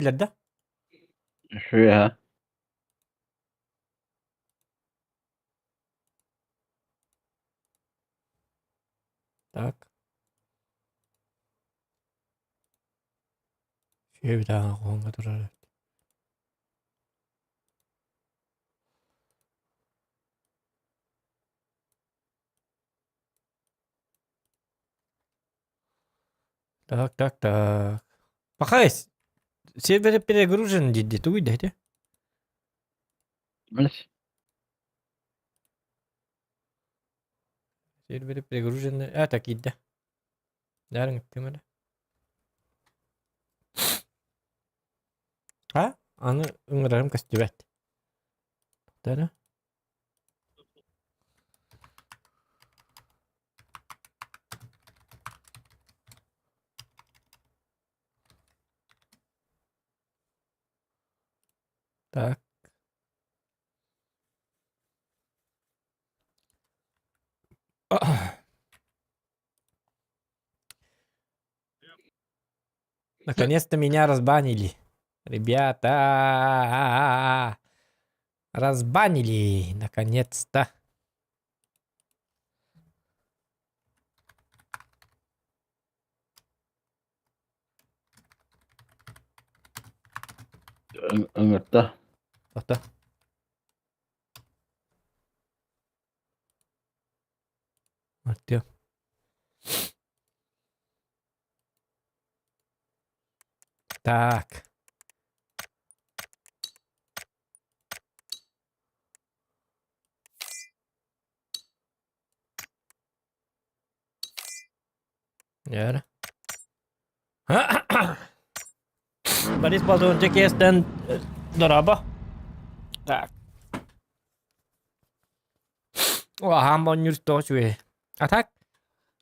Билэр да? Үһүө. Так. Үһүө бүтээҕин хоһоҥҥо турар эбит. Так, так, так. Пахай, сервер перегружен дии тугуй да ити? Блядь. Сервер перегружен. А, так киирдэ. Даарыҥ ыттым эрэ. А? Аны ыҥырарым көстүбэт. Тара. Так. Наконец-то меня разбанили. Ребята, разбанили, наконец-то. Ыҥырта. Тоқта. Артем. Так. Дьэ. Борис Болдунчик иэстэн дорообо. Так. Аһаан бонньур тоҕо үчүгэй. А так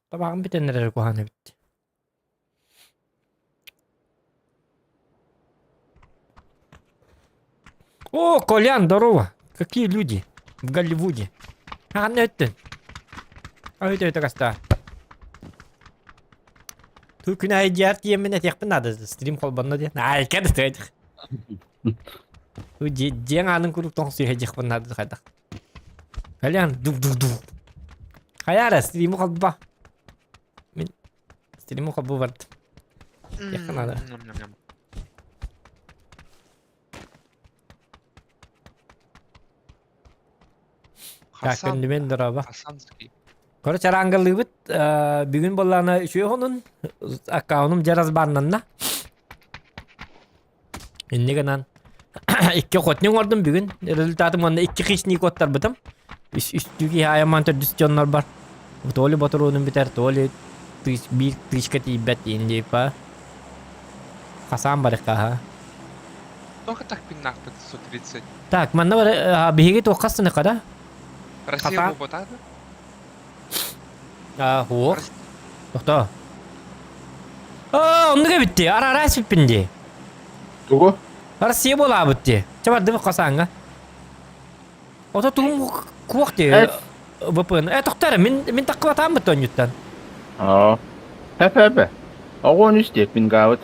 табаҕым бүтэн эрэр куһаҕан эбит. О, Колян, здорово! Какие люди в Голливуде? Ханна өттүн? Өйт өйт агаста. Ту күн айдиар тиэммин этиэхпин наада стрим холбонно диэн. Ай, кэд тыйдых. Ту диэн аанын куруук тоҥсуйа диэхпин наада хайдах. Колян, дук-дук-дук. Хайара, стриму холба. Мин стриму холбу бардым. Диэххэ наада. Ням-ням-ням. Так, Хасан, күндүмэн дорообо. Хасанский. Короче, арангалыыбыт бүгүн буоллаҕына үчүгэй хонун аккаунум дьэ разбаннанна. Инньэ гынан икки охотник оҥордум бүгүн. Результатым уонна икки хищник оттарбытым. Үс үстүү киһи айамман төрдүс дьоннор бар. То ли ботуруонум бүтэр, то ли тыч, биир тычка тиийбэт диэн типа. Хасаан барыхха Только так пиннах 530. Так, манна бар биһиги туохха астыныхха да? Россия Хасаан. буолбатаа А, хуох. Тохтоо. Аа, оннук эбит дии. Ара-ара эспиппин дии. Тугу? Россия буолаабыт дии. Чэ бардыбыт хасааҥҥа. Ото тугум куох дии. ВПН. Э, тохтоо эрэ, мин мин таккыбатааммыт онньуттан. Аа. Хэп-хэп. Оҕон үс диэппин гаабыт.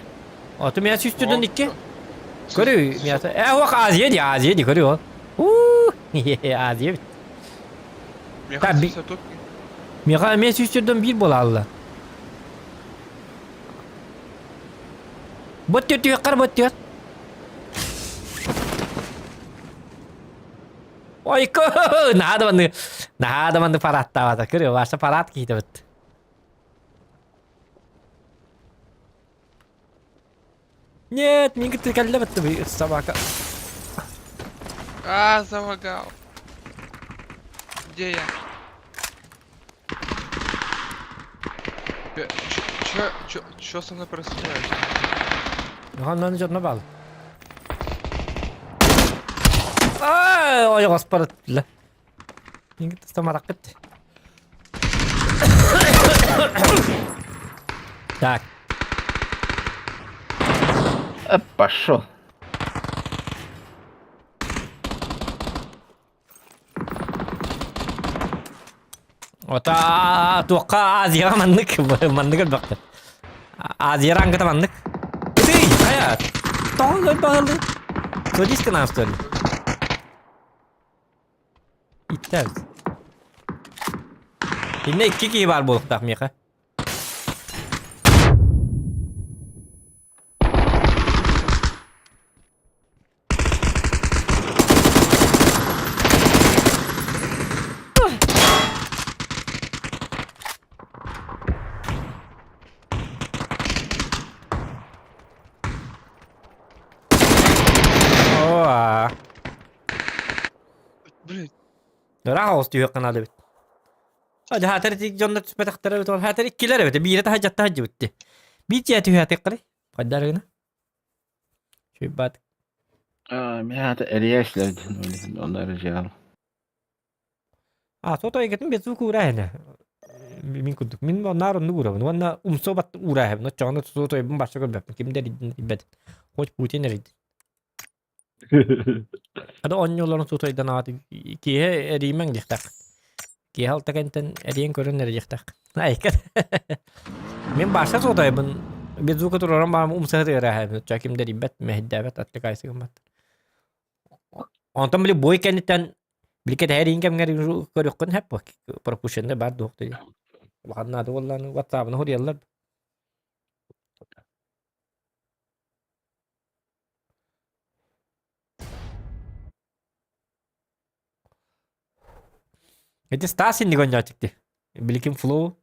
Ото меня сүүстүрдэн икки. Көрү, мята. Э, ох, Азия дии, Азия дии, көрү ол. Уу, Азия бит. Миэхэ сүүс Миэхэ эмиэ сүүстүрдэн биир буолаалла. Бот түөххэр бот түөх. Ой, наһаа да маннык, наһаа да маннык парадтаабата. Көрүө, Ваша парад киһитэ бит. Нет, мин кытта кэллэ битти собака. А, залагал. Где я? Чё, чё, чё со мной происходит? Оннан дьонно бал. Ай, ой, господи. Мин кытта мараккыт. Так. Э, пошел. Ота туохха Азияҕа маннык маннык элбэхтэр. Азия рангата маннык. Тый, хайа. Тоҕо баһылы? Садись к нам, что ли? Иттэ. Инне икки киһи баар буолуохтаах миэхэ. Оо. Блин, Ыраах оҕус түһүөххэ наада эбит. Хаатар ити дьоннор түспэтэхтэрэ эбит, хаатар иккилэр эбит, биирэ таһырдьатта сылдьыбыт дии. Биир дьиэ түһээтиххиний? Хайдах гына? Чуйбаат. Мин аата эрийэ Онно эрэ А сото эйгэтин без звука уурааһына. Мин курдук. Мин наар оннук уурабын. Уонна умсу бат уурааһын. Оччоҕуна сотойбун барса көрбөппүн. Ким да эрийдин билбэт. Хоть Путин эрийдин. Ада оонньууларын сотойдан аҕат киэһэ эрийимэҥ диэхтээх. Киэһэ алта кэнтэн эрийэн көрөн эрийиэхтээх. Айка. Мин барса сотойбун без звука тураран барам умсаһыт ыараһабын. Оччо ким да эрийбэт, мэһэйдээбэт, отвлекайся гыммат. Онтон били бой кэнниттэн били кэтэһэриин кэмҥэр көрүөххүн сөп пропущенный баар дуох дии. Улахан наада буоллааны WhatsApp-ны суруйаллар. Ити Стас инник оонньооччук Биликин флоу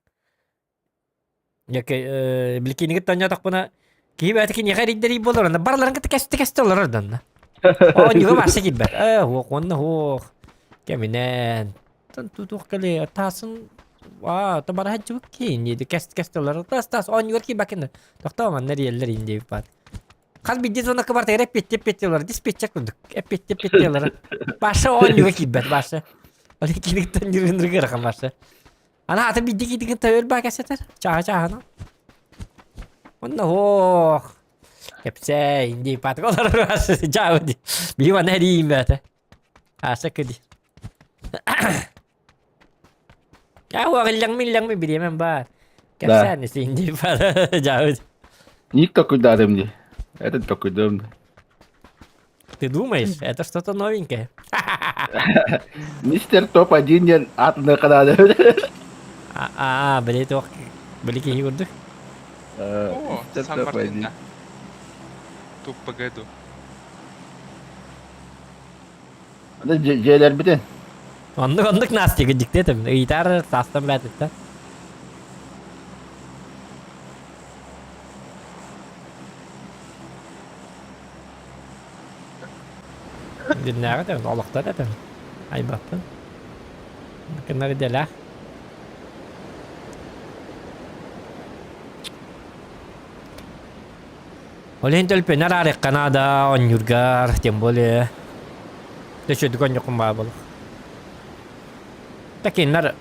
Биликинигит оонньоотохпуна киһи бэйэтэ киниэхэ эрийдэрий буолар онно барыларын кытта кэстэ кэстэ олорор да онно. Оонньууга барса киирбэт. Ээ уох уонна уох кэминэн тутуох кэлиэ таасын аа то бара сылдьыбыт киһи диэти кэс кэстэ олорор таас таас оонньуугар киирбэккин тохтоо манна эрийэллэр иин диэбит баат. Хас биирдии звонокка бартыгар эппиэттии эппиэттии олорор диспетчер курдук эппиэттии эппиэттии олорор. Паша оонньууга киирбэт Паша. Ол кириктэн ньыргын ырахан Паша. Ана аты биирдии киирдигин тойор баа кэсэтэр. Чааһа чааһына. Онно ох. Кэпсээ инди патык олорор Паша. Чааһы ди. Биһи манна эриим бээтэ. Аса кыди. Я уағыллаҥмы иллаҥмы бириэмэм баар. Кэпсээн исин дии бар. Жабыт. Ник токуйдаатым дии. Это токуйдуом. Ты думаешь, это что-то новенькое? Мистер Топ-1 диэн аатына канаада. А, били туох били киһи курдук. О, Сан Мартин, да. Туп ПГДу. Дьиэлэрбитин. Оннук оннук Настя дьикти этим. Ыйытар саастан бээтиттэн. Диннээҕи этим, олохтор этим. Айбаппын. Кыннар идэлээх. Ол иһин төлпөнөр аарыахха наада, оонньуургар, тем более. Төчөдүк оонньуоххун баа буолуох. Такиннар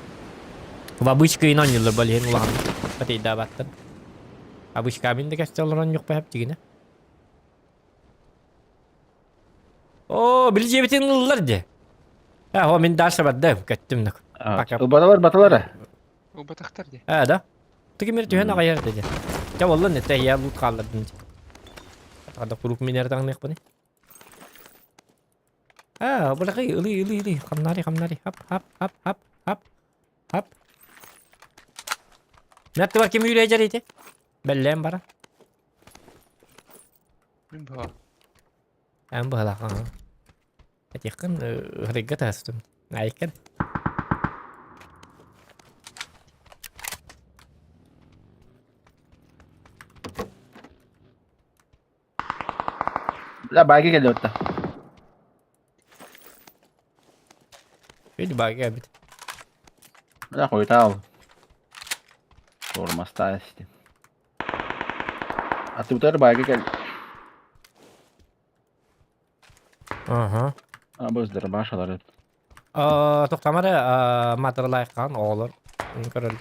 в обычка оонньууллар бол иһин улахан батыйдаабаттар. Обычка мин да кэстэ олорон оонньуохпа сөп дигинэ. Оо, били дьиэбитин ыллар дии. Э, о, мин дальше бардым, көттүм нак. Пока. Баталар, баталар. Убатахтар дии. Э, да? Тыгы мир түһэн аҕайар деді. Дьэ буоллун этэ я лут хааллардым дии. Хада куруук мин эрэ таҥныахпыный. Аа, былахы ылый ылый ылый хамнари хамнари хап хап хап хап хап хап. Наттыбар ким үүрэ дьэр Бэллээн бара. Мин баҕа. Эн быһалаах. Этиэххин ыһырыйга таһыстым. Айкын. Бля, байга кэллэ отта. Види байга эбит. Бля, хуйтал. Тормозта исти. Атыбытар байга кэл. Ага. А, быздыр башалары. Тоқтамары матырылайыққан оҕолор көрөл.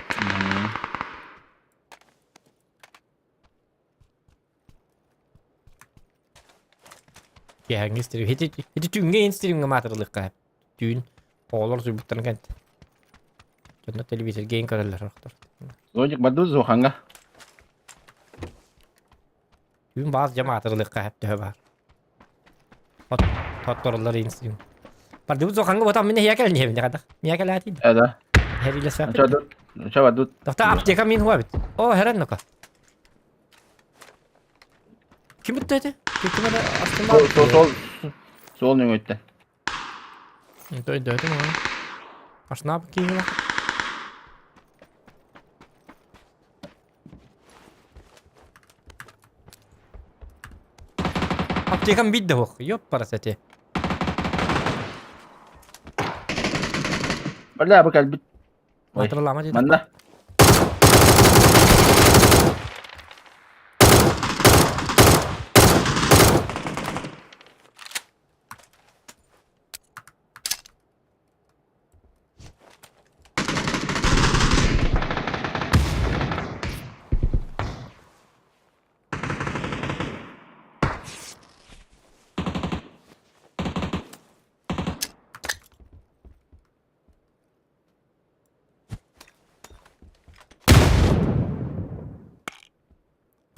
Киэһэҥҥи стрим. Ити ити түүҥҥэ иһин стримҥэ маатырылыахха сөп. Түүн оҕолор утуйбуттарын кэннэ. Дьоннор телевизорга иһин көрөллөр сорохтор. Зоник бардыбыт Зоханга. Түүн баас дьэ маатырылыахха сөп төһө баар. Хоттороллор инстинкт. Бардыбыт зоханга ботам мин эһиэкэ кэлин хадах. Миэхэ кэлээтин. Да. Хериле Ча Ча бардут. Тохта аптека мин хуа бит. О, херен нока. Ким бутта эти? Ким это астыма? Сол сол сол нөҥөттө. Той дөтүм аны. Ашнап киһила. Аптекам бит да ох, ёп парасати. Бля, бу кэлбит. Ой. Матыралама деді. Манна.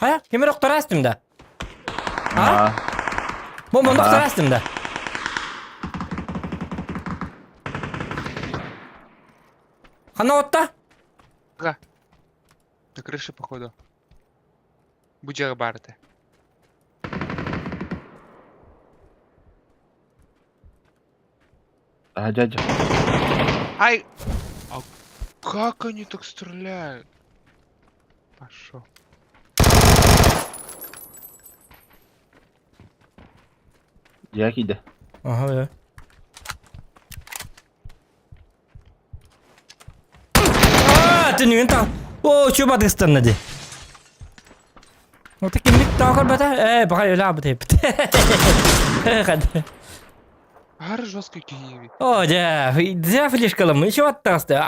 Хайа, ким эрэ охторо астым да? А? Бу мунда охторо астым да? Ханна отта? Ага. На крыше, походу. Бу дьиэҕэ баар этэ. А, дядя. Ай! А как они так стреляют? Пошел. Дьиэ киирдэ. Ага, да. Аа, түнүгүн тал. О, чуба дыстанна ди. Ота кимник таа көрбөтө? Ээ, баҕа өлө аабыт эбит. Аһары жесткий киһи эбит. О, дьэ, дьэ флешкаламмын еще аттаҕаста.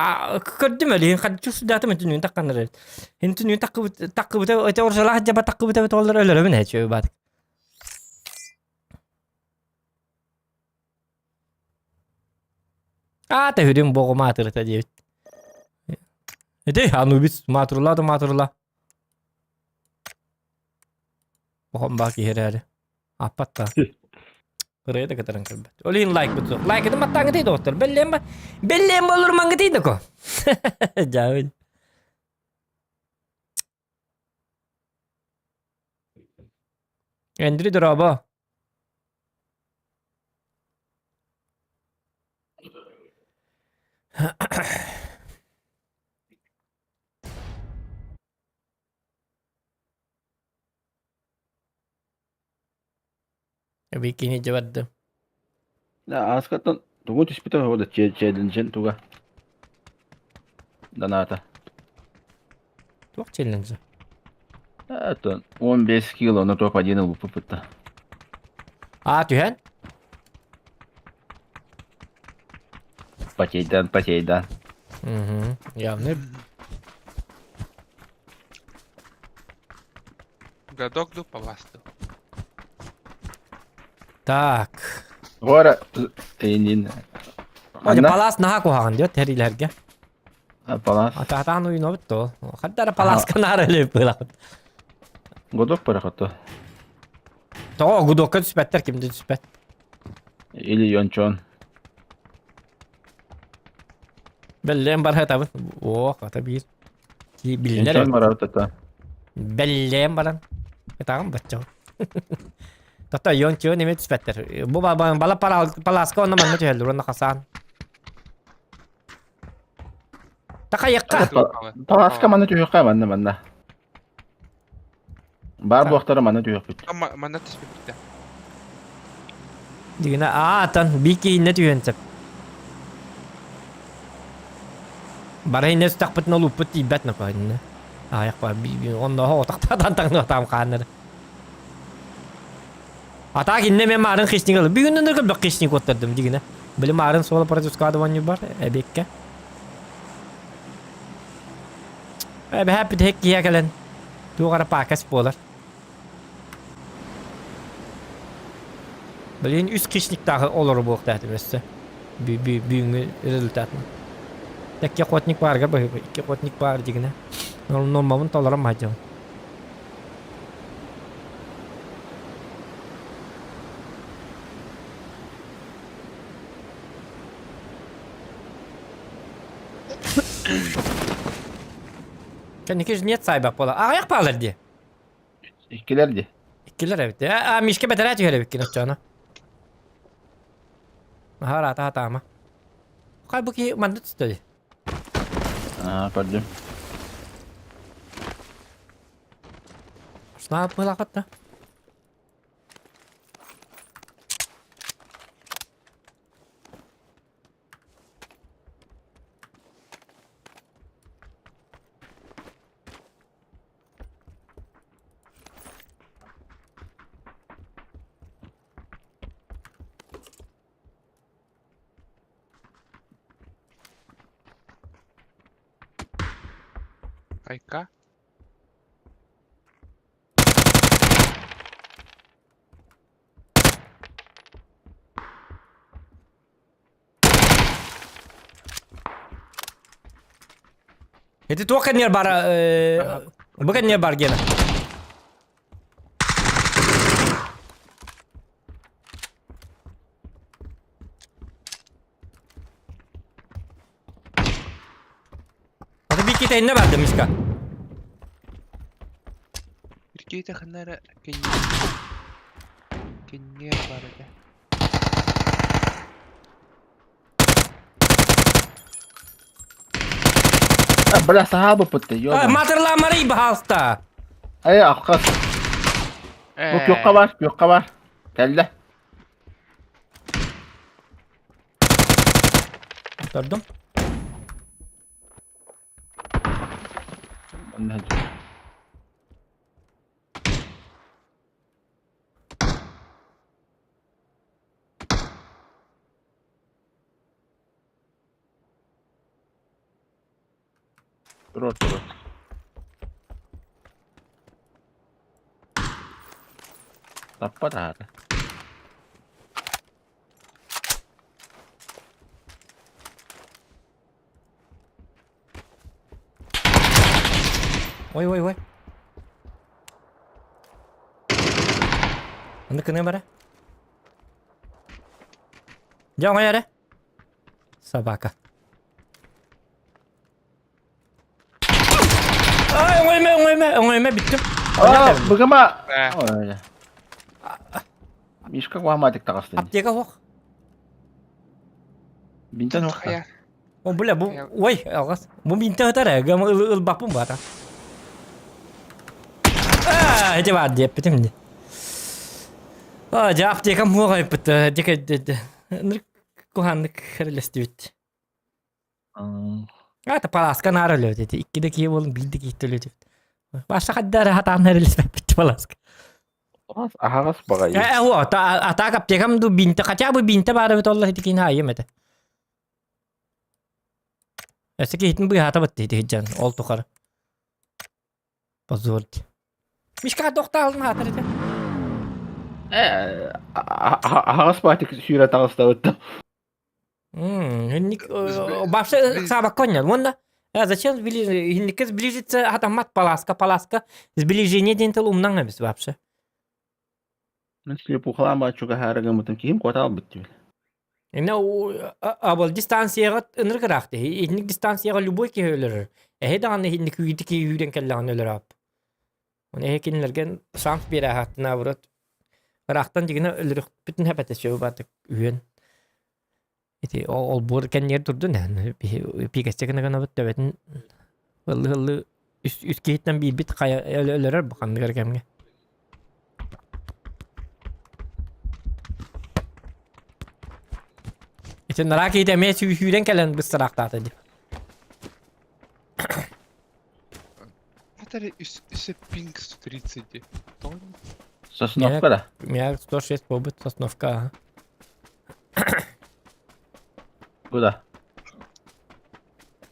Көрдүм өлүһүн хадчу судаатым түнүгүн такканнар эбит. Ин түнүгүн таккыбыт таккыбыта өтө оржалаах дьаба таккыбыта эбит оллар өлөрөбүн ээ чү баат. Аа, төһүрүм боҕу маатырыта диэбит. Ити Анубис маатырла да маатырла. Охон баа киһи эрээри. Аппат да. Ырыа да кытаран көрбөт. Ол иһин лайкпыт суох. Лайкытын баттааҥҥытый доҕоттор. Бэллиэн ба бэллиэн боллур мангытый да ко. Дьаабын. Эндрю дорообо. Бикини дьэ Ааскаттан тугу түспүтэ оҕо да челленджин туга Доната. Туох челленджи? Это 15 кило на топ-1 ылбыппыт А, түһэн? Потейдан, потейдан. Угу. Явный. Годок ду паласту. Так. Гора инин. Ожа палас наһаа куһаҕан диэт тэрилэргэ. Палас. Атаатаан уйунобут то. Хаддара паласка наар элеп быылахыт. Годок парахотто. Тоҕо гудокка түспэттэр ким да түспэт. Или Йончон. Бэллээн баратабын. О, хата биир. Биллэр. Йончон барабыт Бэллээн баран. Ытаҕым бачча. Тото Йончон эме түспэттэр. Бу бала паласка онно манна түһэллэр уонна хасаан. Такайыкка. Паласка манна түһүөххэ манна манна. Баар буохтара манна түһүөхпүт. Манна түспүттэ. Дигинэ аатан биир киһиннэ түһүөн сөп. Бары иннэ сүтэхпитинэ олууппут тиийбэт нокоо иннэ. Аайах оннооһо отахтаатан таҥныахтаам хааннары. А так иннэ мен маарын хищник ылы. Бүгүн ныргы бөх хищник оттардым дигинэ. Били маарын суола против бар эбиэккэ. Эбэһэ бүтэһик киһи кэлэн туох эрэ паакас буолар. Билигин үс хищниктаах олору буолуохтаах өссө. Бүгүҥҥү результатынан. Икки охотник баарга быһыы икки охотник баар дигинэ. Нормабын толорон маһдьабын. Кэнники нет сайбак буола. Аҕыйах баалар дии. Иккилэр дии. Иккилэр эбит. А, Мишка бэтэрээ түһэр эбиккин оччоҕуна. Наһаа ыраата сатаама. Хай бу киһи манна түстэ дии. Аа, көрдүм. Снаа быһалаахат да. Айка. Ити туох кэннигэр бара бу кэннигэр бар гена. Аты биир иннэ барды Мишка. Иркейте ханнара кеннер бар этэ. А, бля, саха буппут ёба. Матырламарый баһаалыста. Эй, аххас. Бу күөххэ бар, күөххэ бар. Кэллэ. Көрдүм. Манна Туруор, туруор. Таппат аата. Ой, ой, ой. Аны кыны бара. Дьэ, оҥой эрэ. Собака. Ай, оҥойма, оҥойма, оҥойма, бүттүм. Аа, быгыма. Э. Ой. Мишка куһамаатык таҕыстын. Аптека суох. Бинтэн суох. Хайа. О, бля, бу, ой, алҕас. Бу бинтэ ытар ээ, гам ылбаппын баата. Аа, ити баар диэппитим дии. Аа, дьэ, аптекам суох айыппыт. Дьэ, дьэ, куһааннык хэрэлэстибит. Аата паласка наар өлөбүт ити. Икки да киһи буолун, биир да киһи төлөтүбүт. Баша хадда эрэ хатаан хэрэлэспэппит паласка. Аһаҕас баҕайы. Э, о, а так аптекам ду бинте, хотя бы бинте баар эбит олла ити киһини айым этэ. Өссө киһитин быыһаата бытты ити дьон ол тухары. Позвольте. Мишка тохтаалын аатар этэ. Э, аһаҕас баатык сүүрэ таҕыстабыт. Инник вообще ыксаабакка онньон. Уонна зачем инникке сближиться хатаммат паласка паласка сближение диэн тыл умнаҥ эбис вообще. Мен слепухалаан бааччуга хаарыгыммытым киһим куотаалбыт диብል. Инна абыл дистанцияҕа ынырык ыраах дии. Итинник дистанцияҕа любой киһи өлөрөр. Эһи даҕаны итинник күүтү киһи үүрэн кэллэҕинэ өлөр аап. Оны эһи кинилэргэ шанс биэрэ аһааттынаабырат ыраахтан дигинэ өлөрүхпүтүн хэпэтэ сөбү баатык үһүөн. Ити ол буор кэннигэр турдун пиикэсчэ гына гынабыт төбөтүн ыллы-ыллы үс, үс киһиттэн биирбит хайа өлөрөр бу ханныгар кэмҥэ. Ити нараак киһитэ эмиэ сүүрэн кэлэн быстараахтаата дии. Это үс пинг 130 дии. Тоҕо Сосновка да? Меня 106 побыт сосновка. Ага. Куда?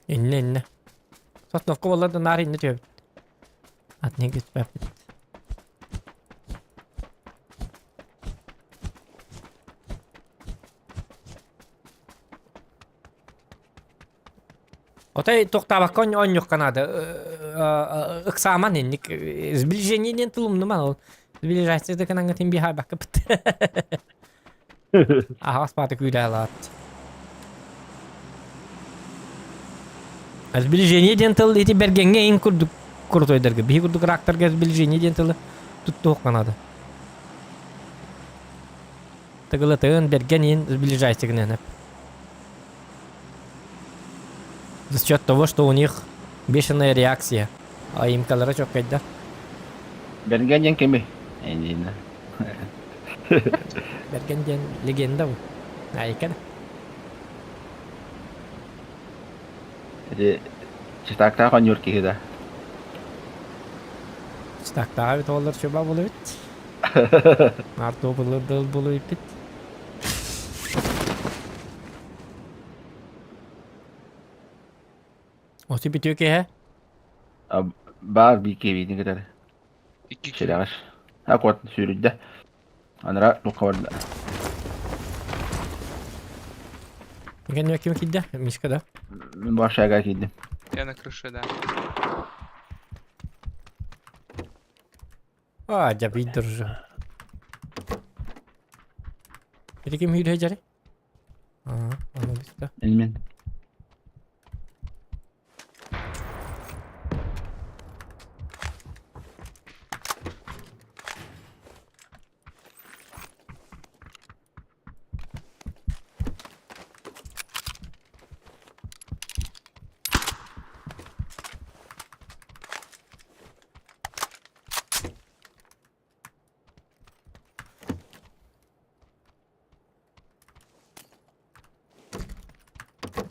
Инне инне. Сосновка буолла да наар инне түһэбит. Атын түспэппит. Отой тохтаабакка оонньуохха наада. Ыксааман инник сближение диэн тыл умнуман ол. Сближайся да гынаҥҥытын биһаабакка бит. Аһаҕас бааты күүлэһэлаат. Сближение диэн тыл ити бэргэҥҥэ иҥ курдук крутойдарга, биһи курдук рактарга сближение диэн тылы туттуохха наада. Тыгылытын, бэргэн иин сближайся гынан За счет того, что у них бешеная реакция. А имкалара чоккайда. Бэргэн диэн кими? Эйнина. Бэргэн диэн легенда бу. Айка да. Ити читактаах оонньуур киһи да. Читактааҕа эбит оҕолор чуба буолубут. Артур былыр булуйпит. Оти бүтүө киһи. Баар биир киһибитин кытары. Икки киһи. Сирэҕэр. А куот сүүрүйдэ. Анара туохха барда. Ген ким киирдэ? Мишка да? Мин бу шага киирдим. Я на крыше, да. А, дьэ биир дружу. Ити ким сүүрэ дьари? Аа, аны биста. Мен.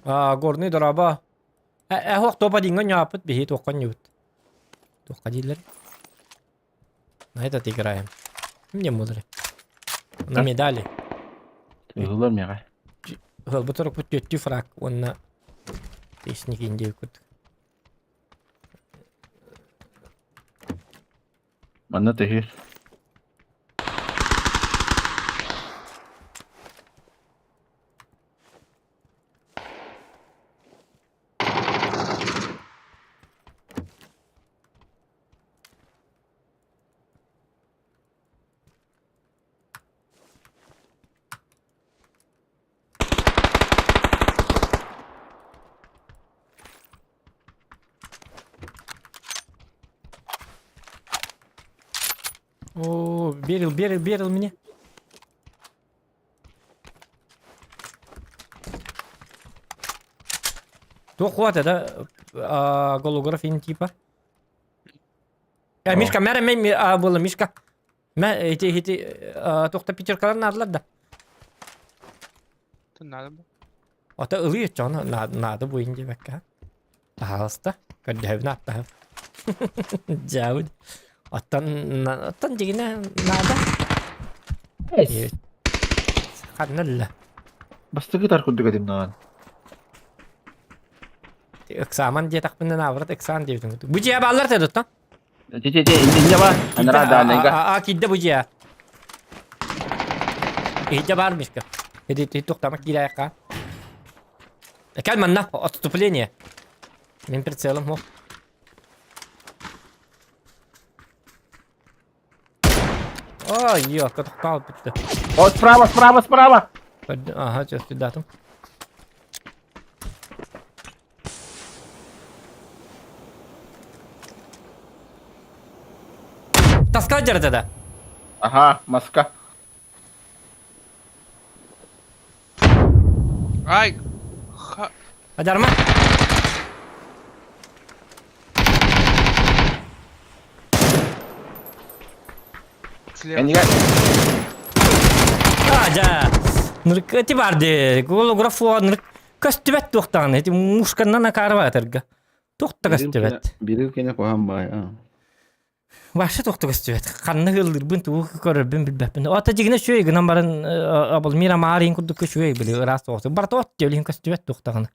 А, горный дораба. Э, ох, топа диҥҥа ньааппыт биһи туохха ньыбыт. Туохха дииллэр? На этот играем. Мне мудрый. На медали. Ыһылар миэхэ. Ыалбыт орукпут түөттүү фраг уонна песник индия курдук. Манна түһүр. О, верил, верил, верил мне. Туох хватит, да? А, голограф типа. А, Мишка, мэр, мэ, а, было, Мишка. Мэ, эти, эти, туохта пятеркалар наадалар да. Это надо было. Ото ылыы чоно наада буйун диэбэккэ. Таһаҕаста, көрдөһөбүн ааттаһым. Дьаабыт. Оттон, оттон дьигинэ наада. Ханна ылла? Бастакы тар курдук этим наҕан. Ыксааман диэтэхпинэ наоборот ыксаан диэбитим. Бу дьиэ бааллар да оттон? Ти ти ти инньэ ба. Анара даанайга. А киирдэ бу дьиэ. Иһирдьэ баар Мишка. Иди ти туохтама киирээхха. Кэл манна отступление. Мин прицелом хо. Ой, ё, тохтоол бүттэ. О, справа, справа, справа. Ага, сейчас сюда там. Таска дьарда да. Ага, маска. Ай! Ха... Адарма. Слева. Энига Аja. Нырк эти барды. Голограф нырк көстүбэт туохтаҕына ити мушканнан акаарба атарга. Туох да көстүбэт. Бирил кене куһаан баай. Вообще туох да көстүбэт. Ханна ыаллыырбын тугу көрөрбүн билбэппин. Ата дьигинэ үчүгэй гынан баран абыл мир амаарыйын курдук үчүгэй били ыраас соҕус. Барыта от диэбилин көстүбэт туохтаҕына.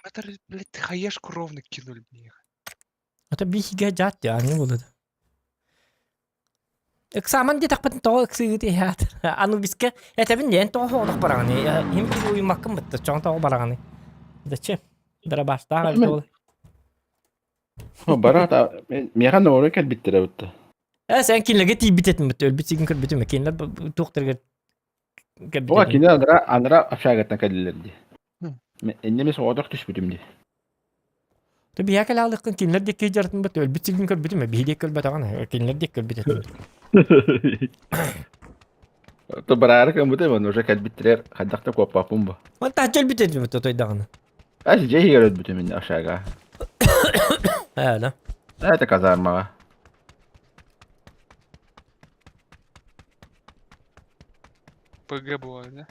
Это, блядь, хаешку ровно кинули мне. Ата биһигэ дьаат дии аанньа буолуо да. Ыксааман диэтэхпин тоҕо ыксыыгыт иһээт. Анубиска этэбин диэн тоҕо хоҕотох бараҕыный? Иһим киһи уйуммаккын бытта чоҥ тоҕо бараҕыный? Зачем? Дырабаастаах эбит ол. Бараата миэхэ ноору кэлбиттэрэ бытта. Э сен кинилэргэ тиийбит этим бытта өлбүт сигин көрбүтүм кинилэр туохтарыгар О, кини анара анара общагаттан кэллилэр дии. Инними соҕотох түспүтүм дии. Ты биһиэхэ кэлэ кинилэр диэки дьарытын бат өлбүт сиргин көрбүтүм биһи диэки көрбөтөҕүн кинилэр диэки көрбүт этим. То бараары кыммыта мен уже кэлбиттэрэр хайдах да куоппаппын бу. Он таһча өлбүт этим тотойдаҕына. Ас дьиэ иһигэр өлбүтүм мин ашага. Ээ да. Это казармаҕа. ПГ буолар да?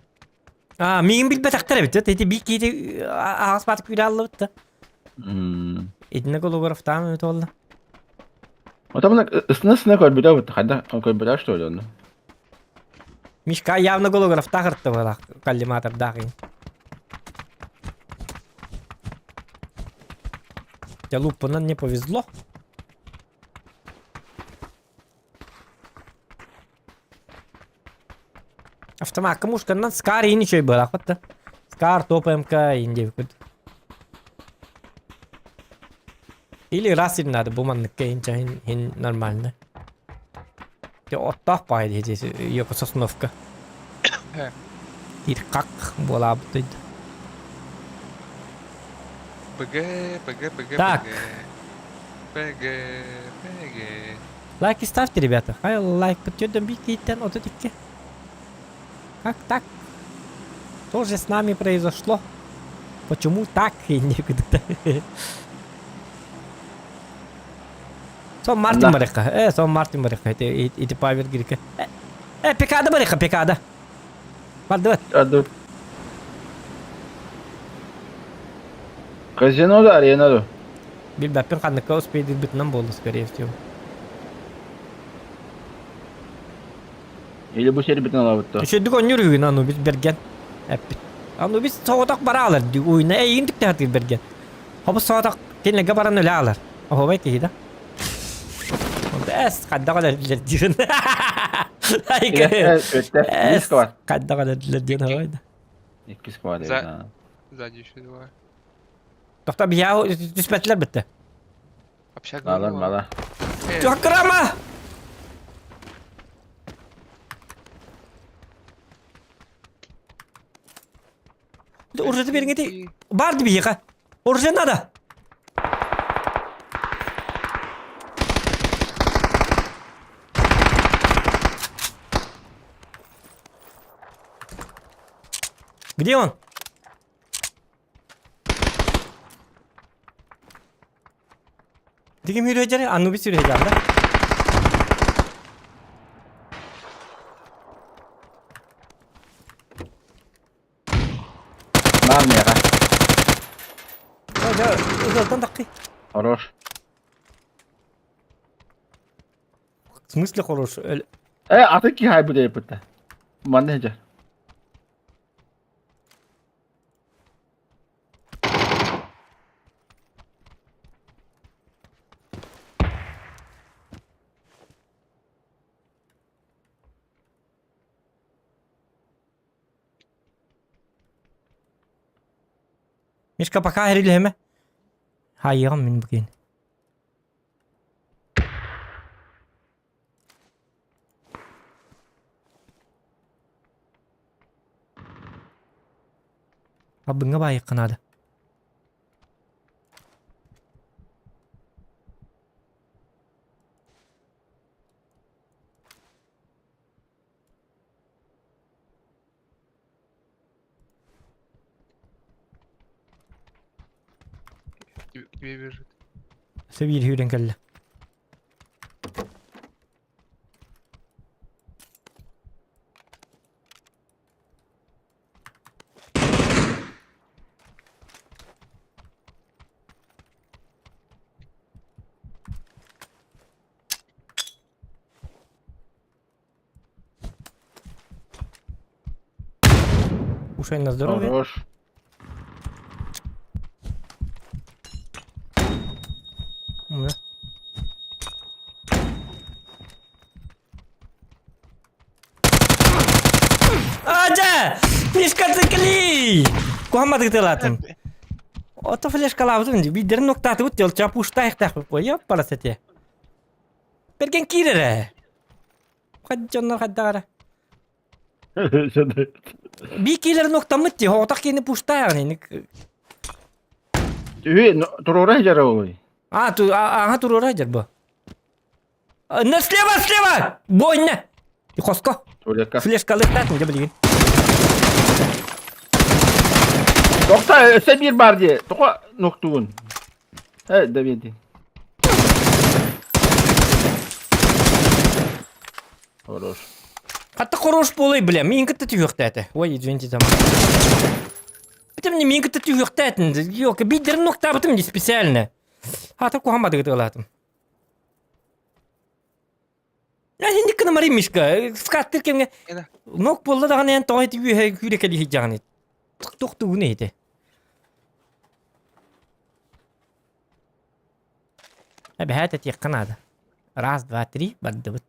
А, миигин билбэтэхтэр эбит. Ити биир киһи аҕас баатык күүрэ аллыбыт да. Итиннэ Гологоровтаан эбит буолла. Отомна ысына-ысына көрбүтэ бут хайда көрбүтэ что ли онно? Мишка явно Гологоровтаах ыртта буолах коллиматордаах ин. Тебя луппунан не повезло. Автомакка мушканнан Скар иин үчүгэй быһалаахпыт да. Скар топ МК иин диэбиккит. Или раз им надо бу манныкка иин чаһин иин нормально. Те оттоох баҕайы дии ее сосновка. Ир как буолаабыт дойду. ПГ, ПГ, ПГ, Так. ПГ, ПГ, ПГ. Лайки ставьте, ребята. Хай лайк подтвердим бикейтен 32. Как так? Что же с нами произошло? Почему так и некуда? Сон Мартин барыхха. Э, сон Мартин барыхха. Ити ити Павел Гирика. Э, э, пекада барыхха, пекада. Бардыбат. Аду. Казино да, арена да. Билбэппин ханныкка успейдирбитинэн буолла, скорее всего. Или бу сирбитин алабыт то. Үчүгдүк онньуур үһүгүн Анубис бэргэн эппит. Анубис соҕотох бара алар дии уйна эйигин түктэһэр бэргэн. Хобус соҕотох кинилэргэ баран өлө алар. Оһуобай киһи да. Эс хайдах өлөрдүлэр диэн. Эс хайдах өлөрдүлэр диэн оһуобай да. Икки сквад. Сзади еще два. Тохто биһиэхэ түспэтилэр бүттэ. Общага Мала, мала. Чакырама! Оружие бериңети барды биһиэхэ. Оружие надо. Где он? Дигим үрөдьэри, Анубис үрөдьэр да? Баар миэхэ. Ыгылтан таххый. Хорош. В смысле хорош? Э, аты киһи хайбыт эппитте. Манна сылдьар. Мишка пока эрилиһимэ. Хайыаҕым мин бу киһини. Абыҥҥа баайыахха наада. К тебе бежит. Сөбиир сүүрэн кэллэ. Кушай на здоровье. Хорош. Да. Адя! Мишка цикли! Куһамматык тылатын. Ото флешкалаабытын биирдэрин нуктаатыбыт дьол чапуштаахтаах буо парасете. Берген киирэрэ. Хад дьоннор хайдаҕара. Бии киилэрин уктаммыт дии, оҕотох киини пуштаайаҕын. Түһү туруора сылдьар олуй. А, ту, ага туруора сылдьар бу. На слева, слева! Бойна! Хоско. Туалекка. Флешкалыктаатын дьэ билигин. Тохта, өссө биир баар дии. Тоҕо нуктугун? Э, Давид. Хорош. Хатта хорош буолай бля, миин кытта түһүөхтээтэ. Ой, извините там. Битим не миин кытта түһүөхтээтин. Ёлка, биирдэрин нуктаабытым дии специально. Хата куһаммадыгы тыалаатым. Инник гына марый Мишка, скаттыр кэмҥэ нок буолла даҕаны эн тоҕо ити үөһэ күүрэ кэлии сылдьаҕыный? Тохтуугун иһити. Эбэһээт этиэххэ наада. Раз, два, три, бардыбыт.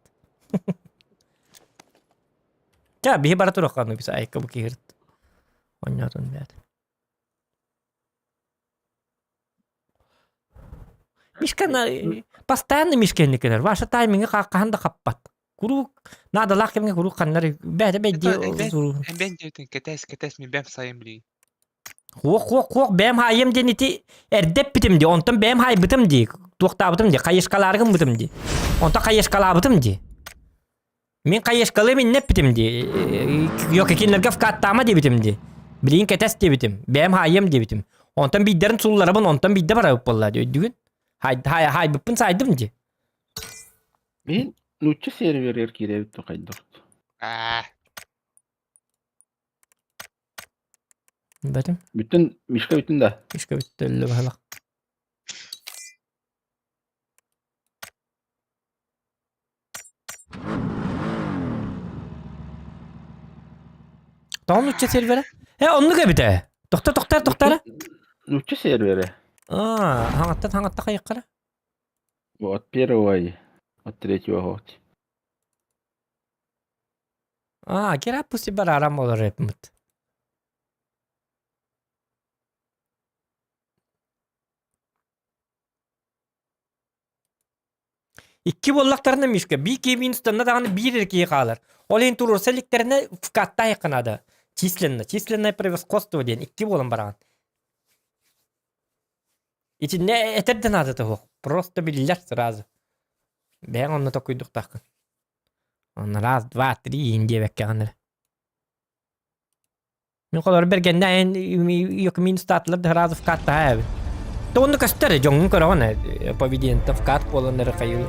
Ча, биһи бара туруохха аны бис айка бу киһирт. Онньоотун бэт. Мишка постоянно Мишка инникилэр. Ваша таймиҥы хаһан да хаппат. Куруук наадалаах кэмҥэ куруук ханнар бэйэтэ бэйдиэ Бэйэн диэтин кэтэс кэтэс мин бэм сайын билигин. Хуох хуох хуох бэйэм хаайым диэн ити эрдэ эппитим дии онтон бэйэм хаайбытым дии туохтаабытым дии хайышкалаары гыммытым дии онтон хайышкалаабытым дии Мин хайышкалыым иннэ эппитим дии Йоки кинилэргэ вкаттаама диэбитим дии билигин кэтэс диэбитим бэйэм хаайыам диэбитим онтон биирдэрин суулларабын онтон биирдэ барабыт буолла дии өйдүүгүн хаайбыппын саайдым дии Мин нуучча серверигэр киирэбит да хайдах. Аа. Бэтим. Бүтүн Мишка бүтүн да. Мишка бүттэ өллө баһылах. Тоҕо нуучча серверэ? Э, оннук эбит ээ. Тохто, тохтор, тохтор. Нуучча серверэ. Аа, хаҥаттан хаҥатта хайыккара. От первой, от третьего вот. Аа, кера пусть барарам олор эпмит. Икки буоллахтарына Мишка, биир киһи минустанна даҕаны биир эрэ киһи хаалар. Ол иһин туруорса иликтэринэ вкаттаайахха наада. Численно, численное превосходство диэн икки буолан бараҕын. Итиннэ этэр да наадата суох. Просто биллэр сразу. Бэйэҥ онно токуйдуктааххын. Онно раз, два, три иин диэбэккэҕин эрэ. Мин холор бэргэннэ эн йокмин статлар да сразу вкаттаһа эбит. То онно көстөр дьоҥҥун көрөҕүн поведение вкат буолан эрэ хайыы.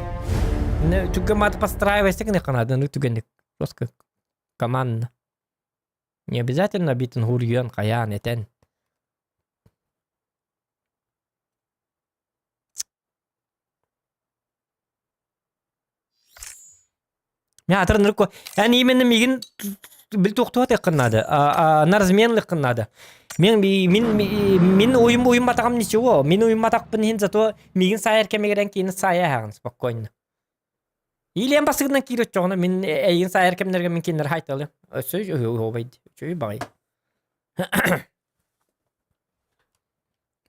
Түгэн мат подстраивайся гына канаданы түгэнник просто команда. Не обязательно битин хуруйан хайаан этэн. Мин атын ынырык эн именно миигин бил туохтуһа тыаххын наада на разменлыххын наада мен мин мин уйум уйумматаҕым ничего мин уйумматахпын иһин зато миигин саайар кэмигэр эн киини саайа аһаҕын спокойно Илиэн басыгынан киир оччоҕуна мин эйигин саайар кэмнэргэ мин кинилэри хайталыам өссө үһү үчүгэй баҕайы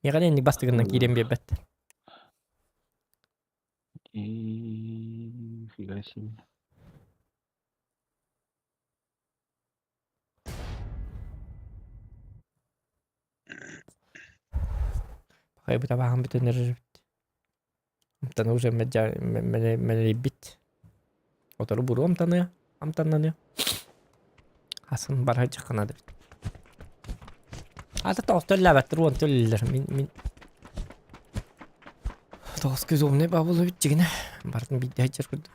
Миэхэ инник бастыгынан киирэн биэрбэттэр. Нифига себе. Хайбыт абааһын бүтэн эрэрбит. Амтана уже мэлэйбит. Отору буруо амтаныа, амтаннаныа. Асын барар дьахханады бит. Ата тоҕус төллөөбөттөр, уон төллүүллэр. Мин мин тоҕус күзумный бабыл эбит дьигинэ. Барытын биирдэ сылдьар курдук.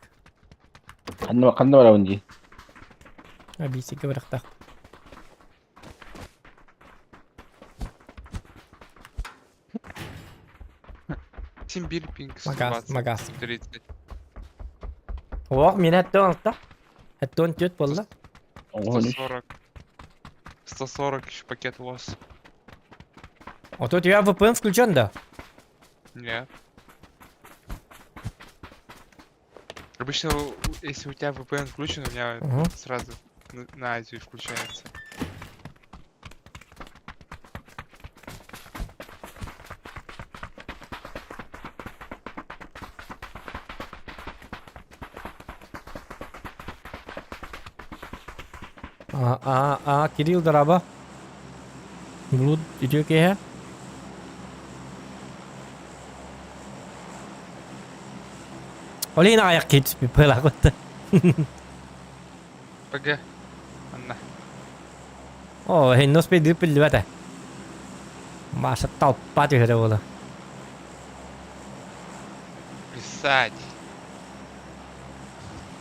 Ханна ханна барабын дии? Абисигэ барахтаах. Симбирь пинг Магаз, 120, магаз. 30. Ох, мин әттен алта. Әттен төрт болды. 140. 140 еще пакет лос. А то у тебя VPN включен, да? Нет. Обычно, если у тебя VPN включен, у меня сразу на Азию включается. А, а, а, Кирилл дорообо. Блуд үтүө киэһэ. Ол иһин аҕыйах киһи түспүт быһыылаах ПГ. Анна. Оо, иһин успейдыыр биллибэт ээ. Маша толпа түһэрэ буолуо. Писать.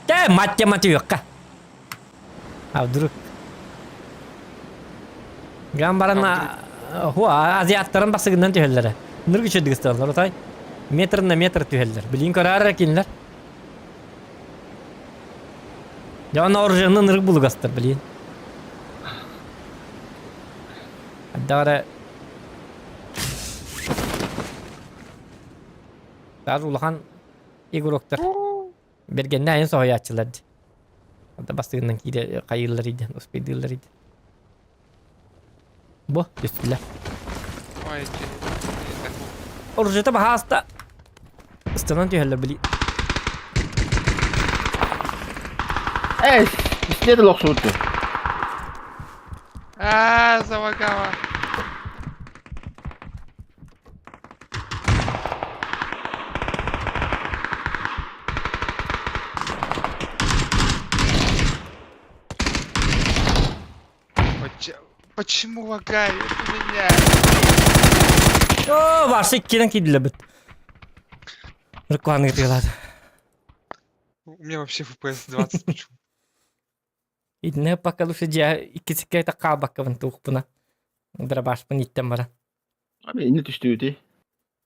Тэ, мать матюкка. А вдруг? Ган баран хуа азиаттарын басыгынан түһэллэрэ. Ныргы үчүгдүк ысталлар отай. Метр на метр түһэллэр. Билин көрөөр кинилэр. Дьэ онно оружиены нырык булугастар билин. Ардара Даже улахан игроктар Бэргэннэ айан соһуйааччылар дии. Онто бастыгынан киирэ хайыыллар иди, успейдыыллар иди. Бу, түстүлэр. Ой, Оружиета баһааста. Ыстанан түһэллэр били. Эй, исследовал охсубутту. А, залагала. Почему лагает у меня? О, Варса иккинэн киирдилэр Рекламы тыалаат. У меня вообще FPS 20 почему? Итиннэ пока лучше дьиэ иккисиккэ хаалбаккабын туохпуна. Дробашпын иттэн баран. Ами инни түстүүти.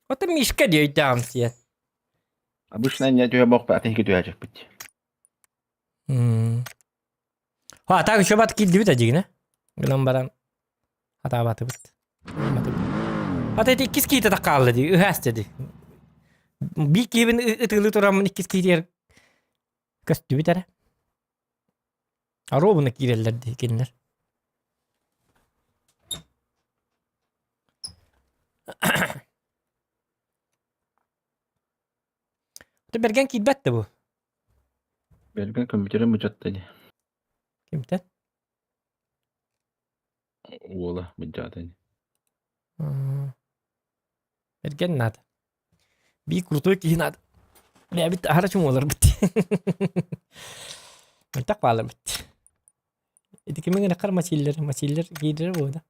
Ото Мишка диэ өйдөөҕүм сиэн. Обычно не түһэ бохпа атын ики түһээчэкпит. А так еще бат киирдибит дьигинэ. Гынан баран атаабатыбыт. Ата ити иккис киитэ хаалла дии, ыһаас дии. Биир киһибин ытыылыы тураммын иккис киитигэр көстүбүт эрэ. Оруобуна киирэллэр дии кинилэр. Бэргэн киирбэт да бу. Бэргэн компьютеры мучатта ини. Кимтэн? Уола быдьаата ини. Бэргэн наада. Биир крутой киһи наада. Бэйэбит аһара чуҥуоларбыт. Мөлтөх бааларбыт. Ити кимиҥ ынаххар мачииллэр, мачииллэр киирдэрэ буолуо да.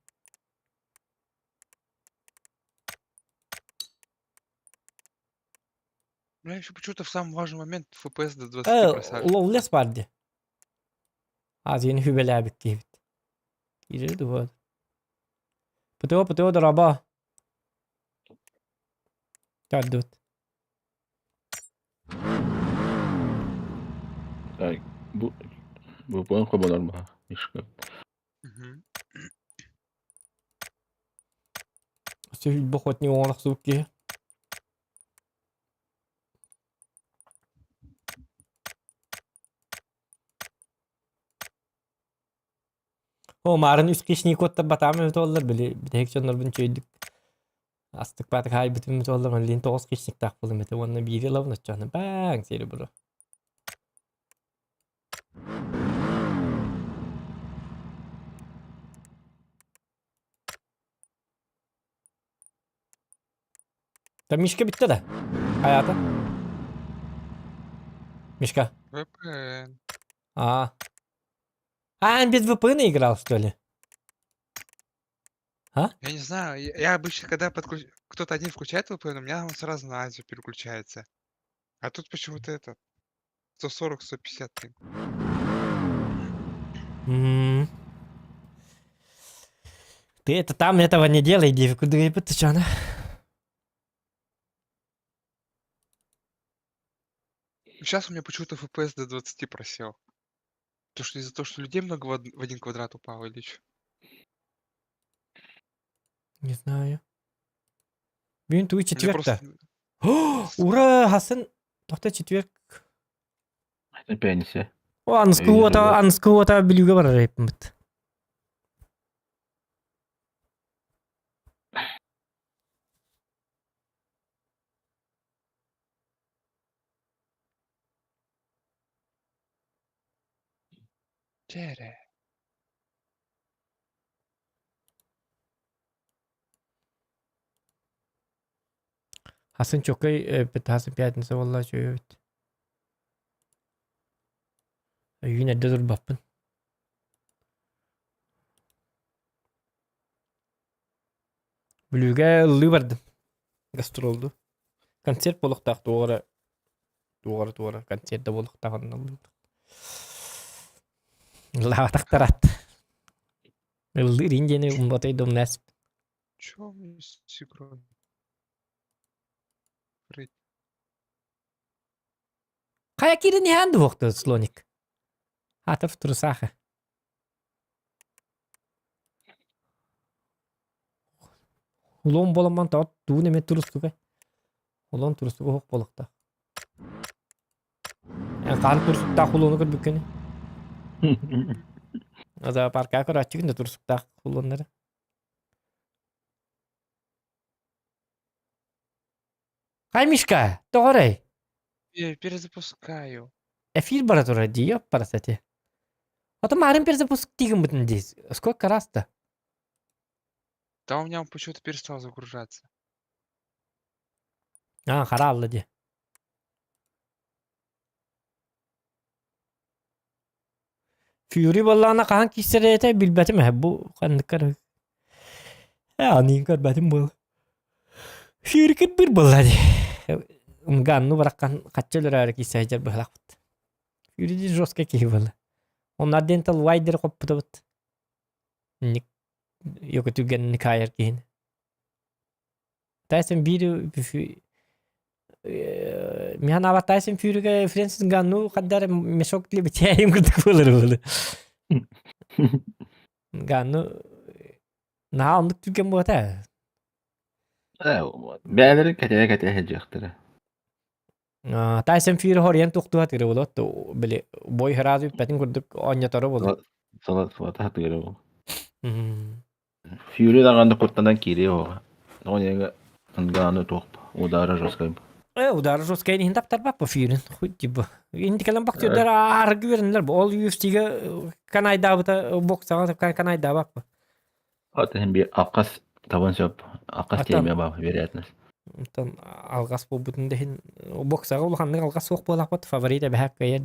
У меня еще почему-то в самый важный момент FPS до 20 просадит. Ловлес баар дии. Азияны хүбэлээбит киһибит. Киирэр дуо? ПТО, ПТО дорообо. Төрдүт. Так, бу бу понял хоболор маха. Ишка. Мгм. Сүһүлбэ хотни оҥорохсубут киһи. О, маарын үс кишни куоттарбатаҕым эбит буоллар, били бүтэһик дьоннорбун үчүгэйдик астык баатык хаайбытым эбит буоллар, Лин тоҕус хищниктаах буолуом этэ уонна биири ылабын оччоҕуна бааҥ сиэри буруо. Да Мишка бүттэ да? Хайаата? Мишка. VPN. А. А, он без VPN играл, что ли? А? Я не знаю, я обычно, когда кто-то один включает VPN, у меня он сразу на Азию переключается. А тут почему-то это 140-150 пинг. Ты это там этого не делай, девку ты чё, она? Сейчас у меня почему-то FPS до 20 просел. То, что из-за того, что людей много в один квадрат упало или чё? Не знаю. Бүгүн тугу Мне четверг-то? просто О, Ура, Хасан! Тоқта четверг. Это пенсия. О, аныскы уота, аныскы уота бүлүүгэ барар эппит. Чере. Хасын чокой эппит хасын пятница буолла үчүгэй эбит. Өйүүн эрдэ турбаппын. Бүлүүгэ ыллыы бардым. Гастролду. Концерт буолуохтаах туох эрэ туох эрэ туох эрэ концерт да буолуохтаах онно ыллыыбын. Ыллаабатахтар ат. Ыллыыр иин диэни умнубатай да умнаас. Чё мне с игрой? Хайа киирэн иһэн дуохту слоник. Атов трусаха. Улуон буоламман тоҕо тугун эмэ турустуга. Улуон турустуга оһох буолуохтаах. Эн хаан турсуктаах улуону көрбүккүнүй? Зоопаркаҕа көрөөччүгүн да турсуктаах улуоннары. Хай, Мишка, тоҕо эрэй? Я перезапускаю. Эфир бара турар дии, ёппарас эти. А то марын перезапуск тигиммытын дии. Сколько раз-то? Да у меня он почему-то перестал загружаться. А, хараалла дии. Фьюри буоллаҕына хаһан киирсэр этэ билбэтим ээ бу ханныккар ээ аныын көрбөтүм буолуо Фьюри кырбыыр буолла дии Нганну бараххан хаччы өлөрөөрү киирсэ сылдьар быһыылаахпыт Фьюри дии жесткай киһи буолла Онно Дентал Вайдер хоппутабыт Ник Йокутүгэнник хаайар киһини Тайсон биир Михан аба Тайсон Фьюрига Фрэнсис Нганну хаддар мешок для битяем курдук буолар буолу. Нганну наһаа оннук түргэн буота. Бээлери кэтээ кэтээ сылдьыахтара. Тайсон Фьюри хоруйан тухтуха тыыры болот били бой сразу бүппэтин курдук оонньоторо болот. Суота хатыыры бол. Фьюри даҕаны куттанан киириэ оҕо. Оҕо Нгану туох удара жесткай. Э, удара жесткай иһин таптарбат по Фьюрин. Хуй типа. Инди кэлэн бактыырдар аргы беринлер. Ол UFC-ге канайдаабыта боксаҕа канайдаабаппа. Атын би алқас табан сөп. Алқас тиэмэ баа вероятность. Онтон алҕас буолбутун да иһин боксаҕа улаханнык алҕас суох буолаахпыт фаворит эбэһээк кыайар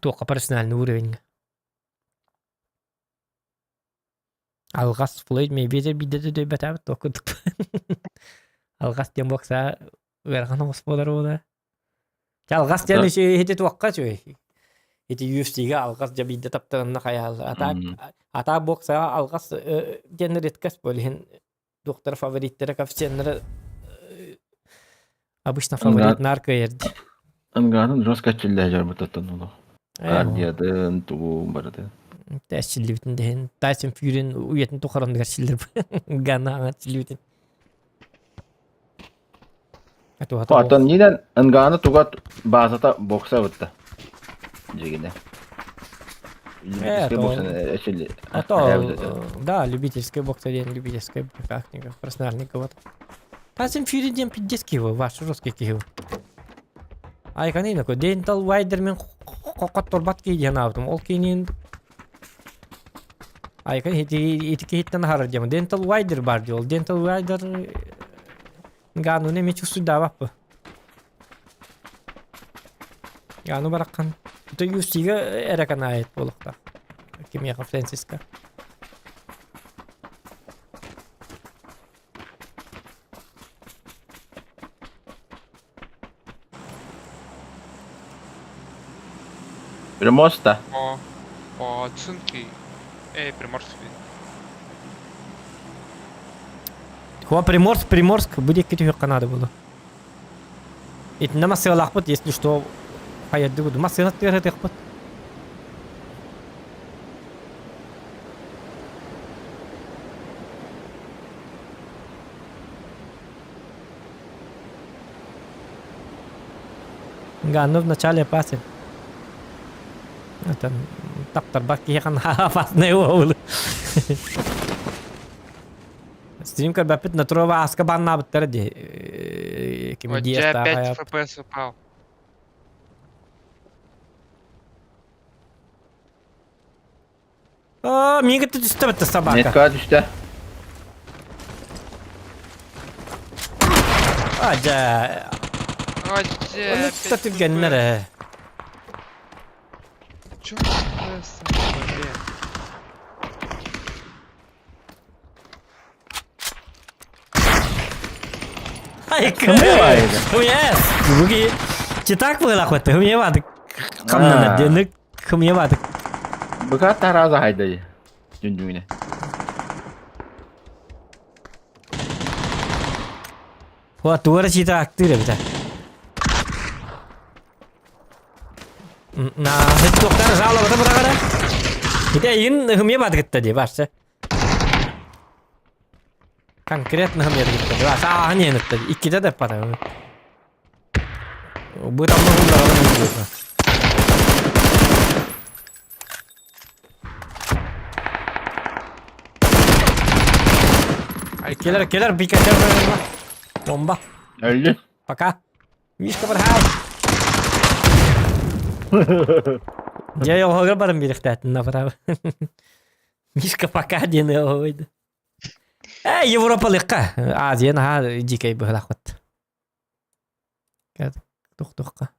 туохха профессиональный уровеньҥа. Алҕас Флойд Мейвезер биирдэ да дөйбөтөөбүт туох курдук. Алҕас диэн бокса ыарахан оҕус буолар уола. Чэ алҕас диэн ити туохха үчүгэй. Ити UFC-гэ алҕас дьэ биирдэ таптарынна хайаал. Атаак атаак боксаҕа алҕас диэн редкость буол иһин туохтара фавориттара коэффициеннара обычно фаворит наар кыайар дии. Ангаатын жестко чиллээ дьарбытаттан олох. Кардиятын, тугу барытын. Тэсчиллибитин дэһин Тайсон Фьюрин уйатын тухарандыгар чиллер Ганаҕа чиллибитин. Оттон нинэн Нгану туга баазата бокса бытта. Дьигинэ. Любительский бокс А то, да, любительский бокс один, любительский как профессиональный кого-то. Тайсон Фьюри диэн пиздец киһи ваш жесткий киһи. Айканина ко Дентал Вайдер мен хотторбат киһи диэн аабытым. Ол киһинин Айкан ити ити киһиттэн аһарар диэмэ. Дентал Вайдер бар дии ол. Дентал Вайдер Гануны эмиэ чувствуйдаабаппы. Гану бараххан. Это UFC-га эрэ канаайыт буолуохтаах. Кимиэхэ Фрэнсиска. Приморста. По, по оценке... Эй, Приморск. Хуа Приморск, Приморск, будет кетүһүөххэ наада буолуо. Итиннэ массыалаахпыт, если что, хайардыы массыана тыаһатыахпыт. Ганну вначале опасен. Это таптарбат киһиэхэ наһаа опасный уол. Стрим көрбөппүт натурова ааска баннаабыттара дии. Кими Вот диэс я опять таахайа. FPS упал. Аа, миигин түстэ битте собака. Метка түстэ. А, дьэ. А, дьэ, Ону опять тута түргэннэр ПП. ээ. Чё с блин? Сымыйа Yes! Буги читак быылахпыт. Хымьябатык. Хамнанар диэник хымьябатык. Быка тараза хайдай. Дүндүгүнэ. Хуа туара чита актыр эбитэ. На хеттоктар жалобата бырагара. Ите ин хымьябатык дии барса. Конкретно хымьябатык дии. Барса ааһын иэнетте. Иккитэ да пара. Бытаммы хундаҕалар Келер, келер, бикетер Бомба. Өлдү. Пока. Мишка бархай. Дьэ, оһоҕор баран биэриэхтээтин направо. Мишка пока диэн оһойду. Э, Европалыхха. Азия наһаа дикэй быһылаахпыт. Тух-тухха.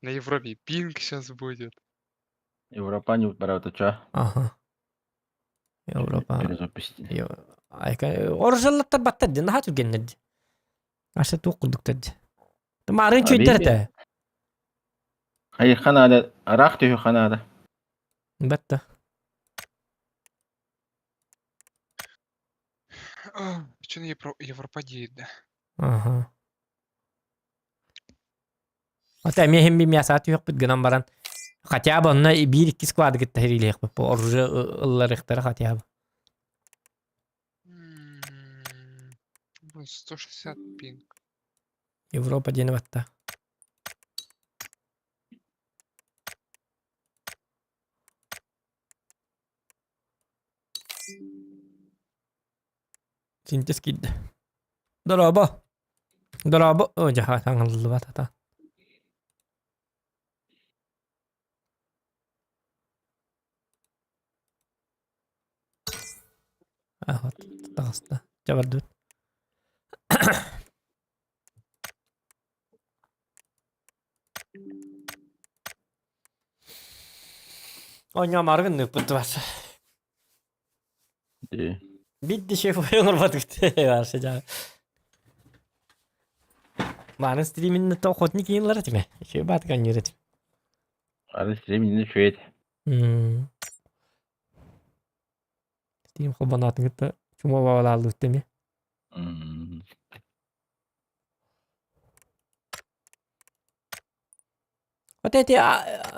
На Европе пинг сейчас будет. Европа не барабыта ча. Ага. Европа. Перезапусти. Оржаллаттар баттар дии, наһаа түргэннэр дии. Аша туох курдуктар дии. Марын чүйдэр этэ. Хайыхха наада, араах түһүөххэ наада. Батта. Че на Европа диир да? Аха. Ата эмиэ иһин би мясаҕа түһүөхпүт гынан баран хотя бы онно биир-икки склады кытта сэриилэһиэхпит бу оружие ылларыахтара хотя бы. Блин, 160 пинг. Европа диэни батта. Синтез киирдэ. Дорообо. Дорообо. О, дьаха таҥыллыбат ата. А, вот, таҕыста. Дьэ бардыбыт. Оонньоомоору гынныыппыт Вася. Дии. Бидди шеф оҥорботугут Вася дьаа. Мааны стриминне то охотник иилар этиме. Үчүгэй баатык анньыыр этим. Аны стриминне үчүгэй этэ. М. Стрим холбоноотун кытта чума бабалааллыбыт эми. М. Вот эти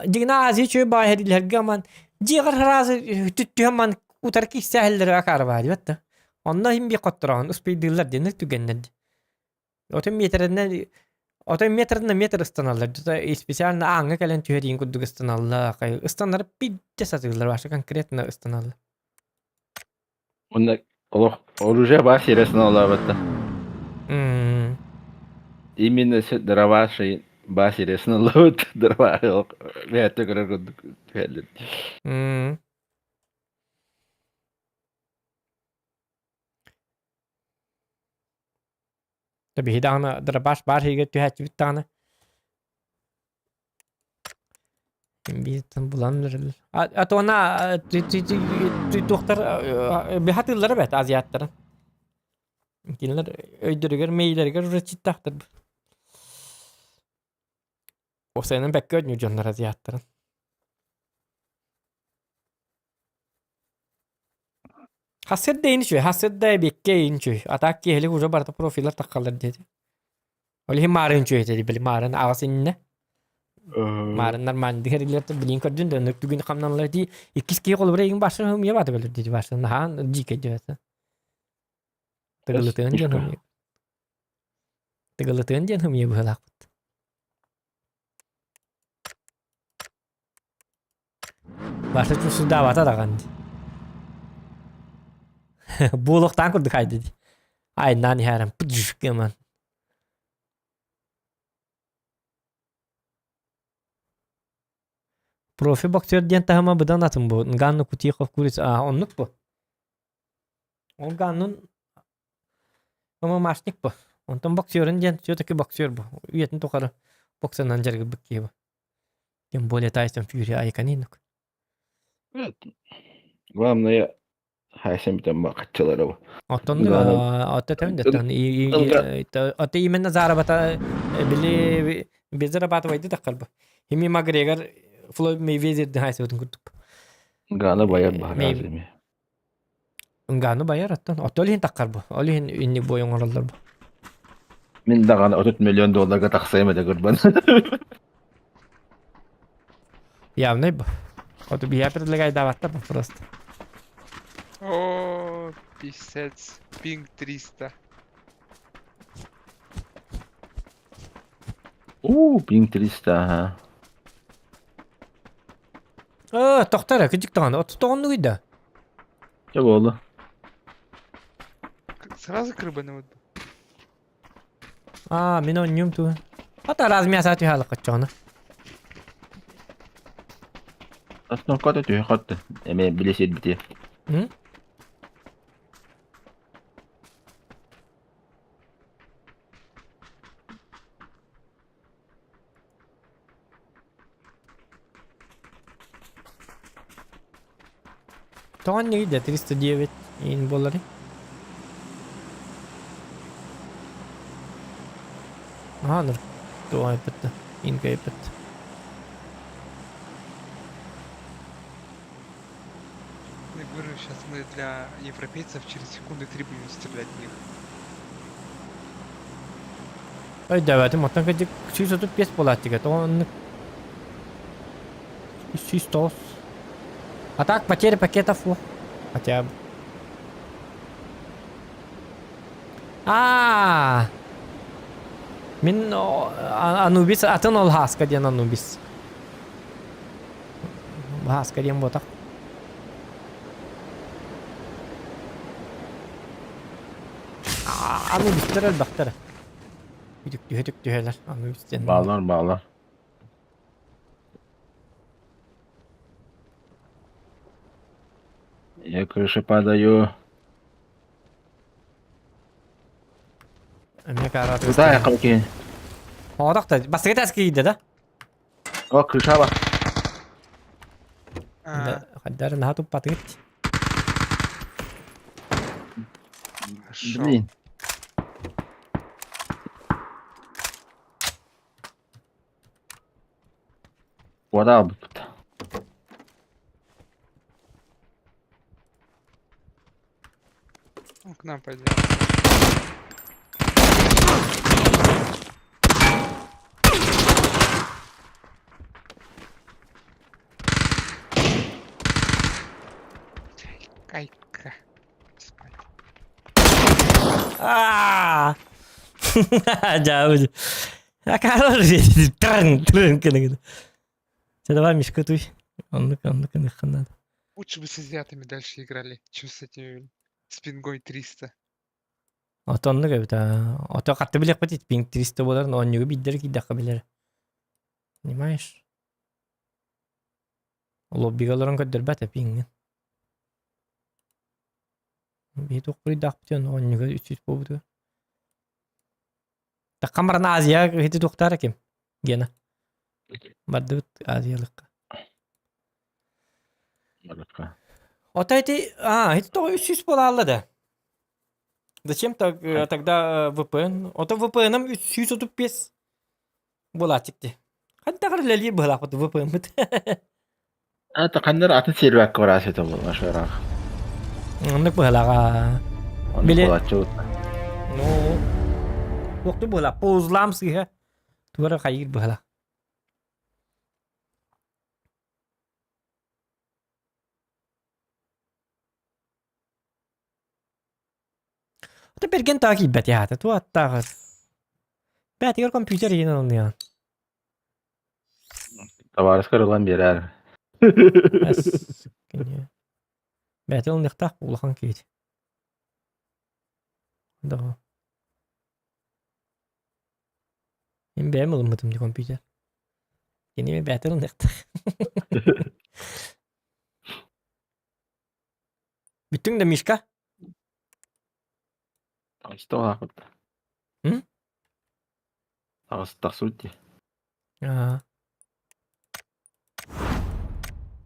дьиҥнээх Азия үчүгэй баҕайы дииллэргэ аман дьиэҕэр сразу түттүһэн ман утары киирсээһэллэрэ акаарыбаа диэбэт да. Онно иһин биир хоттороҕун успейдыыллар диэн түгэннэр дии. Отон метринэн отон метринэн метр ыстаналлар. Специально ааҥҥа кэлэн түһэриин курдук ыстаналлар. Ыстанары пиздец сатыыллар вообще конкретно ыстаналлар. Уонна олох оружие баар сирэ сыналаабатта. М. Именно дроваши баар сирэ сыналаабыт дрова бэйэтэ көрөр курдук түһэллэр. М. Биһи даҕаны дробаш баар иһигэр түһээччибит даҕаны Бииртэн булан эрэллэр. А то она туохтар быһатыыллара эбээт азиаттара. Кинилэр өйдөрүгэр мэйиилэригэр уже читтаахтар. Уопсайынан бэккэ өйдүүр дьоннор азиаттарын. Хасыр да үчүгэй, хасыр да эбиэккэ үчүгэй. А так киэһэлик уже барыта профилар таххаллар диэти. Ол иһин маарын үчүгэй этэ били маарын аҕас иннинэ. Маарын нормально дихэрилэр билин көрдүн да өнүк бүгүн хамнаналар дии. Иккис киһи холобура игин башын хымыйа бааты бөлөр диэти башын наһаан дьиикэй диэбэтэ. Тыгылытыан диэн хымыйа. Тыгылытыан диэн хымыйа быһалаахпыт. Баша чусудаабата даҕаны дии. Буолуохтаан курдук айда дии. Айнаан иһээрэн пдж гынан. Профи боксер диэн таһыма быдан атын бу. Нганну Кутихов курица. А, оннук бу. Ол Ганнун ММАшник бу. Онтон боксерын диэн все-таки боксер бу. Үйэтин тухары боксанан дьарыгырбыт киһи бу. Тем более Тайсон Фьюри айканинок. Главное, хайсам там хаччалара бу. Оттон оттон это именно заработа били без зарабатывайды таххар бу. Хими Макгрегор Флойд Мейвезер хайсыбытын курдук. Гана баяр баһаразыми. Нгану байар оттон. Оттон иһин таххар бу. Ол иһин инник бой оҥороллор бу. Мин даҕаны 30 миллион долларга тахсайым этэ кырбан. Явный бу. Вот я предлагаю даваться бу просто. О, писец. Пинг 300. У, пинг 300, ага. Э, тохтор, кыдьык даҕаны. Отут да. Чэ буолла. Сразу к рыбы вот. А, мин онньум ту. Ата раз мясо түһэ алыккаччоҕуна. Основката түһэ хотты. Эме биле сирбити. М? Тоҕо иннигит да 309 иин буолларый? Аха, ныр туох айбыт да, иин кэйбит. Я говорю, сейчас мы для европейцев через секунды три будем стрелять в них. Өйдөөбөтүм, оттон кырдьык 135 буолааччыга, тоҕо оннук 109. А так потеря пакетов во. Хотя бы. А, Мин Анубис атын ол Хаска диэн Анубис. Хаска диэн буотах. Анубистар элбэхтэр. Үтүктүһэ-үтүктүһэлэр Анубис диэн. Баалар, баалар. Я крыша падаю. Эмиэ каараат Куда я калки? Оодох да бастакы таас киирдэ да? О, крыша бар. А, Хайдары наһаа туппатыгыт. хорошо. Блин. Вода албыппыт. Он к нам пойдет. Кайка. Спать. Аа! Дьаабы. Трын, трын кэнэгин. Чэ, давай Мишка туй. Оннук, оннук ыныхха надо. Лучше бы с азиатами дальше играли, чем с этими с пингой 300. Ото оннук эбит аа. Ото хатты билиэхпит пинг 300 буолар, но онньугу биирдэр киирдэххэ билэр. Понимаешь? Лоббига олорон көрдөрбөт пингин. Биһи туох буруйдаахпытый оонньууга үс буолбутугар. Таххан баран Азия ити туохтаара ким? Гена. Бардыбыт Азиялыкка. Барытка. Ото ити, а, ити тоҕо 300 буолаалла да. Зачем так, тогда VPN? Ото VPN-ым 335 буолааччык дии. Хайдах үлэлиир быһалаахпыт VPN-быт. Это ханнар атын сервакка бараасы это буолла шыраах. Оннук быһалаҕа. Оннук Били буолааччы Ну, туохту быһала, паузлаам сыыһа. Тугара хайыыр быһала. Ата берген таа киирбэт яата, ту аттааҕар. Бээтигэр компьютер иһин ылыныаҕын. Табаарыскар ылан биэрээр. Бэйэтэ ылыныахтаах улахан киһи. Да. Мин бэйэм ылыммытым дии компьютер. Кини бэйэтэ ылыныахтаах. Бүттүҥ да Мишка? Что М? Таҕыс тахсыбыт дии. Аа.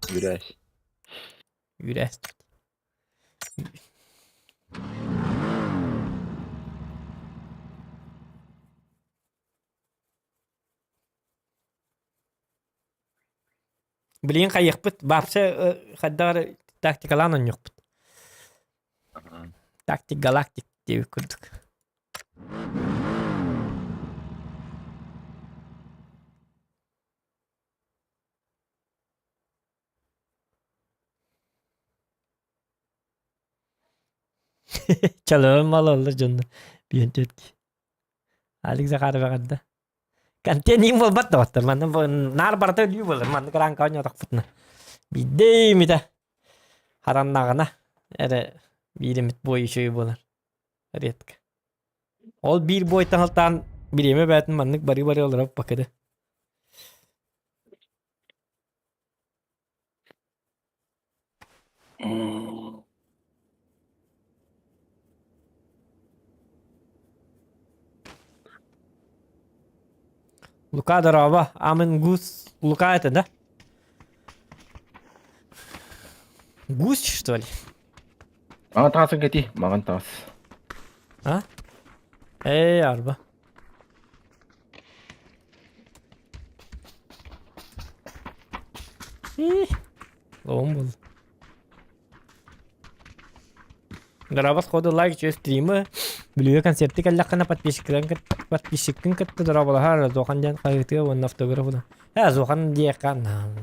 Бүрээс. Үүрээс. Билигин хайыахпыт, вообще хайдах эрэ тактикалаан оонньуохпут. Тактик галактик диэбит курдук. Чалыам малаллар дьонно биэн төрт. Алик Захаров эҕэрдэ. Контент буолбат доҕоттор. Манна наар барыта өлүү буолар. Маннык ранка оонньоотохпутуна. Биирдэ имитэ хараннаҕына эрэ биир эмит бой үчүгэй буолар. Редко. Ол биир бойтан алтаан бириэмэ бээтин маннык бары-бары олорор бакыды. Лука дорообо, Амин Гус Лука это, да? Гусь, что ли? Маҥан таҥасын кэтии, маҥан таҥас. А? Эй, арба. Лоом был. Дорообо сходу лайк чё стримы Бүлүүгэ концерты кэллэххинэ подписчиктарын подписчиккын кытта дорооболоһор Зохан диэн хаһыытыа уонна автограф уна. Ээ Зохан диэххэ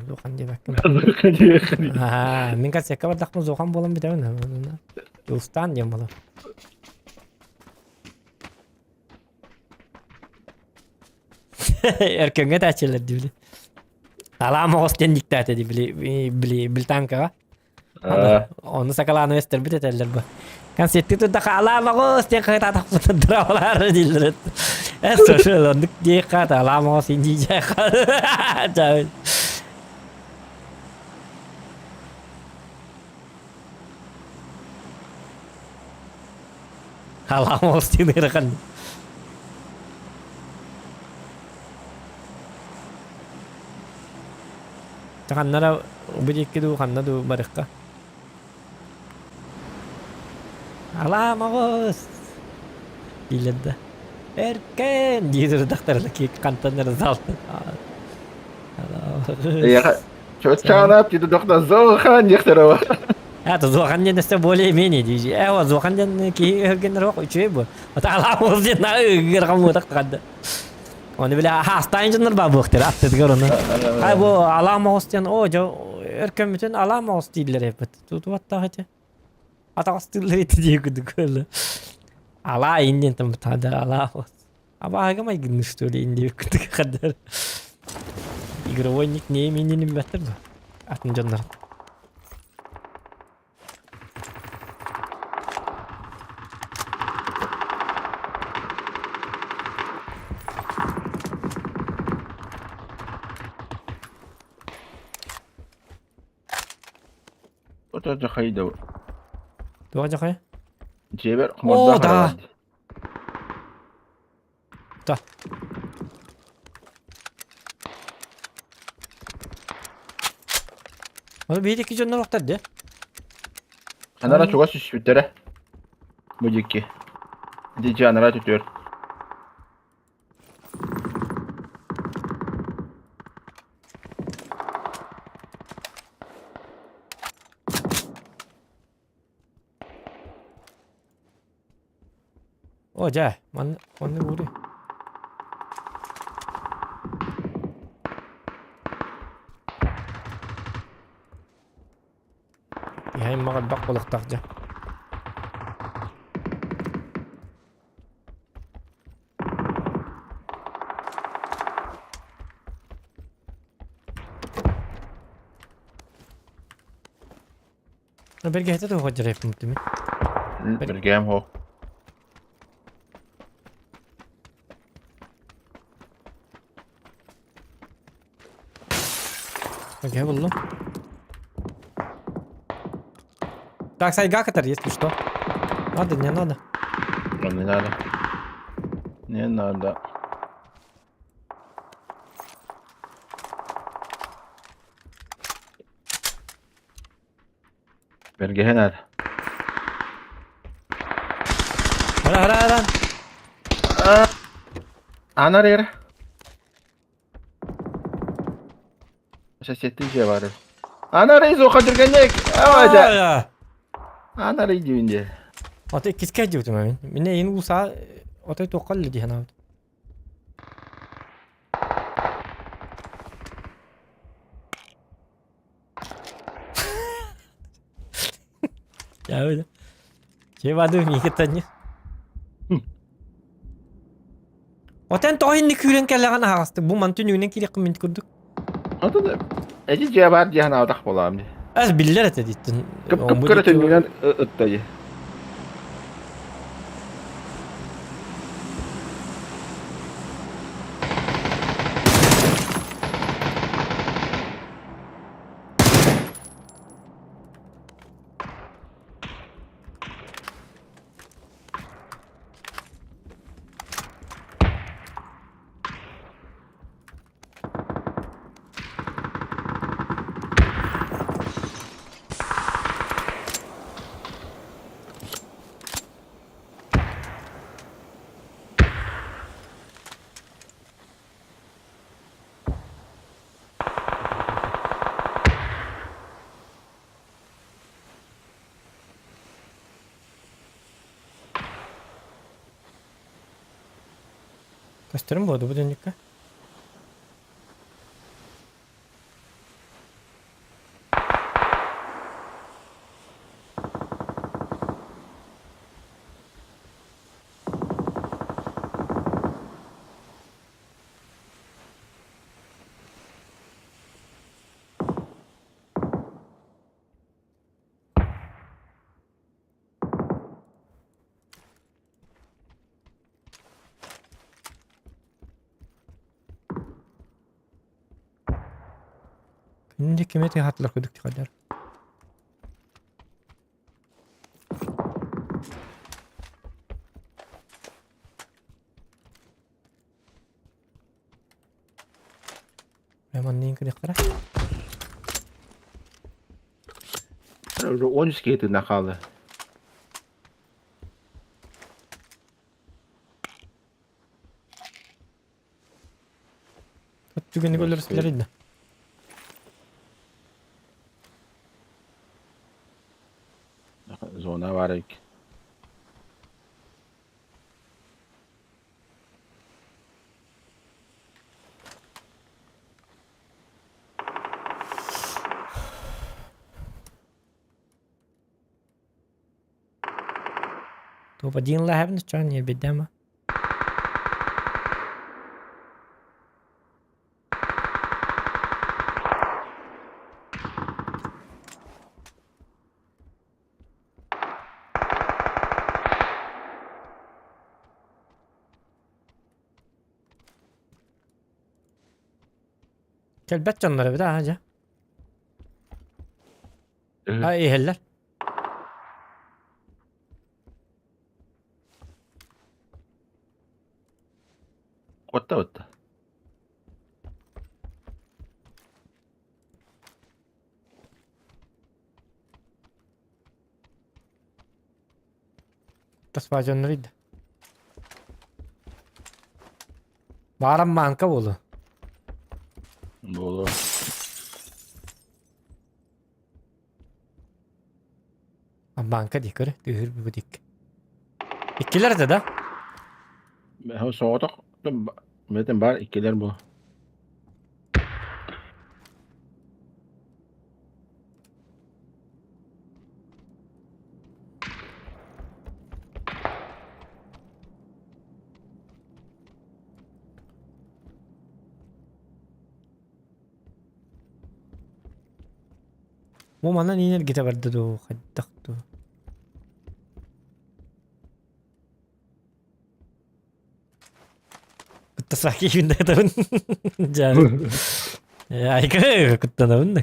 Зохан диэбэккин. Аа, мин концертка бардахпын Зохан буолан бүтэбин. Дьулустаан диэн буолар. Өркөҥҥө этээччилэр дии били. Алаа моҕус диэн диктаата дии били били британкаҕа. Ону сакалааны эстэрбит этэллэр бу. Концертты турдаха алаа моҕус диэн хаһытаатахпытын драмалаары дииллэр. Э, слушай, оннук диэххэ алаа моҕус индиижэхха. Алаа моҕус диэн ыарахан. Ханна бу диэки дуу, ханна дуу барыахха. Алаа моҕус! Дииллэр да. Эркэн! дии турдахтарына хантан эрэ залтан. Эйиэхэ чоччаанап диэн дохна зохан диэхтэрэ Это зохан диэн өссө более-менее дии. Э, зохан диэн киһи өһөргөннөр ох үчүгэй бу. Ата алаа моҕус диэн ыгырҕан муотах тахадда. Оны биле хаастаан дьоннор баа буохтар аттытыгар ону. Хай бу алаа моҕус диэн оо дьэ өркөммүтүн алаа моҕус дииллэр эппит. Тутубаттаах ити. Атаҕастыыллар ити дии курдук көрөллөр. Алаа индиэн таммытаада алаа моҕус. Абааһыга майгынныы что ли индиэ курдук хаддар. Игровой никнейм иннин билбэттэр дуо? Атын дьоннор. Ото дьахайда. Туох дьахай? Дьиэбэр О, хомордоох да. эрэ Да. Оны биир икки дьоннор охтор дии. Анара чугас түспүттэрэ. Бу диэки. Дичи анара түтүөр. О, дьэ, манна манна ууру. Иһэн маҕарбах буолуохтаах дьэ. Бэргэһэтэ туох дьарайппын түмүн. Бэргэһэм хо. Бэргэһэ буллум. Так, сайга катар, если что. Надо, не надо. Не надо. Не надо. Бэргэһэ наада. Ара ара ара. Анар эрэ. Соседтыы дьиэ баар. Анар изуха түргэнник. Aa, Анар диибин дии. Ото иккискэ диэбитим мин. Минэ ин уусаа отой туохха эллэ дии санаабыт. Я Че бады миигиттэн Отен тоҕо инник күүрэн кэллэҕин аһаҕастык бу мантын үүнэн киириэххин мин курдук. Ото да эти дьиэ баар дии санаабатах буолаам дии. Ас биллэр этэ диттин. Кып кып түннүгүнэн ытта дии. Көстөрүм буолду бу түннүккэ. Күнү кими тыаһаатылар курдук тыгаллар. Манныйын көрүөхтэрэ. Он үс киһи тыына хаалла. Түгэни өлөрүстүлэр инде. Зона бар эбит. Туопа диэн лаһабын чон ньиэрбэйдээмэ. Кэлбэт дьоннор эбит аа дьэ. А иһэллэр. Куотта бытта. Таспа дьоннор ида. Баарам маанка буолу. Буолуо. Банка дии көрө, түһүр бу дик. Иккилэр да да? Соҕотох бэтин бар иккилэр бу. Бу манан иинэргитэ барда дуу, хайдах дуу? Куттасаки күннэтабын. Дьаары. Айка куттанабын да.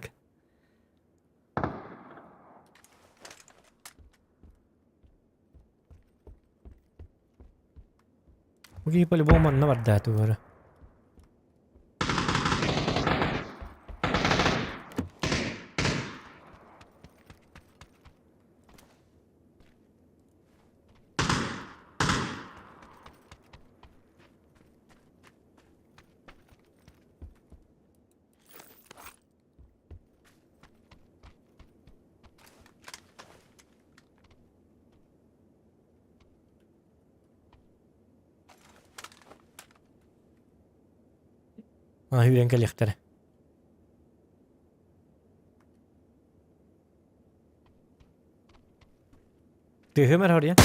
Бу киһи по-любому манна барда тугу Аа үүрэн кэлиэхтэрэ. Тыаһым эрэ хоруйан.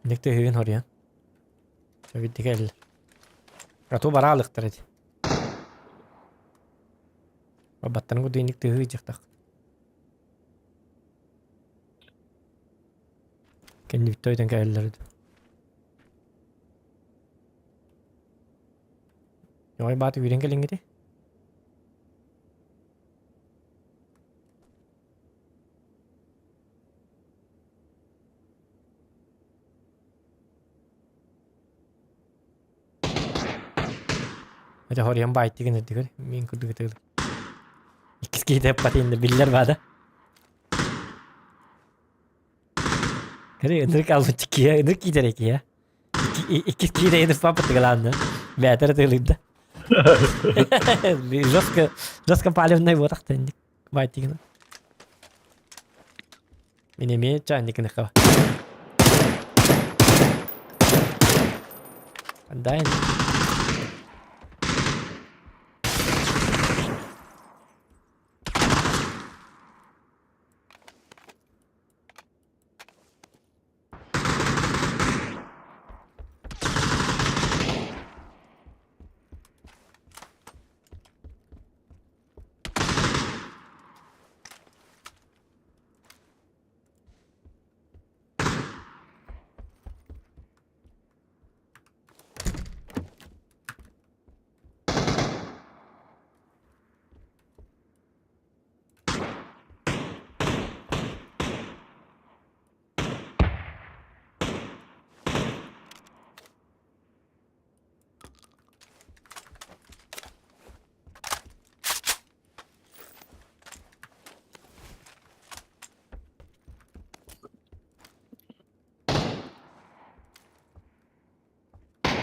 Ник тыаһыгын хоруйан. Эбитти кэллэ. А то бараалыктар эти. Баттан курдук инник тыаһыы дьахтах. Кэннибиттэ өйтөн кэлэллэр үтү. Ой бааты үүрэн кэлиҥҥити. Хотя хоруйан баайдыгын үрдүгэр мин курдук ытыгыл. Иккис киһи эппатыйында биллэр баада. Кэри ынырык албыччы киһи ынырык киитэр киһи. Иккис киһи ынырык папытыгалаанна. Бээтэр ытыгылыйда. Жестко, жестко палевный буотах тенник. Баайтыгын. Мин эмиэ чаанньыкыныхха. Дайн.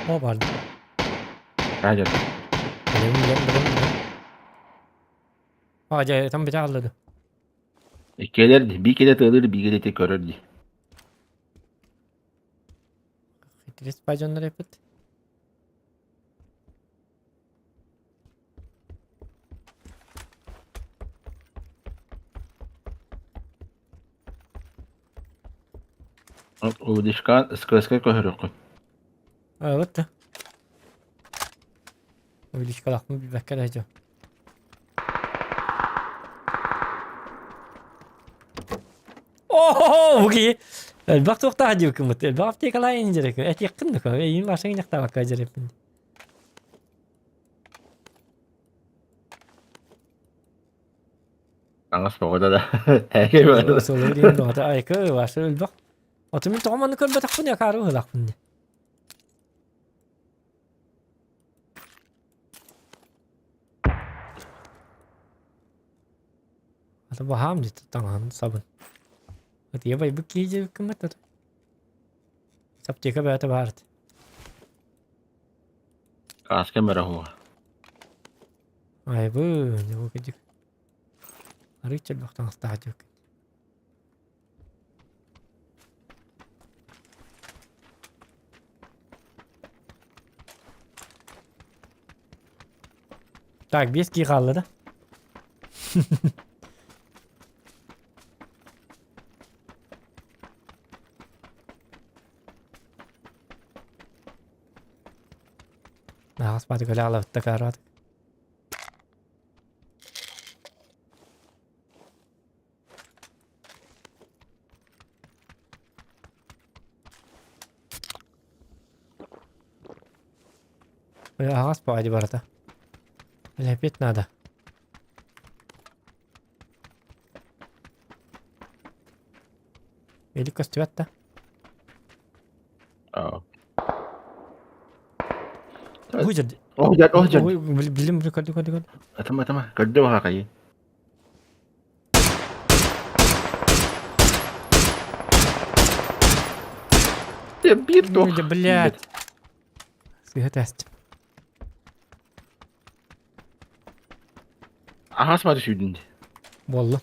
О баар. Радио. Билим билим билим билим. А дьэ там бите хаалла Иккиэлэр дии. Биир киһи тыалыыр, биир киһи көрөр дии. Хитрис бадьоннор эпит. Удишка СКС-ка көһөрүөххүн. Вот да. Увеличкалаахпын билбэккэ да дьон. О, бу киһи элбэх туохтаах диэбиккин элбэх аптекалаах дьэрекин этиэххин да эйиин башың ньахтаабакка дьэреппин. Таҥас тоҕо да да. Соло диэн доҕото айка башы өлбөх. Оту мин тоҕо манны көрбөтөхпүн я каары ыһылахпын дии. Ата баһаам дии таҥаһын сабын. Ытыйа байбыт киһи диэбиккин баттата. Аптека бэйэтэ баар этэ. Кааска мөрө хуа. Айбы, не бу кыдьык. Арыый чөлбөх таҥастаах диэбиккин. Так, биэс киһи хаалла да? Ааспаты көлө алабытта каараат. Аҕас баҕайы барыта. Лепить надо. Или көстүбэт да. Ой, О, дьэ, о, дьэ. Ой, билим, көрдү, көрдү, көрдү. Атама, атама. Көрдө баха хайы. Биир туох. Ой, блядь. Сыһа тест. Аһас маты сүүрдүн. Буолла.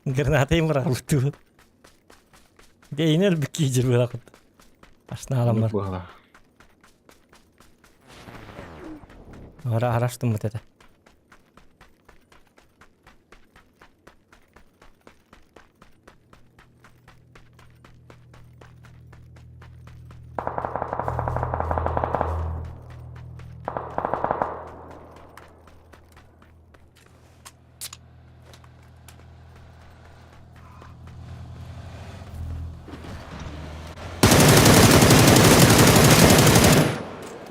Граната им бырахпыт. Дейнер биккиджер бырахпыт. Ашна аламар. Ара араштым вот это.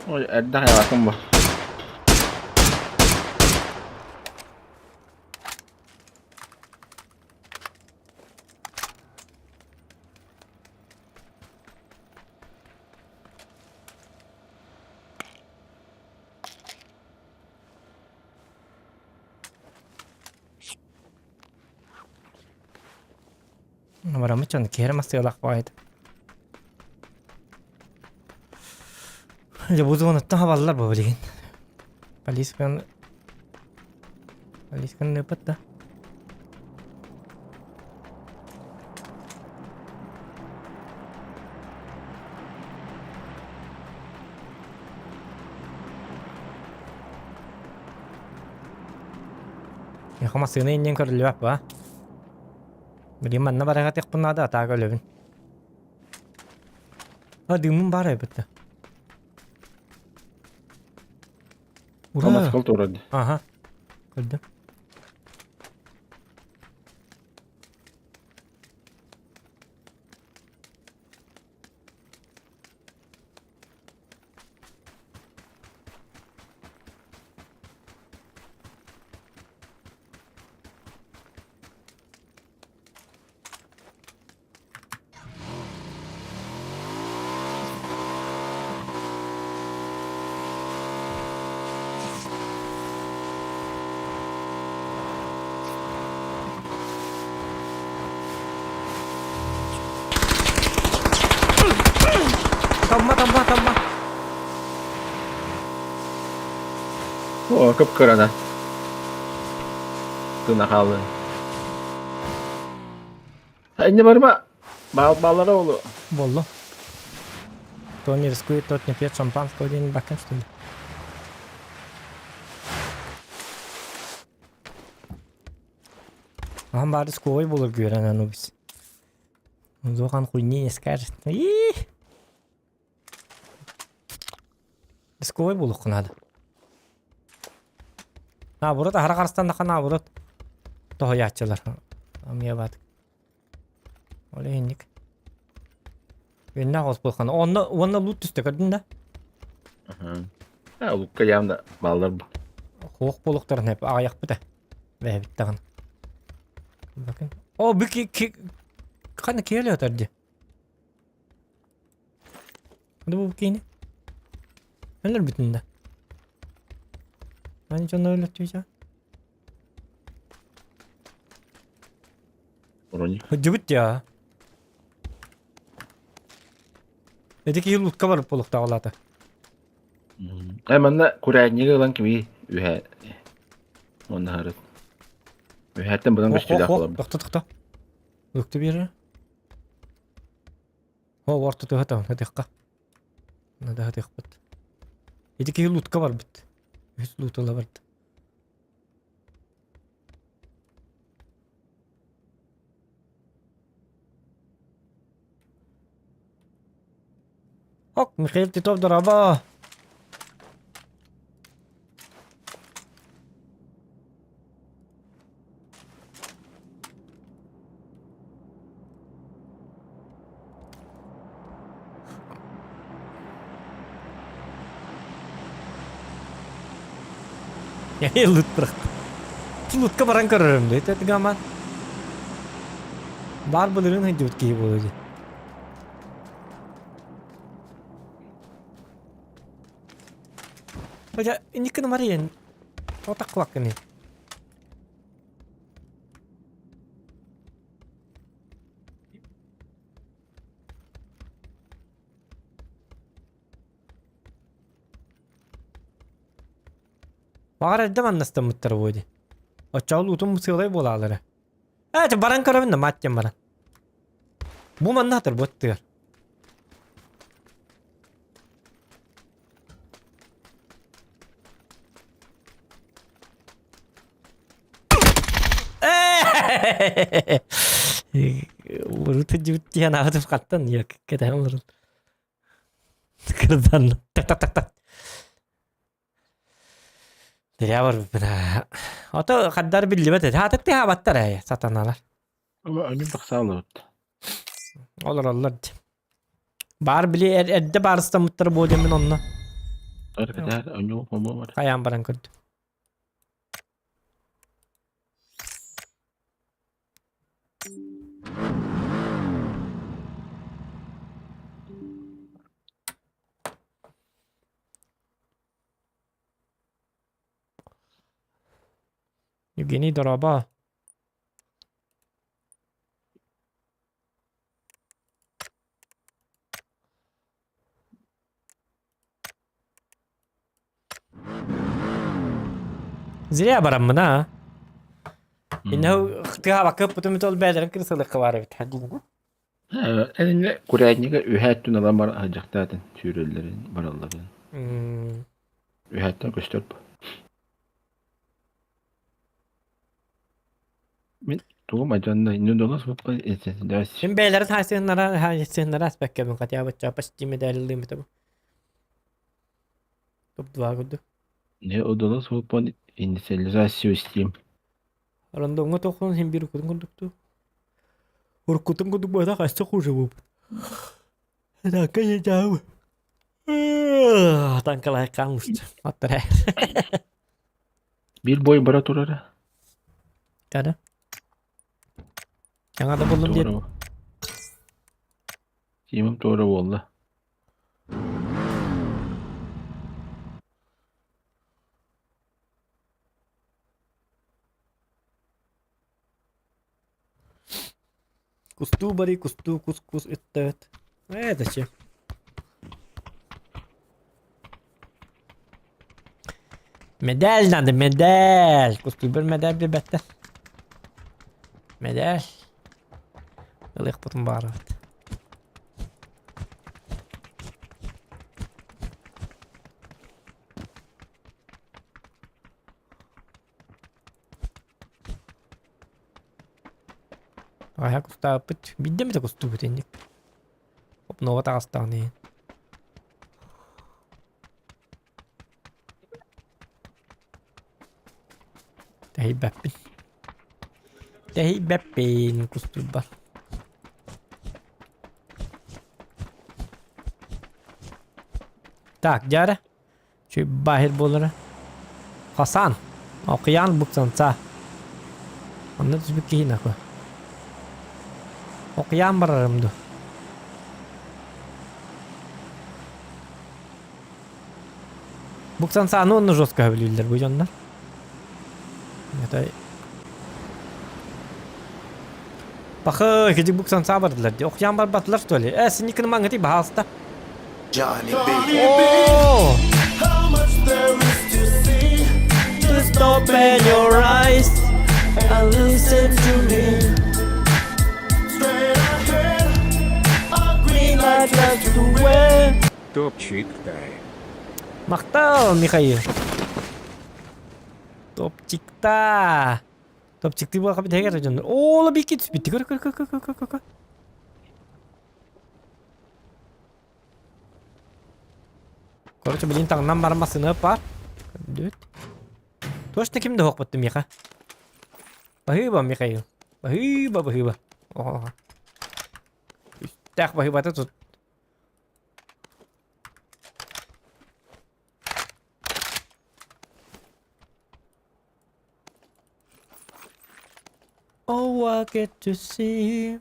Ой, эрдэ хайалаатым бу. Барамыт дьон киһи эрэ мастыалаах баҕайыта. Дьэ бу зонаттан хабаллар бу билигин. Полисканы Полисканы ыппыт да. Миэхэ массыына иннин көрүллүбэт ба. Билигин манна барыахтыахпын наада, атаага өлөбүн. А, дыымым баар эбит да. Ура! Москва турар. Ага. Көрдүм. Тамма, тамма, тамма. О, кып-кырана. Тына хаалыы. Инне барма. Баал баалара олу. Боллу. Кто не рискует, тот не пьет шампанского день бакен, что ли? Ахан бары рисковый болор күөрэн Анубис. Зохан хуйни не скажет. Ии! Рисковый буолуохха наада. Наоборот, аһара харыстаннахха наоборот тоһуйааччылар. Амия баат. Ол иһинник. Үөннээх оҕус буолхана. Онно уонна лут түстэ көрдүн да? А, лукка явно баллар бу. Хуох буолуохтарын эп аҕыйахпыт ээ. Бэйэбит даҕаны. Бакын. О, бу ки ки ханна киэлэ өтөр дии. Бу киини. Өлөрбүтүн да. Аны дьоно өлөртүүсэ. Броник. Сылдьыбыт дии. Эти киһи лутка барып буолуохтаах ол аата. Э манна курээнньиги ылан кими үһэ уонна харыт. Үһэттэн быдан көстүүлээх буолар. Тохто тохто. Лукты биэрэ. О, орто тыһа таһын хатыхха. Надо хатыхпыт. Ити киһи лутка барбыт. Үс лутала барда. Ок, Михаил Титов, дорообо! Лут бырахта. Лутка баран көрөрүм дии, гаман. Баар былырыын сылдьыбыт киһи буолуо дии. Хотя инникини Мария тоҕо кылаккыный? Баҕар эрдэ маннастаммыттара буо дии. Оччоҕо луутум сыалай буолаалара. Ээ, чэ баран көрөбүн да мать диэн баран. Бу манна атыр бу аттыгар. Урут дьүт диэн аҕытып хаттан кэтэһэн олорон. Кырдан так так так так. Дыря барбыппын аа. Ото хаддар биллибэт этэ. Хаатык тыһаабаттар ээ сатаналар. Аны тахсаалыбыт. Олороллор дии. Баар били эрдэ баарыстаммыттар буо диэммин онно. Эркэтээр онньуу хомуо бар. Хайаан баран көрдүм. Евгений, дорообо. Зря бараммын аа. Иннэ тыаһабакка ыппытым ол бэйэлэрин кырсалыахха баар эбит. Энинэ курээтнигэ үһээттин ылан бар сылдьахтаатын сүүрэллэрин баралларын. Үһээттэн көстөр бу. Мин тугум адьанна иннин долас буппа Мин бэйэлэрин хаасыһыннара хаасыһыннара аспеккабын хотя бы почти медаль ылыым этэ бу. Топ-2 курдук. Не удалось выполнить инициализацию Steam. Рандомҥа тохтон син биир уруккутун курдук дуу? Уруккутун курдук буолбатах, өссө хуже буолбут. Таҥка дьаабы. Таҥкалаһыккаан усту. Оттор Биир бой бара турара. Када. Саҥа да буллум диэн. Тимом туора буолла. Кустуу барый, кустуу кус-кус ыттаҕыт. Ээ, зачем? Медаль надо, медаль. Кустуйбар медаль билбэттэр. Медаль. Ылыахпытын баҕарабыт. Аһа кустаабыппыт. Биирдэ эмитэ кустуубут инник. Обнова таҕыстаҕын иһин. Тэһийбэппин. Тэһийбэппин кустуурбар. Так, дьэ Чүй баһир буолара. Хасан. Океан буксанца. Онно түспүт киһи нахуй. Океан барарым ду. Буксансааны онно жестко сөбүлүүллэр бу дьоннор. Это Пахы, кiji буксанса бардылар ди. Океан барбатылар что ли? Э, синикини маңгыти баһаалыста. Johnny B. О! Just open your eyes and listen to me. Green light lights the way. Топчик тай. Махтал, Михаил. Топчикта. Топчиктыы буолха бүтэһигэр дьон. Оо, бикки түспүттү. Көр, көр, көр, көр, көр, көр. Короче, блин, таҥнан баран массыына паар. Көрдүбүт. Точно ким да суохпутту миэхэ. Баһыыба, Михаил. Баһыыба, баһыыба. Оһо. Үстээх баһыыбата тут. Oh, I get to see.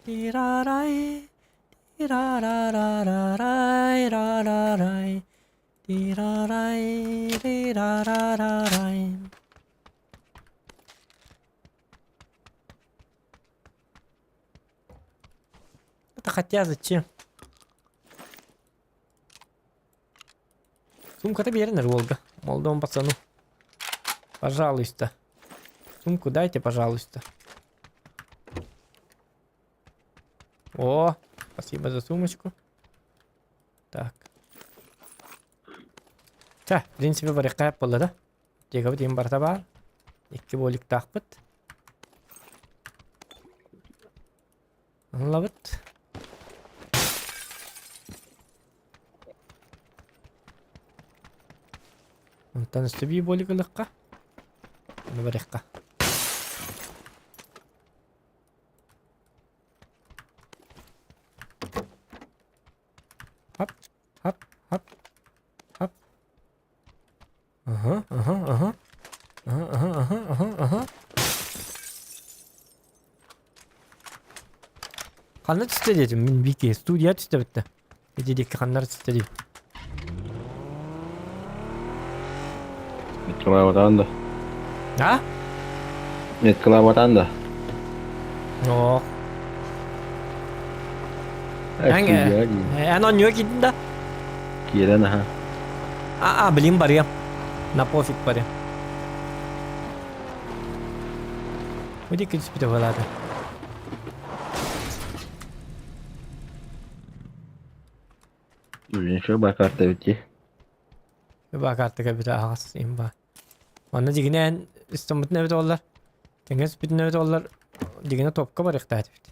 Tirarai, tirararararai, rararai, tirarai, tirarararai. Это хотя зачем? Сумката биэрэн Волга. Молодому пацану. Пожалуйста. Сумку дайте, пожалуйста. О, спасибо за сумочку. Так. Чэ, в принципе, барыахха буолла да. Дьиэгэбит иһин барыта баар. Икки буоликтаахпыт. Ыллабыт. Онтон өссө биир буолик ылыахха. Ону барыахха. Хоп, хоп, хоп, хоп. Аһа, аһа, аһа. Аһа, аһа, аһа, аһа, аһа. Ханна түстэ диэтим мин Вики студия түстэ битте. Ити диэки ханнар түстэ дии. Меткалаабатаан да. А? Меткалаабатаан да. Оо. Эн Студия дии. эн онньуга киирдин да? Киирэн аха. А, блин, барыам. На пофиг барыам. Бу диэки түспүтэ буолаата. Ничего ба карта эбит дии. Ба карта кэлбитэ аһаҕас имба. Манна дьигинээн истоммутун эбит оллар. Тэҥҥэ түспүтүн эбит оллар. Дьигинэ топка барыахтаах этибит.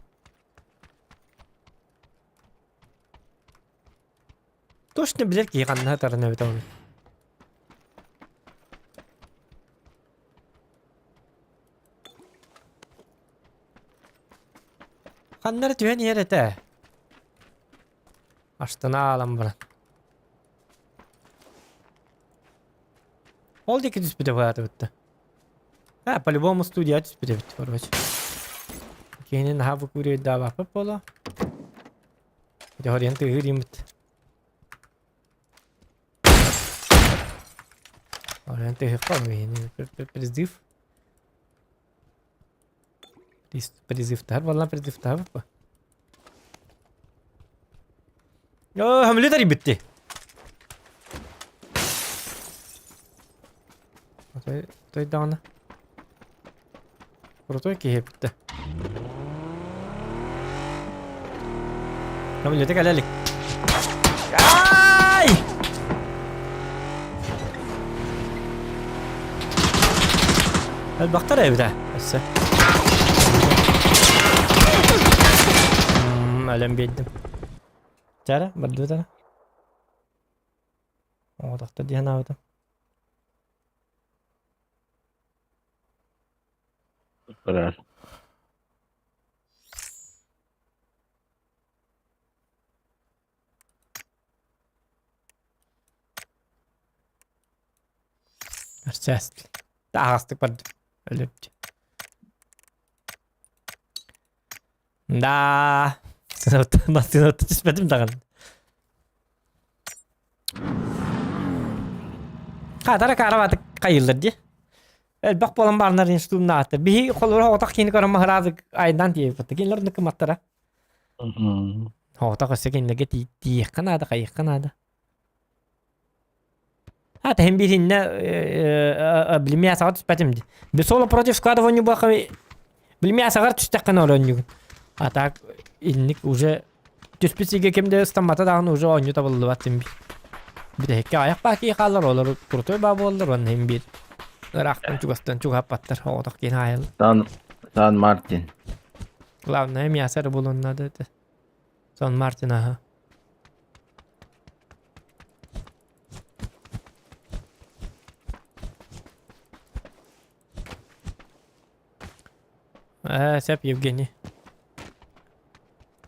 Точно билэр киһи ханна сытарын эбит ол. Ханна эрэ түһэн иһэр этэ. Астына аалан баран. Ол диэки түспүтэ баатыбытта. А, по-любому студия түспүт эбит, короче. Киһини наһаа букуурейдаабаппыт буолуо. Ити хоруйан тыаһыыр ииммит. Хоруйан тыаһыахха призыв. Призывтар буолла призывтаабыт Оо, хамлет арыйбытти. Отой, отой даҕаны. Крутой киһи эбит Хамлеты кэлэ илик. Ай! Элбэхтэр эбит ээ, өссө. Өлөн биэрдим. Чара, бардыбыт ара. Оҕотохто дии санаабытым. Барар. Сейчас. Таҕастык бардым. Өлүпчү. Да. Массыына түспэтим даҕаны. Хаатара каараваты хайыллар дии. Элбэх буолан баарнар институтнаатар. Биһи холобура оҕотох киини көрөн маһыраазык айдан тиийбит. Кинилэр оннук кыматтара. Оҕотох өссө кинилэргэ тиийиэххэ наада, хайыахха наада. А, тэһин биириннэ блимя саҕа түспэтим дии. Бесоло против складов онньубаха блимя саҕар түстэххинэ оронньугун. А так инник уже түспүт сиргэ ким да ыстаммата даҕаны уже оонньуу табыллыбат син биир. Бүтэһиккэ айах баа киһи хаалар, олор крутой баа буоллар уонна иһин биир ыраахтан чугастан чугаһаппаттар оҕотох киһи аайыл. Сан Сан Мартин. Главное мясо эрэ буолуон наада этэ. Сан Мартин аһа. Ээ, сөп Евгений.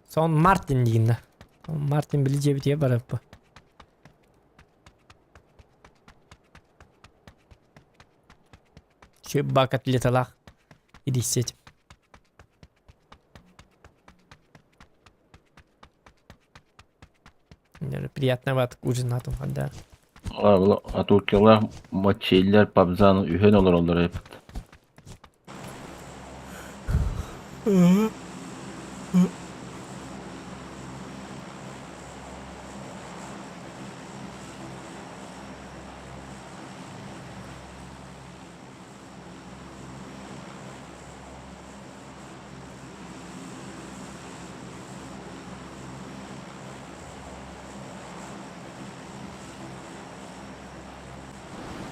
Сон Мартин диин да. Мартин били дьиэбитигэр барыппа. Чүп бак котлеталаах идиссет. Приятного ужина да. Атуркалар мочеллер пабзаны үһөн олороллор эбит.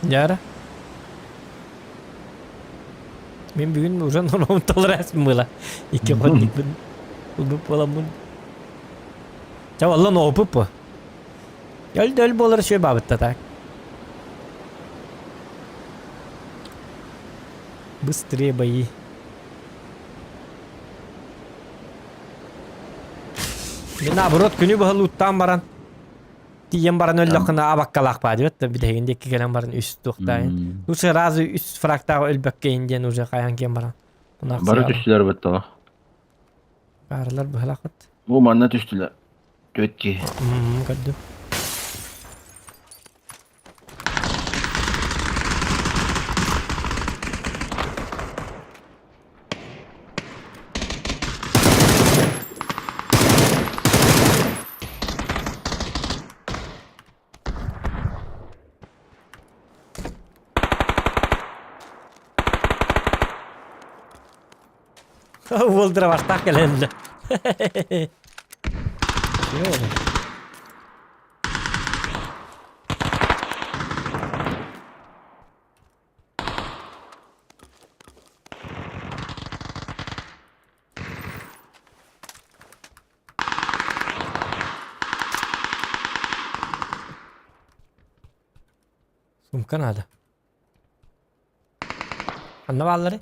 Дьара. Мин бүгүн уже нормам толорасым была. Икки ходникпын. Улбуп буоламмын. Ча валлан опыт по. Өл да өл буолар үчүгэй баабытта так. Быстрее бои. Мен наоборот күнү быһа лууттаан баран тиийэн баран өллөххүнэ абаккалаах баа диэбит да бүтэһигин диэки кэлэн баран үс туохтаайын. Лучше разу үс фрактааҕы өлбөккөйүн диэн уже хайаан киэн баран. Бары түстүлэр быттала. Баарылар быһалаахыт. Бу манна түстүлэр. Түөрт киһи. Көрдүм. Уол дроваштаах кэлэн Сумка надо. Ханна бааллары?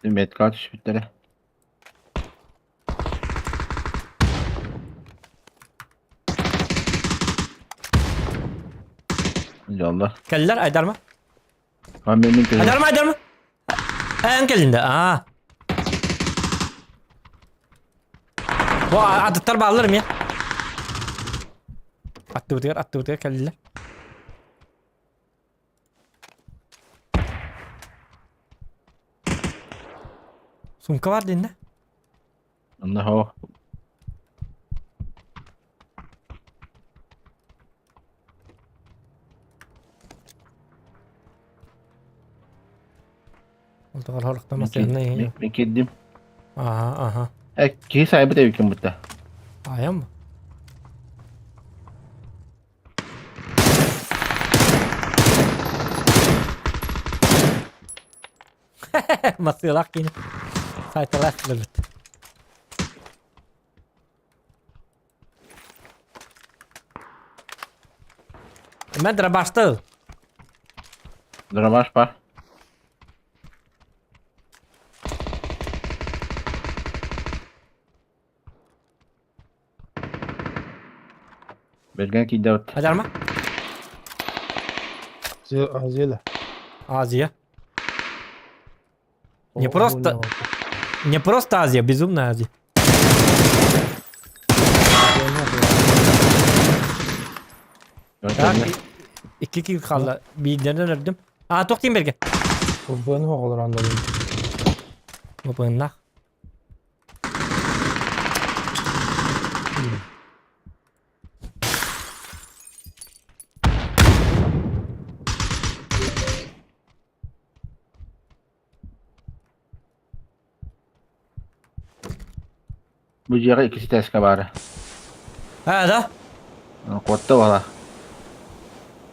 Метка түспүттэрэ. Дьалла. Кэллэр айдарма. А мен мен кэлэр. Айдарма айдарма. Эн кэллин да. Аа. Бу атыттар бааллар эмиэ. Аттыбытыгар аттыбытыгар кэллилэр. Сумка бар динне. Онно хоох. Олтоҕор хорохтомас Мен кирдим. Аха, аха. Э, киһи сайбыт эбиккин бутта. Айам. Масыалаах киинэ. Сайталаах билбит. Мен дробашты. Дробаш бар. Берген киирдэ Адарма? Азия. Азия. Не просто... Не просто Азия, безумная Азия. Так, икки киһи хаалла. Биирдэрин өлөрдүм. А, туох диэн бэргэ? Быны оҕолор андалын. Быһыннах. Бу дьиэҕэ икки ситээскэ баара. А, да? Куотта бала.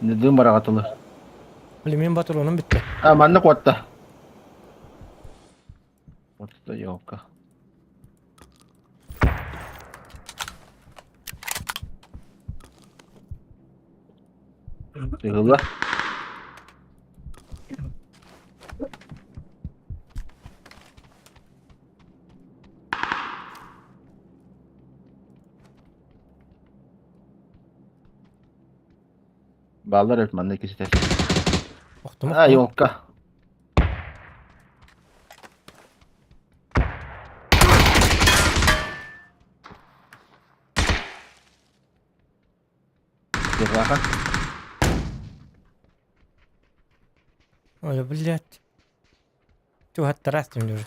Дым бараҕатылы. Блин, патроным бүттэ. А, манна куотта. Вот это елка. Тыгылла. Бааллар эбит манна иккиситэ. Охтум, А, охтум. елка. Держаха. Ой, блядь. Чугаттараас түмнү уже.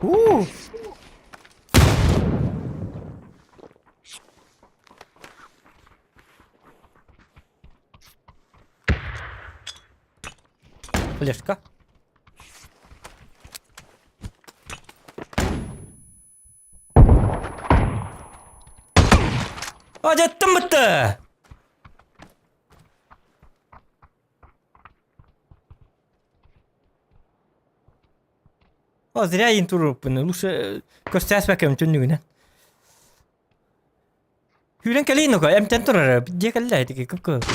Уу! Флешка. Адеттым бітті! О, зря иин турууппун. Лучше көрсөөспөккөм түннүгүнэн. Күүрэн кэлиин око, эмтэн турар, дьиэ кэллэ итики кып-кып.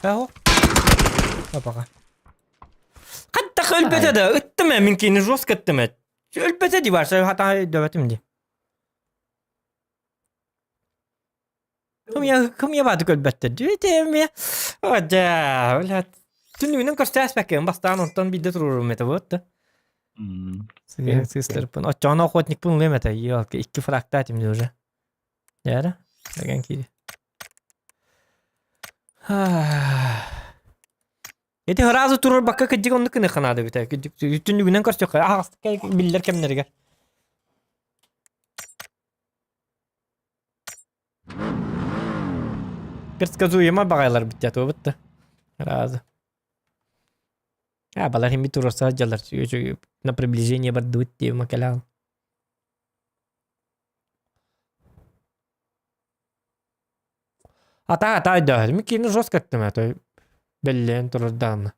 Аһо. Апаға. Хаттах өлбөтө да, ыттым ээ, мин кини жестко ыттым ээ. Өлбөтө дии барса, хата өйдөбөтүм дии. Кым ябады көрбөттөр дии. Одя, блядь. Түннүгүнэн көрсөөспөккөм, бастаан онтон биирдэ туруорум этэ буотта. Сыыстарыппын. Оччоҕуна охотникпын ылыам этэ. Ёлки, икки фрактаат имде уже. Дьээрэ, даган киири. Ити сразу туруорбакка кырдьык оннук гыныахха наада эбит ээ. Кырдьык түннүгүнэн көрсөххө аһаҕастык биллэр кэмнэригэр. Предсказуемо баҕайылар бүттээтэ да. Сразу. А, балар химби туруорса сылдьаллар. На приближение бардыбыт диэм макалаал. Ата ата өйдөһөр. Мин кини жестко эттим это. Беллен турардаҕына.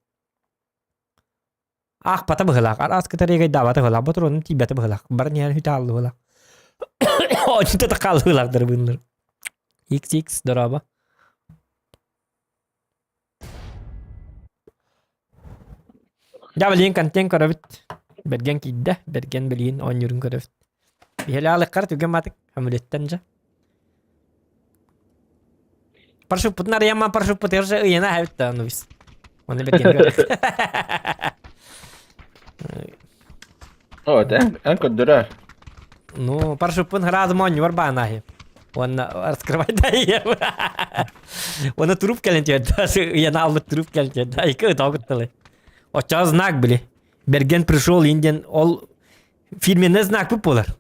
Аахпата быһылаах, араас кытарыгайдаабата быһылаах, ботуруонум тиийбэтэ быһылаах, баран иһэн хүтэ хаалла быһылаах. Оонньуута да хаалла быһылаах дарыбыыннар. XX дорообо. Дьэ билигин контент көрөбүт. Бэргэн киирдэ, Бэргэн билигин оонньуурун көрөбүт. Биһиэхэ алыккар түгэн маатык хамылеттан дьэ. Парашютпутун арыйамман парашютпутугар же ыйана эбит да ону бис. Оны бэргэн көрөр. О, это эн көрдөрөр. Ну, парашютпун сразу моонньубар баанаһы. Уонна раскрывай да Уонна труп кэлэн түһэрдэ. Ыйана албыт труп кэлэн түһэрдэ. Айка ытаҕытталы. Оччоҕо знак били. Берген пришел инден ол фирменный знак буолар.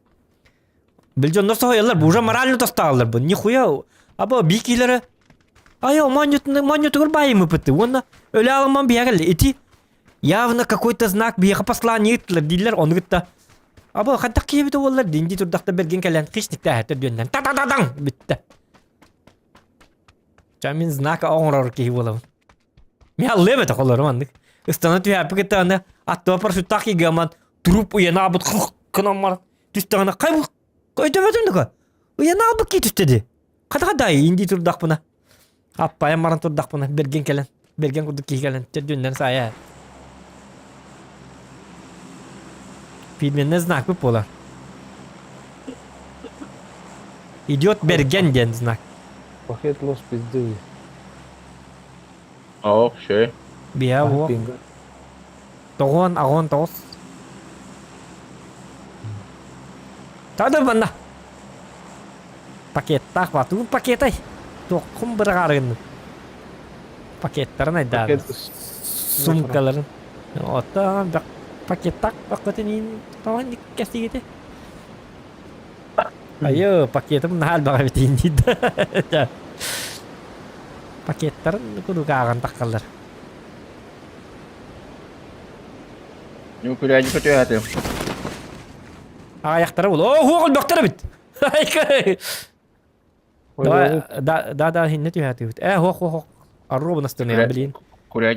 Бил дьоннор соһуйаллар, бу уже морально тостааллар бу. Нихуя, аба бикилere Айо, маннютугар байымы пытты. Уонна өлө алыман биһэгэлли. Ити явно какой-то знак биһиэхэ послание ыыттылар дииллэр, ону кытта Аба хайдах киһибит уоллар динди турдахта берген кэлэн хищниктээһэттэр дүөннэн та-та-та-таң бүттэ. Ча мин знак оҥорор киһи буолабын. Мин аллыам этэ холорум аннык. Ыстана түһээппит кытта аны аттыба парашюттаах киһи труп уйанаабыт гынан баран түстэҕинэ хай өйдөбөтүм дука уйанаабыт кии түстэ дии хата дай индии турдахпына аппайан баран турдахпына берген кэлэн берген курдук киһи кэлэн төрдүннэн саайа фирменный знак буолар идет берген диэн знак Пакет лос пизды. О, шö. Биэ уо тоҕуон аҕуон тоҕус Тада манна пакеттаах ба тугун пакетай туоххун быраҕаарыгын пакеттарын айдаарын сумкаларын оттон пакеттаах баккатын иин тоҕон кэстигити Айыы, пакетым наһаа элбэх эбит диир Пакеттарын куруук ааҕан таххаллар. Күрээдьи көтүөһэтим. Аҕайахтара буолуо. Оо, хуох өлбөхтөр эбит. Давай, да, да, да, хинне түһээтибит. Э, хуох, хуох, хуох. Арруобун астыныам, блин.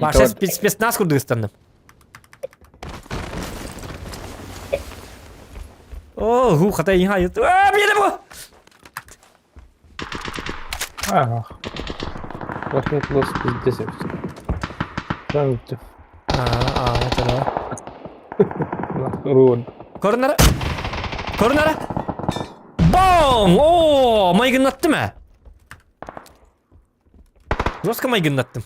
Маша спецназ курдук ыстанным. О, ху, хата иһа айыт. Аа, миэнэ бу! Ага. Рахмет лос пиздец эбит. Там Аа, аа, это Руон. Көрүнэрэ. Көрүнэрэ. Бам! Оо, майгыннаттым ээ. Жестко майгыннаттым.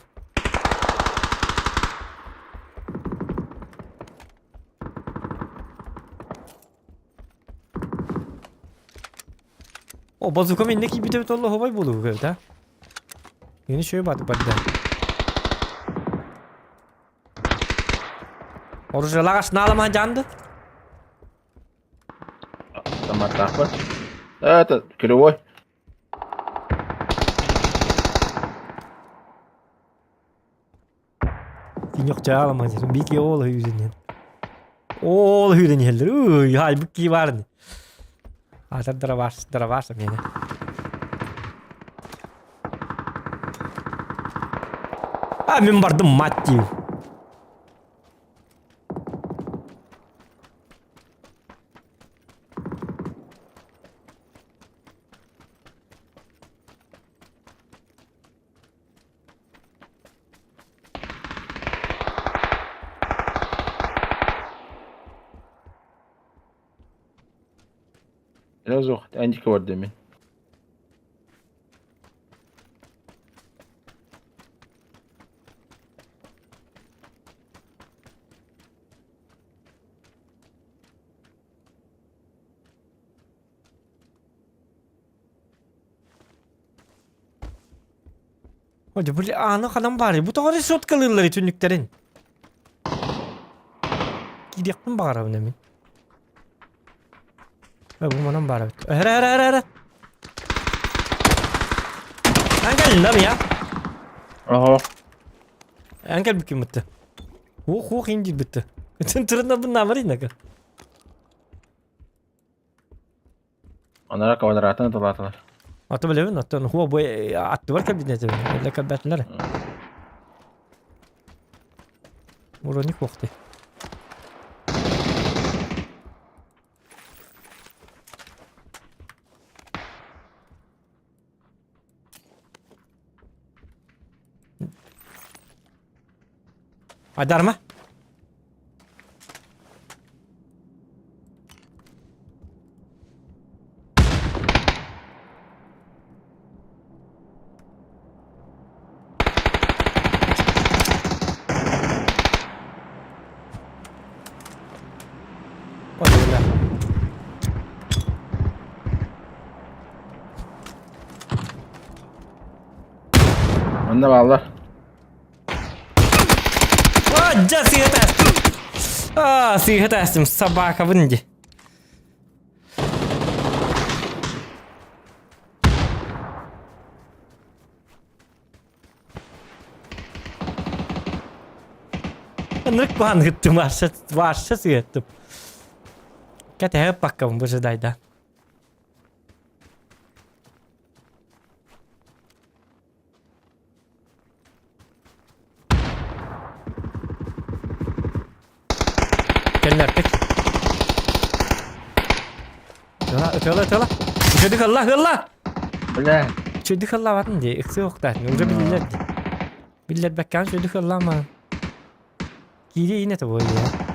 О, базукам инне киирбитэ эбит олло оһобай буолуо эбит а. Мини шөй бат барда. Оружиялаах ашнаалама дьаанды. Тамартаахпын. Это кривой. Тиньохчаалама дьэ. Бики ол үүрүнэн. Ол үүрүн иһэллэр. Уй, хай бу ки баар. Атар дроваш, дроваш миэнэ. А мин бардым мать дии. Разох, антика бар дэмин. Hadi bu аны ханан баар. Бу тоҕо соткалыыллар түннүктэрин. Киириэхпин баҕарабын мин. Бу манан баар эбит. Эрэ эрэ эрэ эрэ. Эн кэллин да я? Ага. Эн кэлбиккин бытты. Ух ух индир бытты. Тырына бунна барыйнака. Анара квадратын тылаатылар. Аты билэбин, оттон хуа бу аттыбар кабинеты эле кабинетлер. Уроник вохты. Айдарма. Ой, бля. Манна бааллар. А, дьэ, сыыһа таастым. А, сыыһа таастым, собакабын дии. Ынырык куһаан ыттым, варша, варша сыһыаттым. Кэтэһэ ыппаккабын выжидай да. Кэллэрбит. Ытыала, ытыала, ытыала. Үчүгэй ылла, ылла! Бля. Үчүгэй ыллаабатын дии, ыксыы уохтаатын, уже биллэр дии. Биллэрбэккэҕин үчүгэй ыллаама. Киирии иинэ тобой я.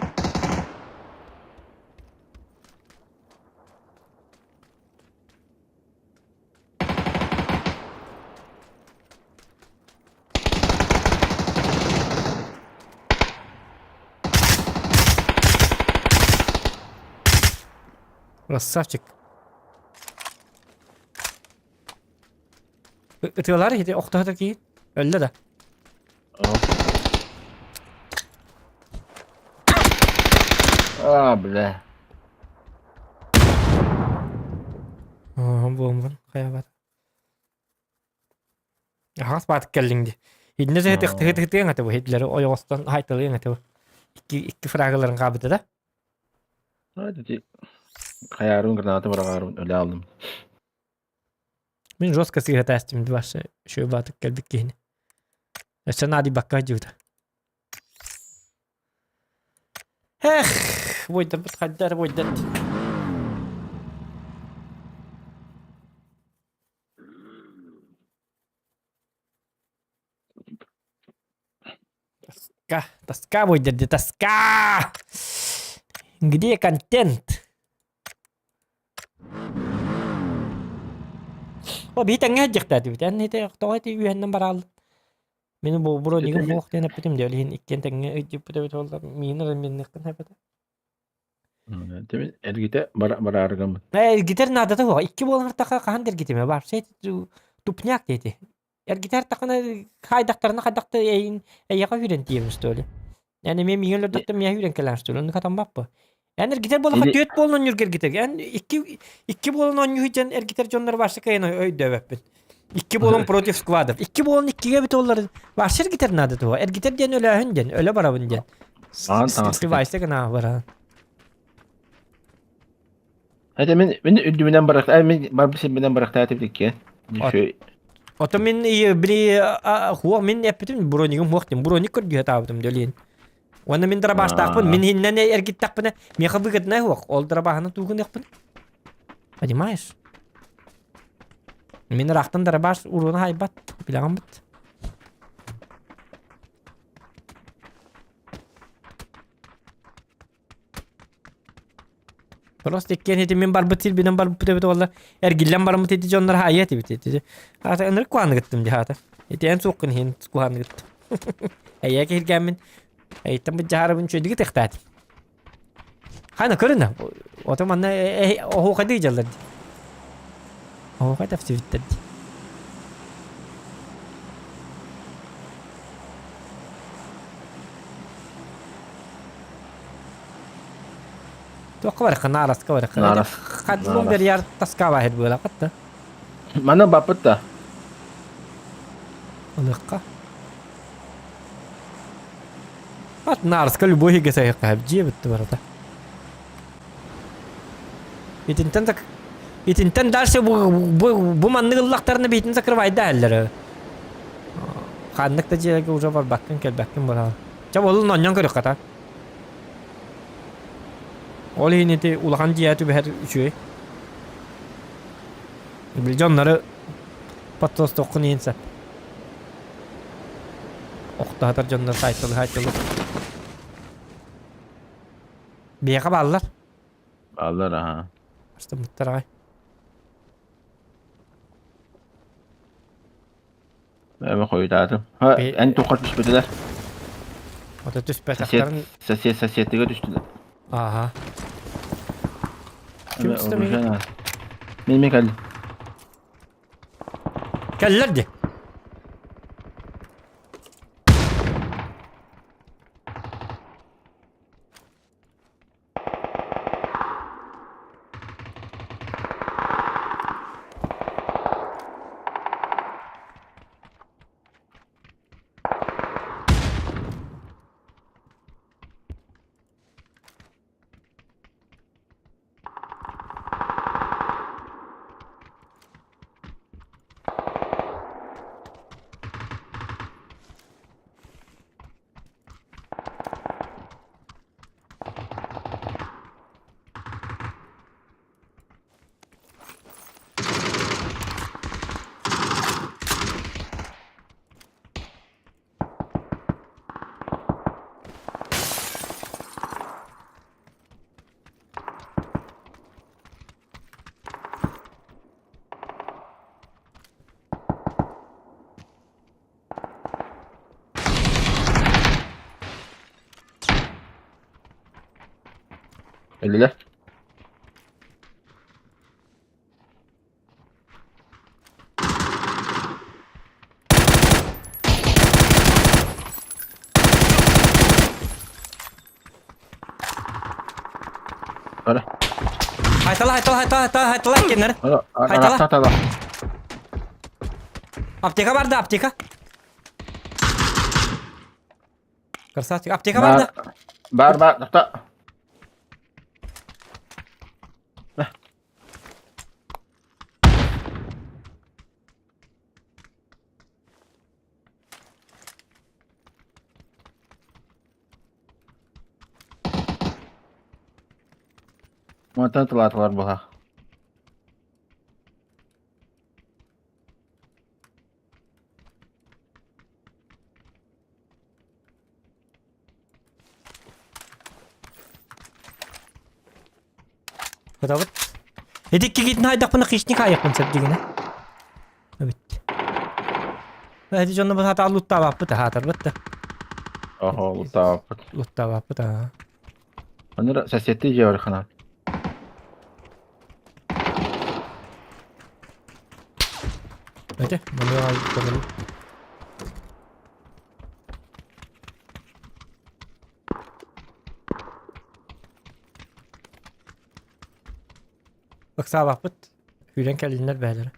Красавчик. Ытыалар ити охтоһо киһи өллө да. А, бля. Буомбун хайабат. Аһаҕас баатык кэллиҥ дии. Итиннэ тыһытыаҥ этэ бу хитлери ойоҕостон хайталыаҥ этэ бу. Икки икки фрагаларын хаабыта да. Ити. Хайаарбын граната быраҕаарбын өлө алдым. Мин жестко сыыһа таастым ваша үчүгэй баатык кэлбит киһини. Өссө наадыйбакка сылдьыбыта. Эх, буойдарбыт хайда эрэ буойдар дии. Тоска, тоска буойдар дии, тоска! Где контент? О, биһи тэҥҥэ сылдьыахтаатыбыт. Эн ити тоҕо ити үөһэннэн барааллын? Мин бу бронигым суох диэн эппитим дии, ол иһин иккиэн тэҥҥэ ыйдьыппыт эбит буолла, миигин эрэ минныаххын эбэтэ. Эргитэ барааргаммыт. Ээ, эргитэр наадата суох. Икки буолан артахха хаһан да эргитимэ вообще тупняк диэти. Эргитэр таххына хайдахтарына хайдахта эйин эйиэхэ үүрэн тиийэбин что ли? Эн эмиэ миигин өлөрдөхтөн миэхэ үүрэн кэлээн что ли? Оннук хатаммаппы. Эн эргитэр буоллахха Или түөрт буолан оонньуурга эргитэр. Эн икки икки буолан оонньуу сылдьан эргитэр дьоннор вообще кыайан өйдөөбөппүн. Икки буолан против сквадов. Икки буолан иккигэ эбит оллар вообще эргитэр наада туһа. Эргитэр диэн өлөөһүн диэн, өлө барабын диэн. Аан таҥас. Сливайся гына баран. Это мин мин үрдүбүнэн барахта мин барбы сирбинэн барахтаатым иккиэн. Еще Ото мин били хуох мин эппитим бронигым хуох диэн броник көрдүһэ таабытым дөлиин. Уонна мин дырабаастаахпын, мин иһиннэн эргиттэхпинэ, миэхэ выгоднай суох, ол дырабааһына туугуныахпын. Понимаешь? Мин ыраахтан дырабаас уруона хайбат, билэҕин бит. Просто иккиэн ити мин барбыт сирбинэн барбыт эбит уолла эргиллэн бараммыт ити дьоннор хаайа этибит ити. Аата ынырык куһааны гыттым дии аата. Ити эн суоххун иһин куһааны гыттым. Эйээ киһиргээммин эйиттэн быдьаарабын үчүгэйдик ытыахтаатым. Хайна көрүнэ. Ото манна оһуохайды дьаллар дии. Оһуохай тэпсибиттэр дии. Туохха барыхха, наараска барыхха. Наарас. Хадылым Наарас. бэрияр таскаабаа иһит буолаҕыт да. Манна баппыт да. Ылыахха. Ат наараска любой иһигэ сайыхха дьиэ бүтті барыта. Итинтэн так итинтэн дальше бу, бу, бу маннык ыллахтарына биитин закрывайда әлләре. Ханнык да дьиэгэ уже барбаккын кэлбэккин буолаҕын. Чэ болун онньон көрүөххэ та. Ол иһин ити улахан дьиэ түбэһэр үчүгэй. Били дьоннору подтостуоххун иһин сөп. Охтоһотор дьоннор сайтылы-сайтылы. Биһиэхэ бааллар. Бааллар аха. Астыммыттар аҕай. Эбэ хойутаатым. Ха, эн туохха түспэтилэр? Ото түспэтэхтэрин... Сосед, соседтыга түстүлэр. Ааха. Ким түстэ миигин? Мен мен кэллим. Кэллэр дии. Өллүлэр. Ара. Хайтала, хайтала, хайтала, хайтала, хайтала кеннер. Ара, Хайтала. ара, тала. Аптека бар да, аптека. Красавчик. Аптека бар да. Бар, бар, тохто. Мантан тылаатылар быһа. Кытабыт. Ити икки киитин хайдахпына хищник аайахпын сөп дигинэ. Эбит. Эти дьонно бу сатаан луттаабаппыт аһаатарбыт да. Оһо, луттаабаппыт. Луттаабаппыт аа. Аны соседти дьиэ ханан. Эти, маны көмөлү. Ыксаабаппыт. Күүрэн кэллиннэр бээлэрэ.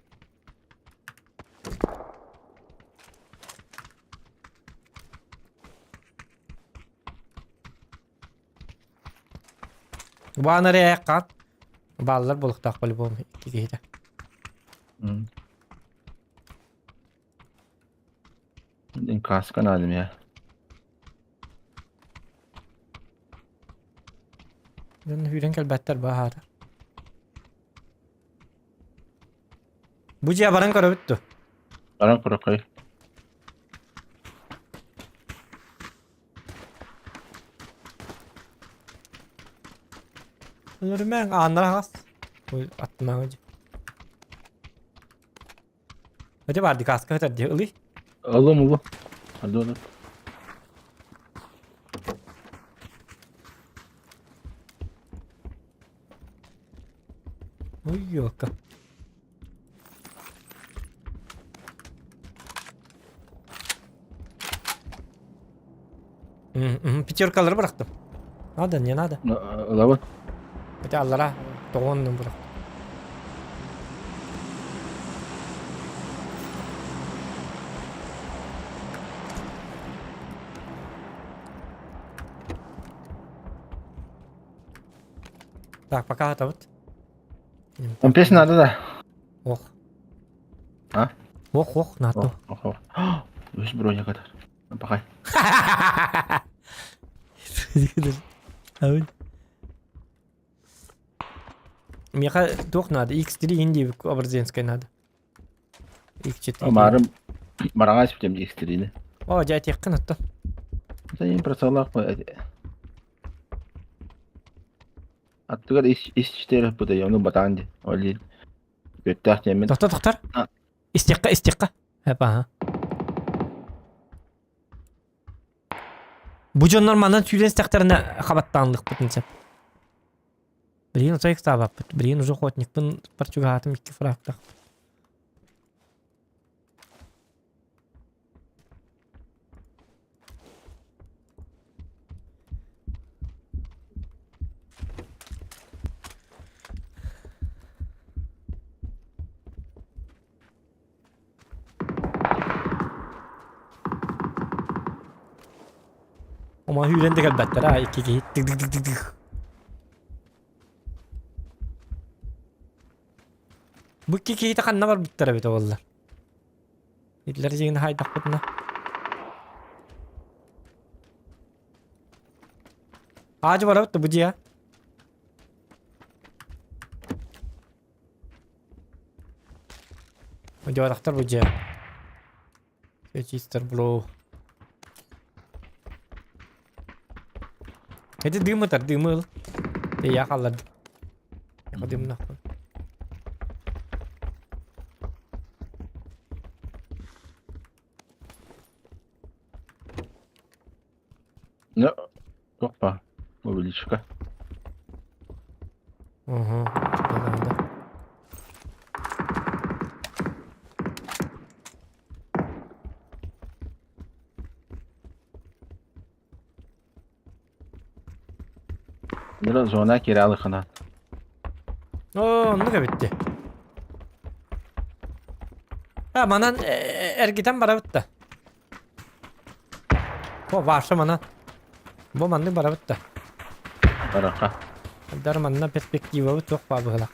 Убаан эрэ хаан. Бааллар буолуохтаах по-любому икки киһитэ. Каска надо мне. Дьон үүрэн кэлбэттэр баһаата. Бу дьиэ баран көрөбүт дуо? Баран көрөккөй. Өлөрүмэҥ, ааннара аһаҕас. Ой, аттынааҕы дьиэ. Ити баар дикаска сытар дии, ылый. Ылым улу. Ардуода. Ой, ёлка. Пятеркалары бырахтым. Надо, не надо. Ылабын. Хотя аллара тоҕуоннун бырахтым. Так, пока атабыт. Он песня надо, да? Ох. А? Ох, ох, надо. Ох, ох. Үс броня катар. Пахай. Миэхэ туох надо? X3 инди образенская надо. X4. Барым бараҕа испитим X3-ни. О, дьэ этиэххин оттон. Сен просалах Аттыгар ис 4 пыта, ону батаан ди. Ол Күттээх диэммин. Тохтор, тохтор. Истиэххэ, истиэххэ. Эп, аха. Бу дьоннор манан сүүрэн истэхтэринэ хабаттаанлыхпытын сөп. Билигин отой ыксаабаппыт. Билигин уже охотникпын парчугаатым икки фрактах. Ома үүрэн да кэлбэттэр аа икки киһи тык-тык-тык-тык. Бу икки киһитэ ханна барбыттар эбит буолла? Итилэр дьиҥин хаайдахпытына. Аадьы барабыт да бу дьиэ. Дьуорахтар бу дьиэ. Чистер бро. Эти дым ытар, дымы ыл. Я халлардым. Я дымнахпын. Ну, опа, увеличка. Угу, надо. Мира зона киралыхына. Оо, оннук эбит дии. А, манан эргитэн барабыт да. О, Ваша манан. Бу маннык барабыт да. Бараха. Дар манна перспективабыт суох баа быһыылаах.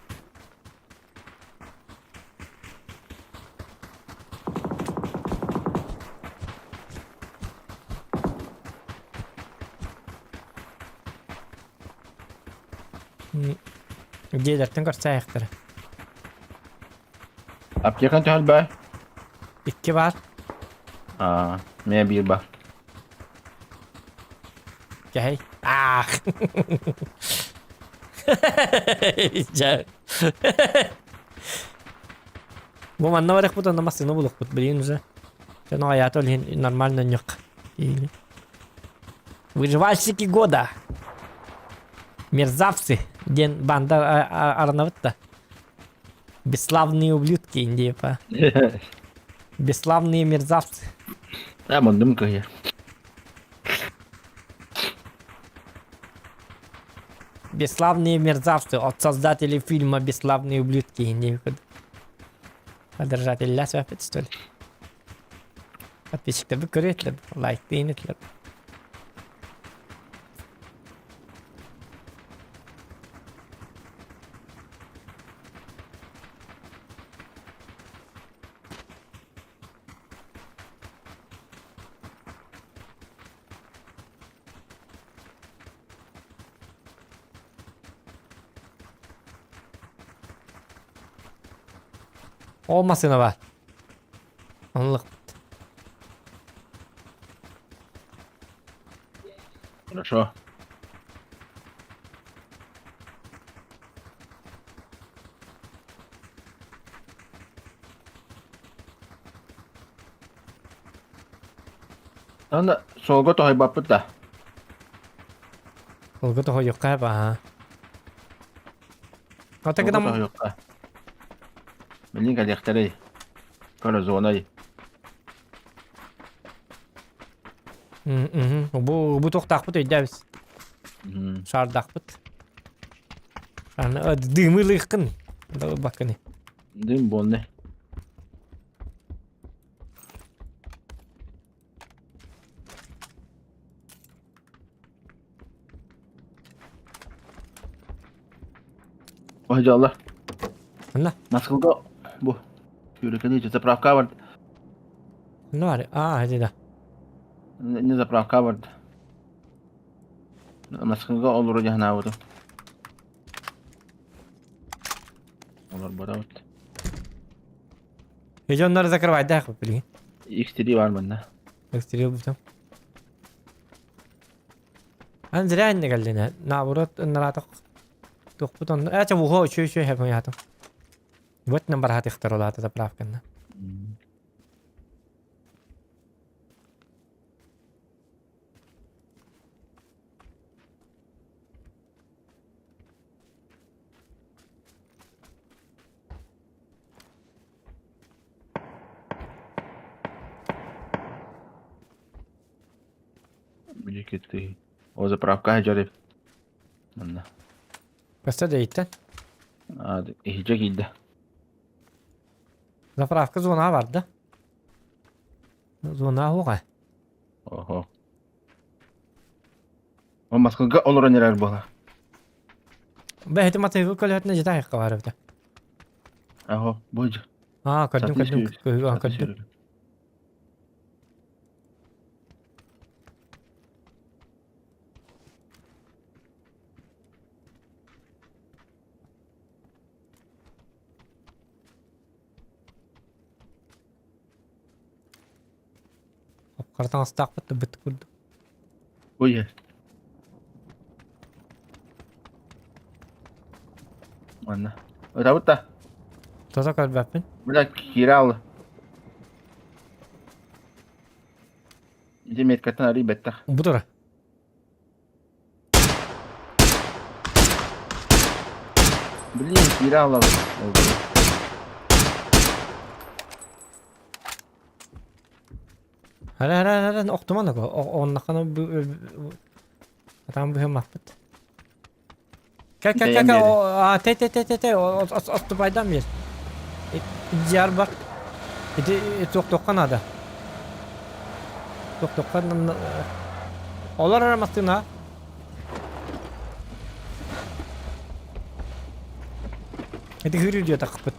Дьиэлэртэн көрсөөйөхтөрө. Аптекан төһөлбөй? Икки баар. Аа, мэ биир бар. Кэһэй. Аах. Дьэ. Бу манна барыахпыт онно массыына булуохпут билигин уже. Дьон аҕайаата ол иһин нормально ньук. Выживальщики года. Мерзавцы диэн банда арынабыт да. Бесславные ублюдки индиепа. Бесславные мерзавцы. Да, мындым кыһы. Бесславные мерзавцы от создателей фильма Бесславные ублюдки индиепа. Поддержатель лясвяпит, что ли? Подписчиктарбыт көрүөтлэр, лайктыын этилэр. Ол массыына баар. Онлукпут. Хорошо. Аны суолга тоһуйбаппыт да. Суолга тоһуйуохха баһа. Ата Суолга гынан тоһуйуохха. Билин кэлиэхтэрэй. Көрө зонай. Бу бу туохтаахпыт өйдөөбүс. Шаардаахпыт. Аны дымы ылыаххын. Баккыны. Дым буолны. Ой, дьалла. Анна. Насколько бу Сүүрэкэни заправка бар. Ну, а, это да. Не заправка бар. Насколько олору дьаһанаабытым. Олор барабыт. Дьоннор закрывайдаах билигин. X3 бар манна. X3 бутам. Ан зря инне кэллинэ. Наоборот, ынараатах туохпут онно. Ээ, чэ, уһо, үчү үчү хэп уйаатым. Вот нам бараатыхтар олаата заправканна. Биликетти. О заправка дьарып. Манна. Көстө да иттен. Иһдьэ киирдэ. Заправка зона бар да? Зона оҕа. Охо. О Москвага олорон эрэр буола. Бэйэтэ матыгы көлөһөтүнэ дьиэ таһыахха баар эбитэ. Аһо, бу Аа, көрдүм, көрдүм, көрдүм. Хара таҥастаахпыт да быт курдук. Ой. Манна. Ытабыт да. Тото көрбөппүн. Бля, киирэ алла. Ити меткаттан арый бэттэх. Бу тура. Блин, киирэ алла. Ара ара ара охтуман аго. Оннахана атаан быһыммаппыт. Кэ кэ кэ кэ а те те те те те отступайдан бер. Дьар бар. Ити туохтуохха наада. Туохтуохха Олор ара массыына. Ити хырыр диэтахпыт.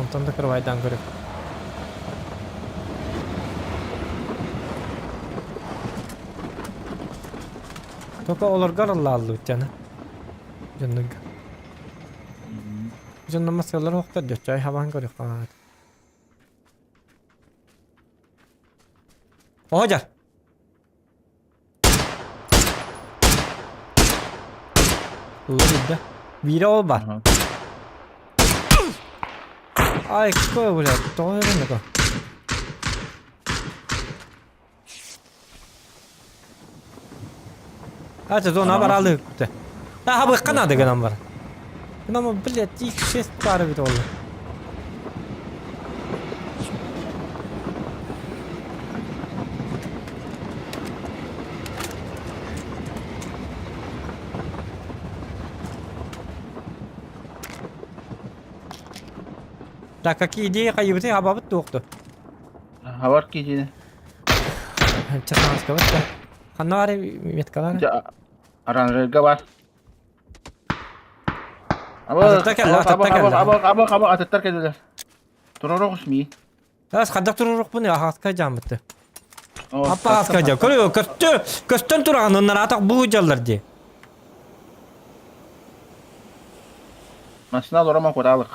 Онтон да кырвайдаан көрүк. Только олорго араллааллыбыт дьаны. Дьоннорго. Дьонно маскалар охтор дьоччой хабан көрүөх Оһо Ылла Биирэ ол бар. Ай, какой, блядь, тоҕо эрэ Ача зона бар алы күтэ. Аха быкка надо гынан бар. Гынан блядь, их шесть пары бит oldu. Так, какие идеи хайыбыты хабабыт туохту? Хабар киһини. Чаханскабыт да. Ханна бар меткалар? Аранжерга бар. Атыттар кэллэ, атыттар кэллэ. Аба, аба, аба, атыттар кэллилэр. Турурук ми. Ас хадак турурукпун аһаска жаамытты. Аппа аска жа. Көрү көстө, көстөн тураган оннар атак бу жаллар ди. Машина лорама куралык.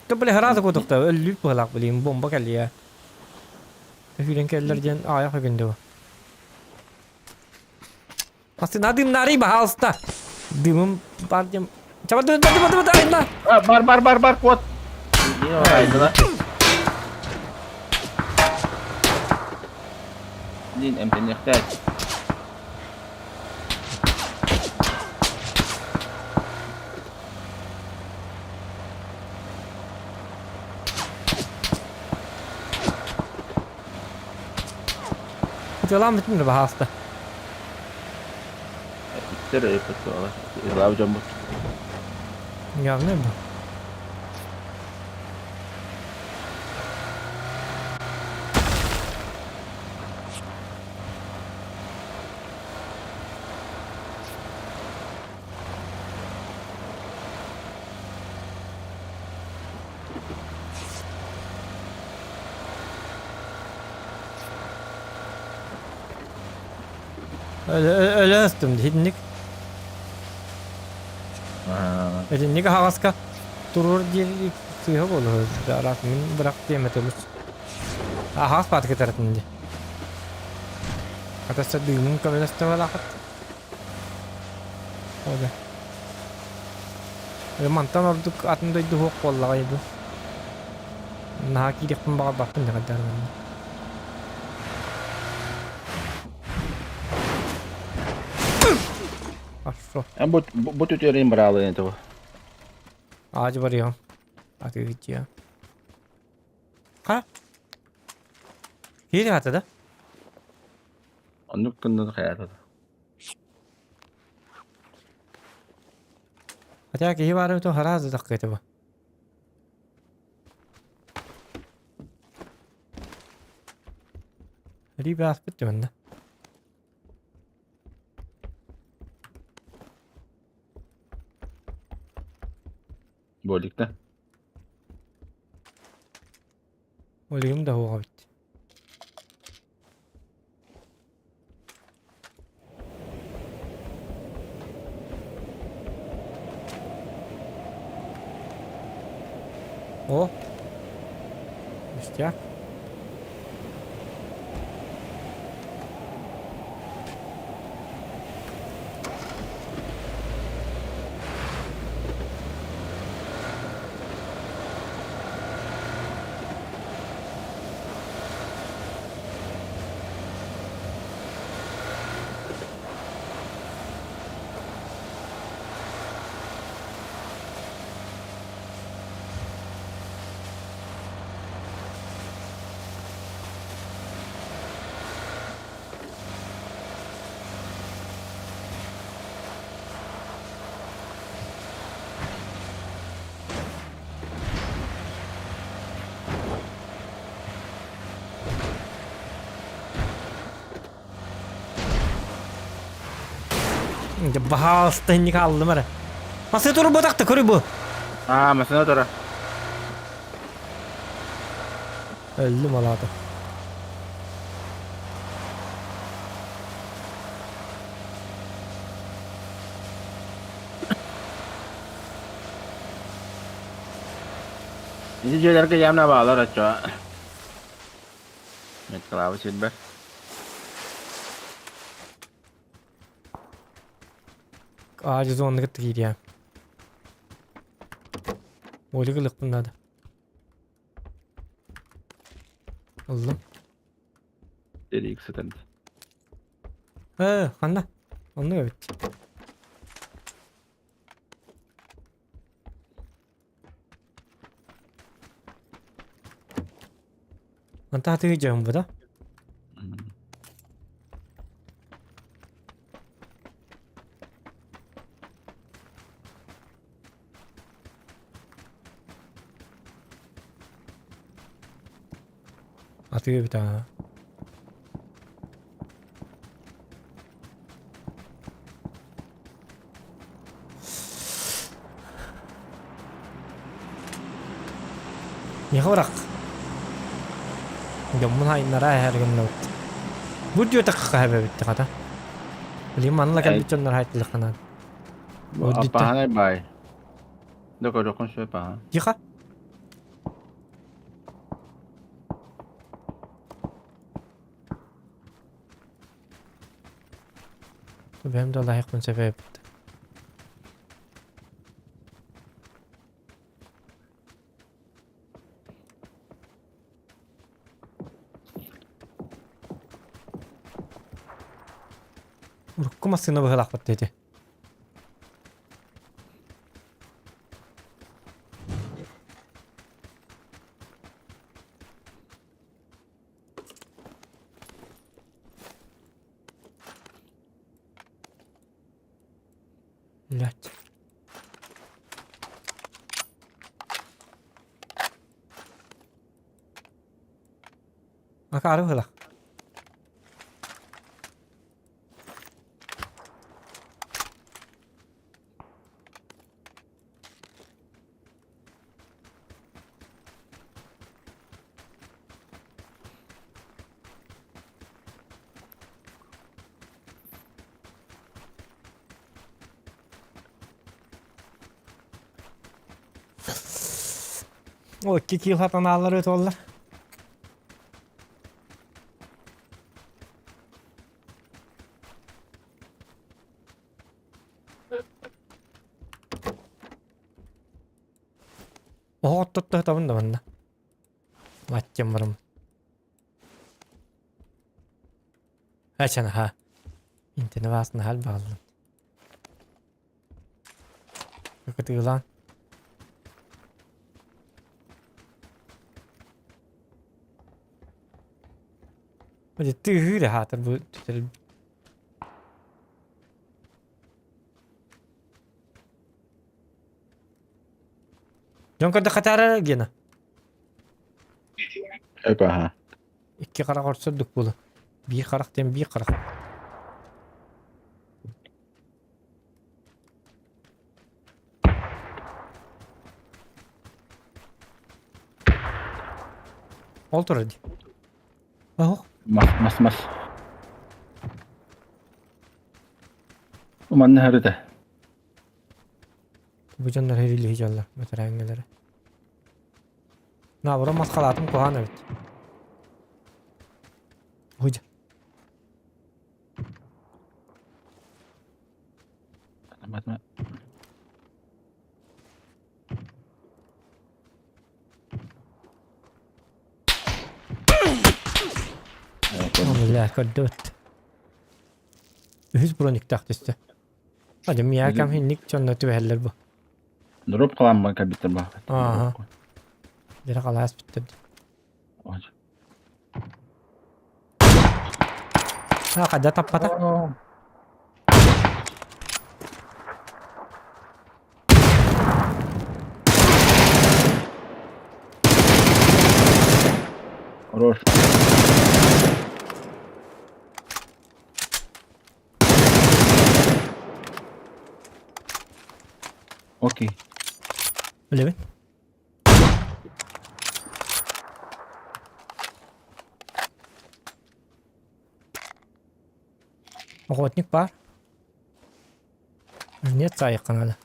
Ты бля сразу кутукта өллүп быһылаах билим бомба кэллиэ. Хүлэн кэллэр диэн аайах өгүндү. Астына дымнарый баһаалыста. Дымым бар диэн. Чабар дым дым дым дым Бар бар бар бар кот. Дин эмтениэхтээх. Ытыалаан бүтүн да баһааста. Иттер өйөппөт Ылаабы дьоммут. Явно бу. Өлө ыстым итинник. Итинник аһаҕаска туруор диэн сыыһа буолуо араас мин бырах диэм этэ олус. Аһаҕас бааты кытаратын дии. Хата дыымын көмөлөстө балаахат. Ода. Мантан ордук атын дойду суох буоллаҕай бу. Наһаа киириэхпин баҕарбаппын да хайдах эрэ. Хорошо. Бу бу түтүөрин быраалыйын тугу. Аадьы барыам. Атыытыа. Ха? Киири хата да? Оннук гыннын хайата. Хотя киһи баара бутун хараас да таккыта бу. Рибе аспыт дьонно. Боликта. Олигим да хуга бит. О! Ништяк. Дьэ баһаалыста инник хааллым эрэ. Масы турбатахта көрү бу. Аа, масына тура. Өллүм алаата. Ити дьиэлэргэ явно баалар оччоҕо. Меткалаабы сирбэр. Аадьы зонныгыт киириэ. Олик ылыахпын наада. Ыллым. Дерик сытан. Э, ханна? Оннук эбит. Онтон атыы дьон бу да? Атыы эбит аа. Миэхэ бырах. Дьоммун хайыннара эһэр гынныбыт. Бу диэтэххэ эбэбит хата. Билигин манна кэлбит дьоннор хайдылахханаан. Аппаһанай баай. Да көрүөххүн сөп аха. Тихо. Бэйэм да лайыкпын сөп эбит. Урукку массыына быһыылаахпыт ити. Блять. Акаары быһыылаах. О, 2 килл хатанаалар өтөллөр. Оһох оттотто табын да манна. Маттем барым. Ачан ха. Интene баасына хал бааллын. Кытыылаан. Тыыһыыр хаатыр бу Дьон көрдөххө таара Гена. Эп аха. Икки харах орсордук буолу. Биир харах диэн биир харах. Ол турар дии. Оһох. Мас мас мас. Манна харыта. Бу дьоннор хэрилиһи дьоллор бэтэрээҥҥэлэрэ. Наоборот масхалаатым куһаан эбит. Уһуйдьа. Бля, көрдөт. Үһүс брониктаах түстэ. Ады миякам хинник дьонно түбэһэллэр бу. Дроп кыламман кэлбиттэр баҕа. Ааха. Дьэ халаас бүттэр. А, хадьа таппата. Хорош. Окей. Билэбин. Охотник бар. Нет, саайыкка надо.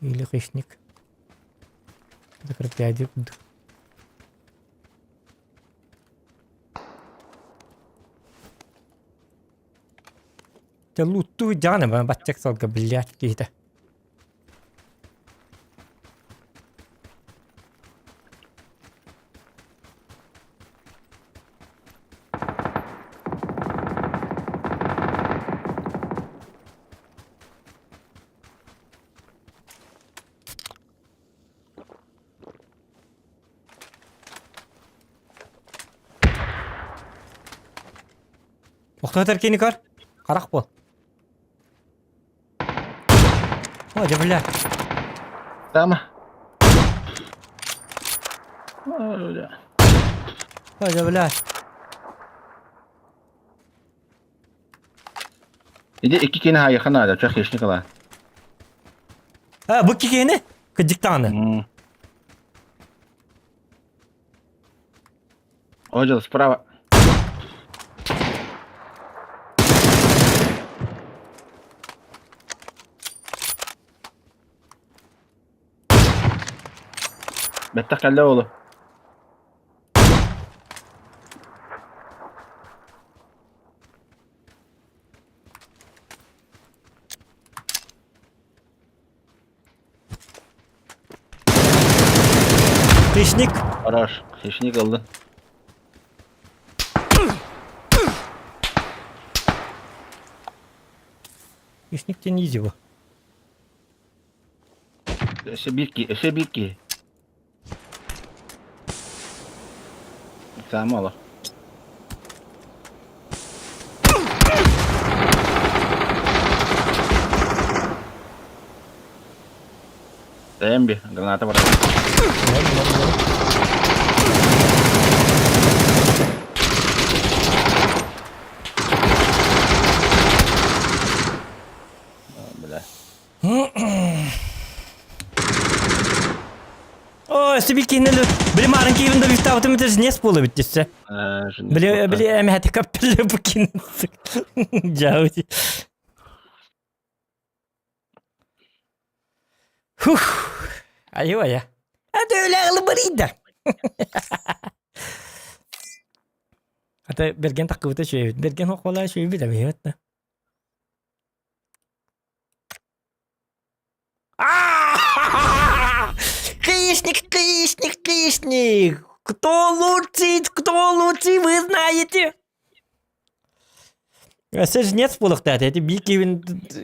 Или хищник. Закрепляйды курдук. Дьэ лууттуу дьаҕан эбэ баччак сылга блядь киһитэ. Охтоотор кини көр. Харах буол. О, дьэ бля. Тама. Бля. О, дьэ бля. Иди икки кини хайыха наада, чох хищник ала. А, бу кикини? Кыдьыктааны. Одил, справа. Бэттэх кэллэ оҕолу. Хищник. Хорош. Хищник ылды. Хищник диэн изи бу. Өссө биир ки, өссө биир киһи. Саама олох. Эмби, граната бар. Бля. О, себе кинули. Били марын киевин да бифтабытым это жнес буола бит дессе. Били били эмэхэ каппеле бу кинут. Жаути. Фух. Айва я. Әдөләгылы барыйда. Ата берген таккыбыта шөйбүт. Берген хокола шөйбүт амиһэт. Хищник, хищник, хищник! Кто лучший, кто лучший, вы знаете! Өссө жнец буолуохтаах этэ. Биир киһибин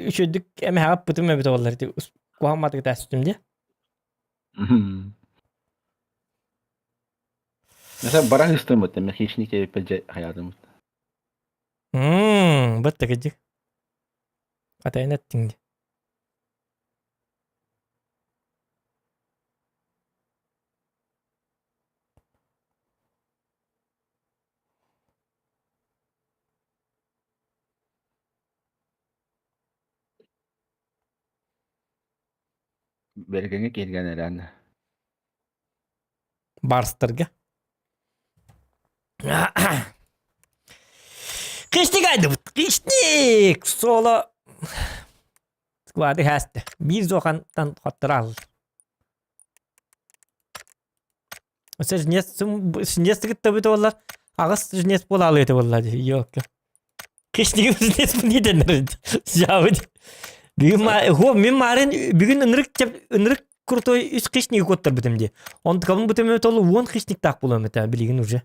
үчүгүйдүк эмэһэҕэ ыппытым эбитэ буоллар ити куһаҕан таастым дии. Mesela баран ыстыммыт, эми хищник эбиппэ хайаатыммыт. Мм, бытта кыдьык. Атайын эттиҥ дии. Бэргэҥэ кииргэн эрэн. Барстарга. Хищник айдыбыт. Хищник! Соло склады хасты. Биир зохантан хоттарал. Өсө жнец жнец кытта бит олар. Аҕыс жнец буолаалы этэ буолла дии. Йокка. Хищник жнец не дэнэр. Жабыт. Бүгүн хо мин марын бүгүн ынырык ынырык крутой үс хищник куоттарбытым дии. Онтукабын бутым толу уон хищниктаах буолуом этэ билигин уже.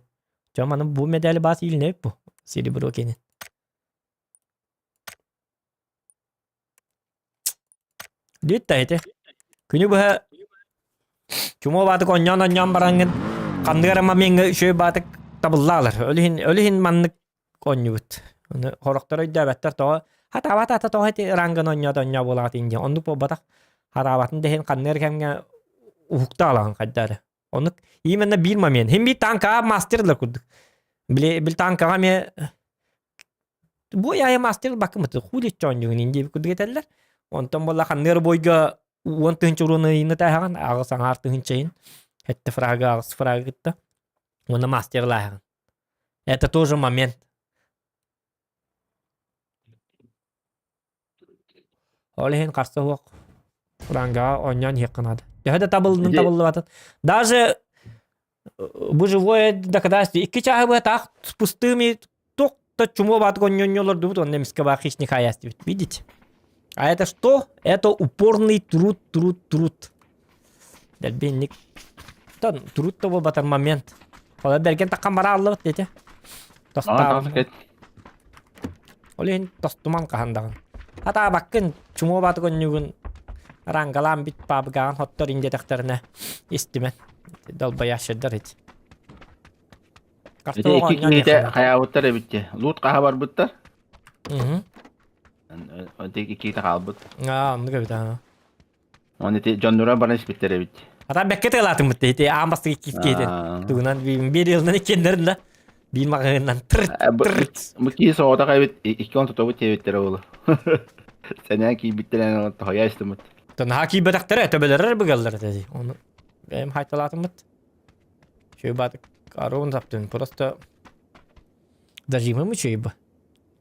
Дьэ маны бу медали баас иилинэбит бу. Серебро кенин. Диэт да ити. Күнү быһа чумо баатык онньоон-онньоон бараҥҥын ханнык эрэ момеҥҥа үчүгэй баатык табыллаалар. Ол иһин ол иһин маннык оонньуубут. Ону сорохтор өйдөөбөттөр тоҕо хатаабат аата тоҕо ити рангын оонньоото оонньоо буолаҕыт иһин диэн. Оннук буолбатах. Хараабатын да иһин ханнык эрэ кэмҥэ уһукта алаҕын хайда эрэ. Оннук именно биир момент. Хим биир танкаҕа мастерлар курдук. Били били танкаҕа эмиэ бу айа мастер бакымыт хули чоонньугун инди курдук этэллэр. Онтон буолла ханныыр бойга уон тыһынча уруну ыйыны тааһаҕын аҕыс аҥаар тыһынчайын хэтте фрага аҕыс фрага кытта уонна мастерлааһаҕын. Это тоже момент. Ол иһин харса суох. Рангаҕа оонньоон иһиэххэ наада. Төһө да табыллын Ити табыллыбатын. Даже бу живое доказательство. Икки чааһы быһа таах пустыми туох да чумуо баатык онньонньо олордубут, онно эмискэ баар хищник аяс диэбит. Видите? А это что? Это упорный труд, труд, труд. Дэлбинник. Тон труд то буолбатар момент. Ола бэргэн таххан бара аллыбыт дете. Аҕа Тостаабын. кэт. Ол иһин тостуман хаһан даҕаны. Хатаабаккын, чумуо баатык онньугун рангалаан бит паабыгаҕын хоттор индиэтэхтэринэ истимэн. Долбоящердар ити. Ити икки киһитэ хайаабыттар эбит дии. Лут хаһа барбыттар. Мгм. Ити икки киһитэ хаалбыт. Аа, оннук эбит аа. Оны ити дьоннура баран испиттэр эбит. Ата бэккэ тыалаатыммыт ити аан бастакы икки киһитин. Тугунан биир ыалынан иккиэннэрин да биир маҕаһыыннан тырт тырт. Бу киһи соҕотох эбит икки он тутабыт диэбиттэрэ буолу. Сэнээн киирбиттэрин тоһуйа истиммит. Наһаа киирбэтэхтэрэ төбөлөрөр быгаллар этэ. Оны бэйэм хайталаатыммыт. Чөй баатык арон таптын просто дажимым үчүгэй бу.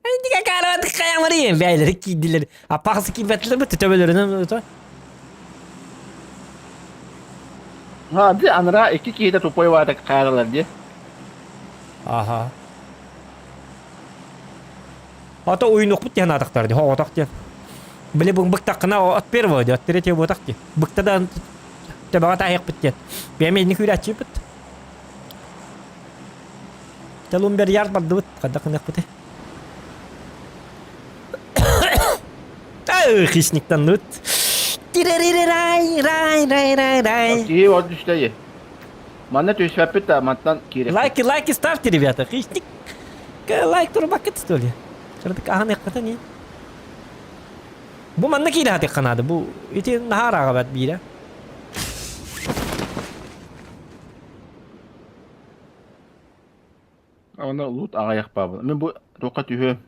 Эндигэ карават каямарыйын бэйлери кийдилер. Аппахсы кийбэтлер бу төбөлөрүнэн то. Ha, ди анара икки киһитэ тупой баатык хаалалар ди. Аха. Ата уйнукпут диэн атахтар ди, хоҕотох диэн. Били бу быктаххына от первого ди, от третьего буотах ди. Быкта да төбөҕө таайыахпыт диэн. Бэйэм инник үүрээччибит. Телумбер ярд бардыбыт, хайдах гыныахпытый? Ай, хищниктанныбыт. Тирэрирэрай, рай, рай, рай, рай. Киһи от түстэ Манна түспэппит да, мантан киирэппит. Лайки, лайки ставьте, ребята. Хищник. Лайк турбаккыт, что ли? Чырдык аһан эххата не. Бу манна киирэ хатыхха наада. Бу ити наһаа арааҕа биирэ. Аны лут аҕыйах баабын. Мин бу туохха түһүөм.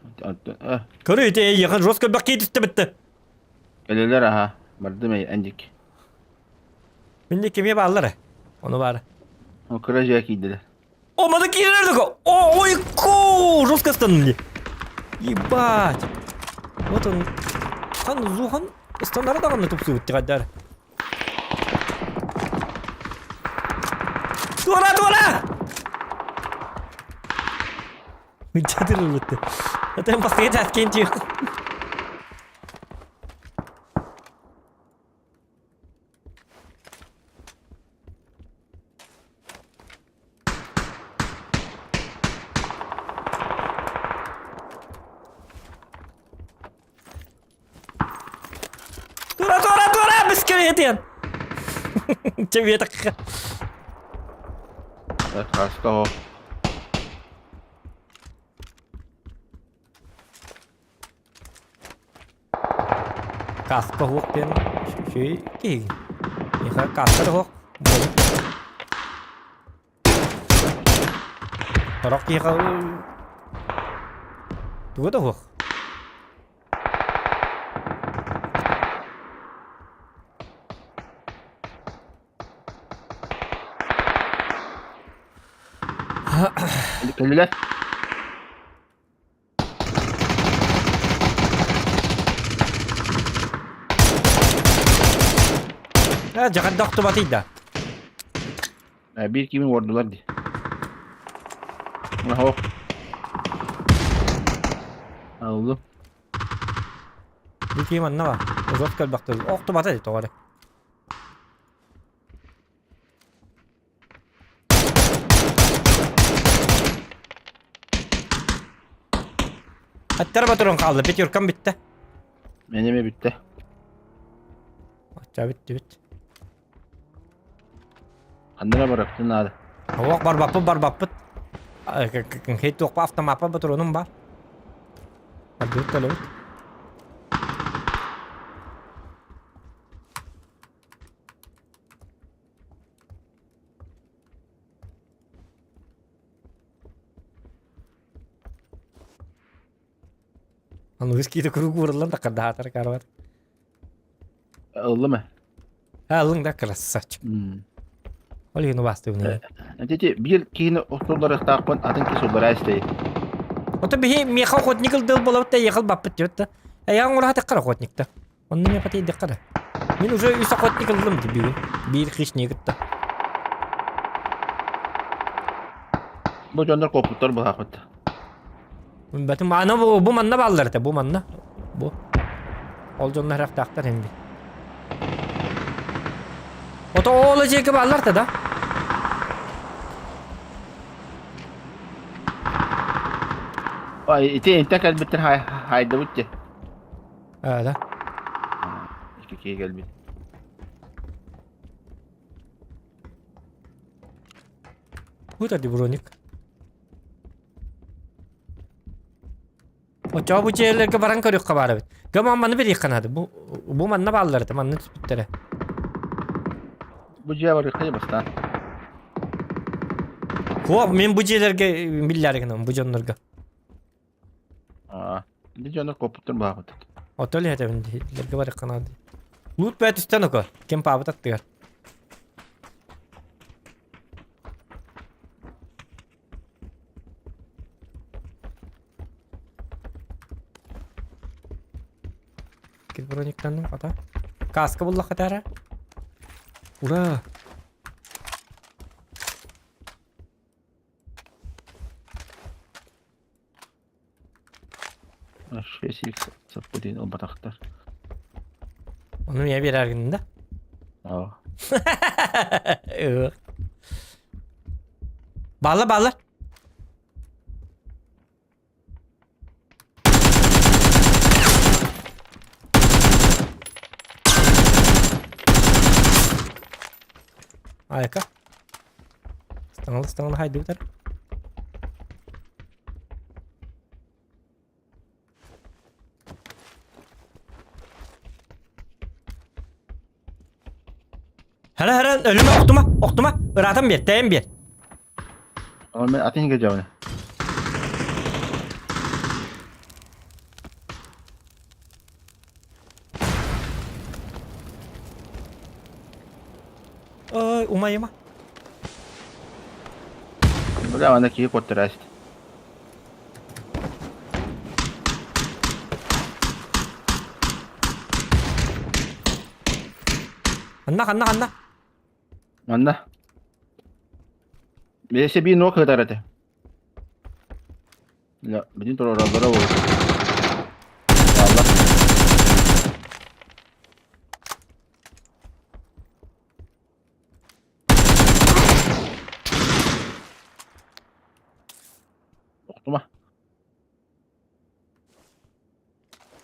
Көрү ити эйиэхэ жестко бэккии түстэ бүттэ. Кэлэлэр аха. Бардым эй эндик. Минди кимиэ бааллар Ону баара. О кыра дьиэ киирдилэр. О, маны киирэр такой. О, ой, ку, жестко станнули. Ебать. Вот он. Хан зухан станнары даҕаны тупсубут тиҕайдар. Туора, туора! Мыччатыр ылбытты. Это бастыгы часкин тиих. Тура, тура, тура! Бискәлетен! Тебе так... Хаска Каска хуох диэн үчүгэй киһигин. Миэхэ каска да суох. Сорох киһиэхэ туга да суох. Кэллилэр. Э, дьаҕарда охтубатый да. Э, биир киимин уордулар дии. Оһо. Алло. Биир киим анна бар. Узот кэлбэхтэр. Охтубата дии тоҕо эрэ. Аттара батырын хаалла, пятеркам бүттэ. Мен эме бүттэ. Ачча бүттү бүт. Ханнара барыптын наада. Оох барбаппыт барбаппыт. Хей туохпа автомаппа батырыным бар. Бардыбыт төлөбүт. Аныгыс киитэ куруук ууруллан да хардаатар карвар. Ыллым э. Ыллыҥ да красавчик. Ол иһин убаастыыбын. Ити биир киһини охсулларыахтаахпын атын киһи суллараа истэй. Ото биһи миэхэ охотник ылдыл болобут да ехал баппыт диэбит да. Эйэҕин ураһа таххар охотникта. Онно миэхэ тиийдэххэ да. Мин уже үс охотник ыллым дии бүгүн. Биир хищник кытта. Бу дьоннор куоппуттар быһаахпыт. Бэтим аны бу, бу манна бааллар этэ, бу манна. Бу. Ол дьоннор харахтаахтар эмби. Ото ол дьиэки бааллар да да? Ай, ити интэ кэлбиттэр хайдыбыт дии. Аа да. Икки киһи кэлбит. Бу да броник. Оччоҕо бу дьиэлэргэ баран көрүөххэ баар эбит. Гаман маны бириэххэ наада. Бу, бу манна бааллар этэ, манна түспүттэрэ. Бу дьиэ барыахха бастаан. Куо, мин бу дьиэлэргэ биллээри гынабын, бу дьоннорго. Аа, бу дьоннор куоппуттар баахпыт. Отол этэбин дьиэлэргэ барыахха наада. Лут бэт түстэн око, ким паабыт аттыгар. Кит брониктанным хата. Каска буллахха тара. Ура! Шесть саппутин ылбатахтар. Ону я берәргин да? Аа. Балла балла. Айка. Станалы станалы хайды битер. Хара хара өлүмэ охтума охтума ыраатан биэр тэйэн биэр. Ол мен атын кэдьэбин. Ой, умайыма. Бля, ана киһи куоттараст. Ханна, ханна, ханна. Манна. Бэйэсэ биир нуок ыытар этэ. Бля, билин туруораллара буолуо. Бааллар. Охтума.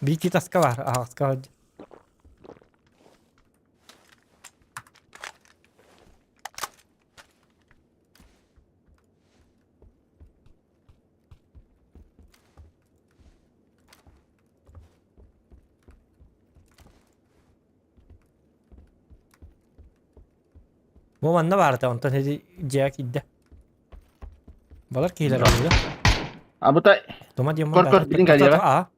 Биир таска бар, аҕаска Бу манна баарта, онтон ити дьиэ киирдэ. Балар киһилэр олуйа. А бута Тума диэн Көр, көр, билин кэлиэҕэ. Аа.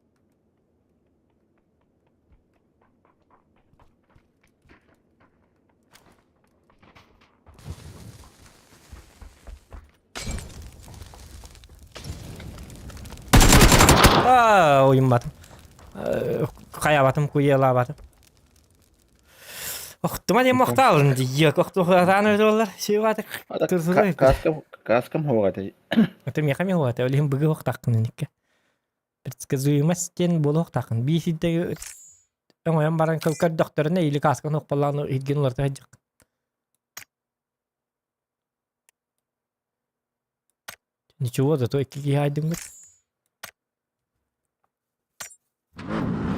Аа, уйумматым. Хайаабатым, куйалаабатым. Охтума диэн мохтаалын дии, охтуохатаан өлүөллэр, сиэбаатык. Каскам каскам хоҕата. Это миэхэ миэхэ хоҕата, ол иһин быгы охтааххын иникке. Предсказуемость диэн буолуохтааххын. Биир сирдэ өҥөйөн баран көрдөхтөрүнэ или касканы охпалаан илгин уларыта сылдьаххын. Ничего, зато икки киһи айдыммыт.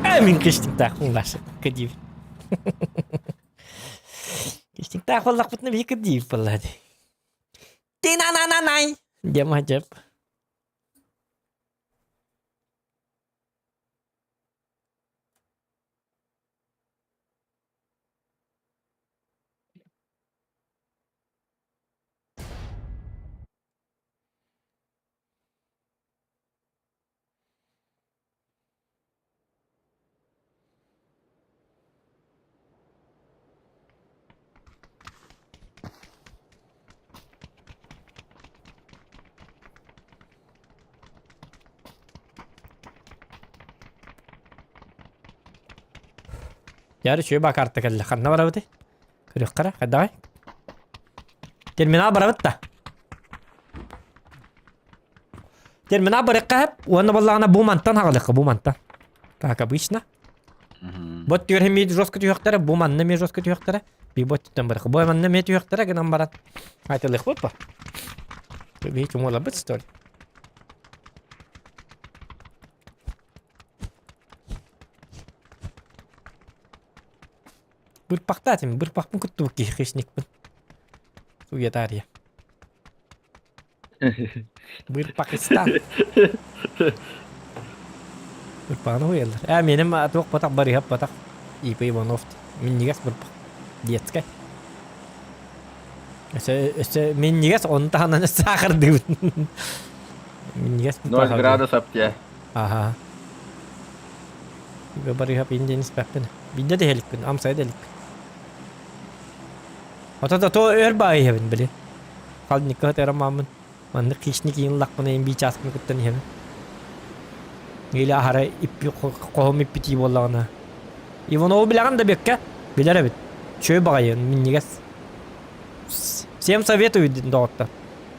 Э, мин кыштыктаахпын Вася, кыдиив. Кыштыктаах буоллахпытына биһи кыдиив буолла дии. Ти-на-на-на-най! Диэм хадьап. Дьэ, үчүгэй баа карта кэллэ. Ханна барабытый? Көрүөххэ эрэ, хайдаҕай? Терминал барабыт да. Терминал барыахха сөп уонна буоллаҕына бу мантан хаҕалыахха, бу мантан. Как обычно. Бот түөрэ эмиэ жестко түһүөхтэрэ, бу манна эмиэ жестко түһүөхтэрэ. Би бот түттэн барыахха. Бу манна эмиэ түһүөхтэрэ гынан баран. Айтылыахпыт ба. Биһи чумуоларбыт что ли? Бырпахтаатым, бырпахпын куттубут киһи хищникпын. Суя таарыйа. Бырпахистан. Бырпаҕын уһуйаллар. Ээ, миэним туох батах барыһап батах. ИП Иванов. Минньигэс бырпах. Детскай. Өссө, өссө минньигэс, ону таһынан өссө саахардыыбын. Минньигэс 0 бырпах. градус аптия. Аха. Барыһап индиэн испэппин. Биирдэ да иһэликпин, амсайа да иликпин. Ото то өр баайы иһэбин били. Халникка сытыаран мааммын. Маннык хищник иин ыллахпына иин бии чааскын кыттан иһэбин. Или аһара иппи хоһум иппитии буоллаҕына. Иванову билэҕин да Бекка? Билэр эбит. Чөй баҕайы, минньигэс. Всем советую доҕоттор.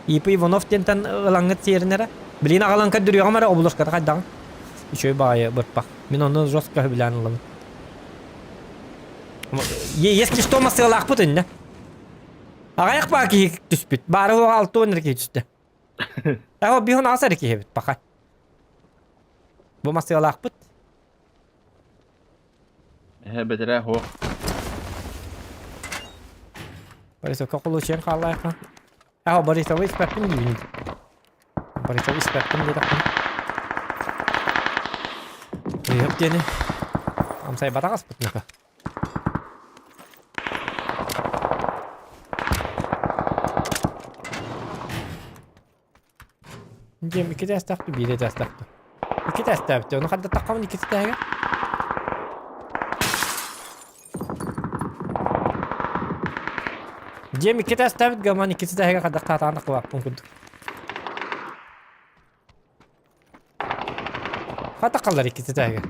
ИП Иванов диэнтэн ылаҥҥыт сиэрин эрэ. Билигин аҕалан көрдөрүөҕүм эрэ обложката хайдаҕын. Үчүгэй баҕайы бырпах. Мин ону жестко сөбүлээн ылабын. Если что масыалаахпыт иннэ. Аҕайах баа киһи түспүт. Баары уоҕа 60 эрэ киһи түстэ. Эҕо биһун аҕыс эрэ киһи эбит пока. Бу масыалаахпыт. Эһэ бэтэрээ суох. Борисовка холуочуйан хааллаайха. Аһа Борисовы испэппин диибин. Борисовы испэппин диэтэхпин. Ыйык диэни. Амсайбатах аспыт нака. Диэм икки тээстээх биир этээстээх Икки тээстээбит ону хардаттаххабын икки тээһигэ. Дьиэм икки тээстээбит гаман икки тээһигэ хардаттаатаҕын кылааппын курдук. Хата қаллар икки тээһигэ.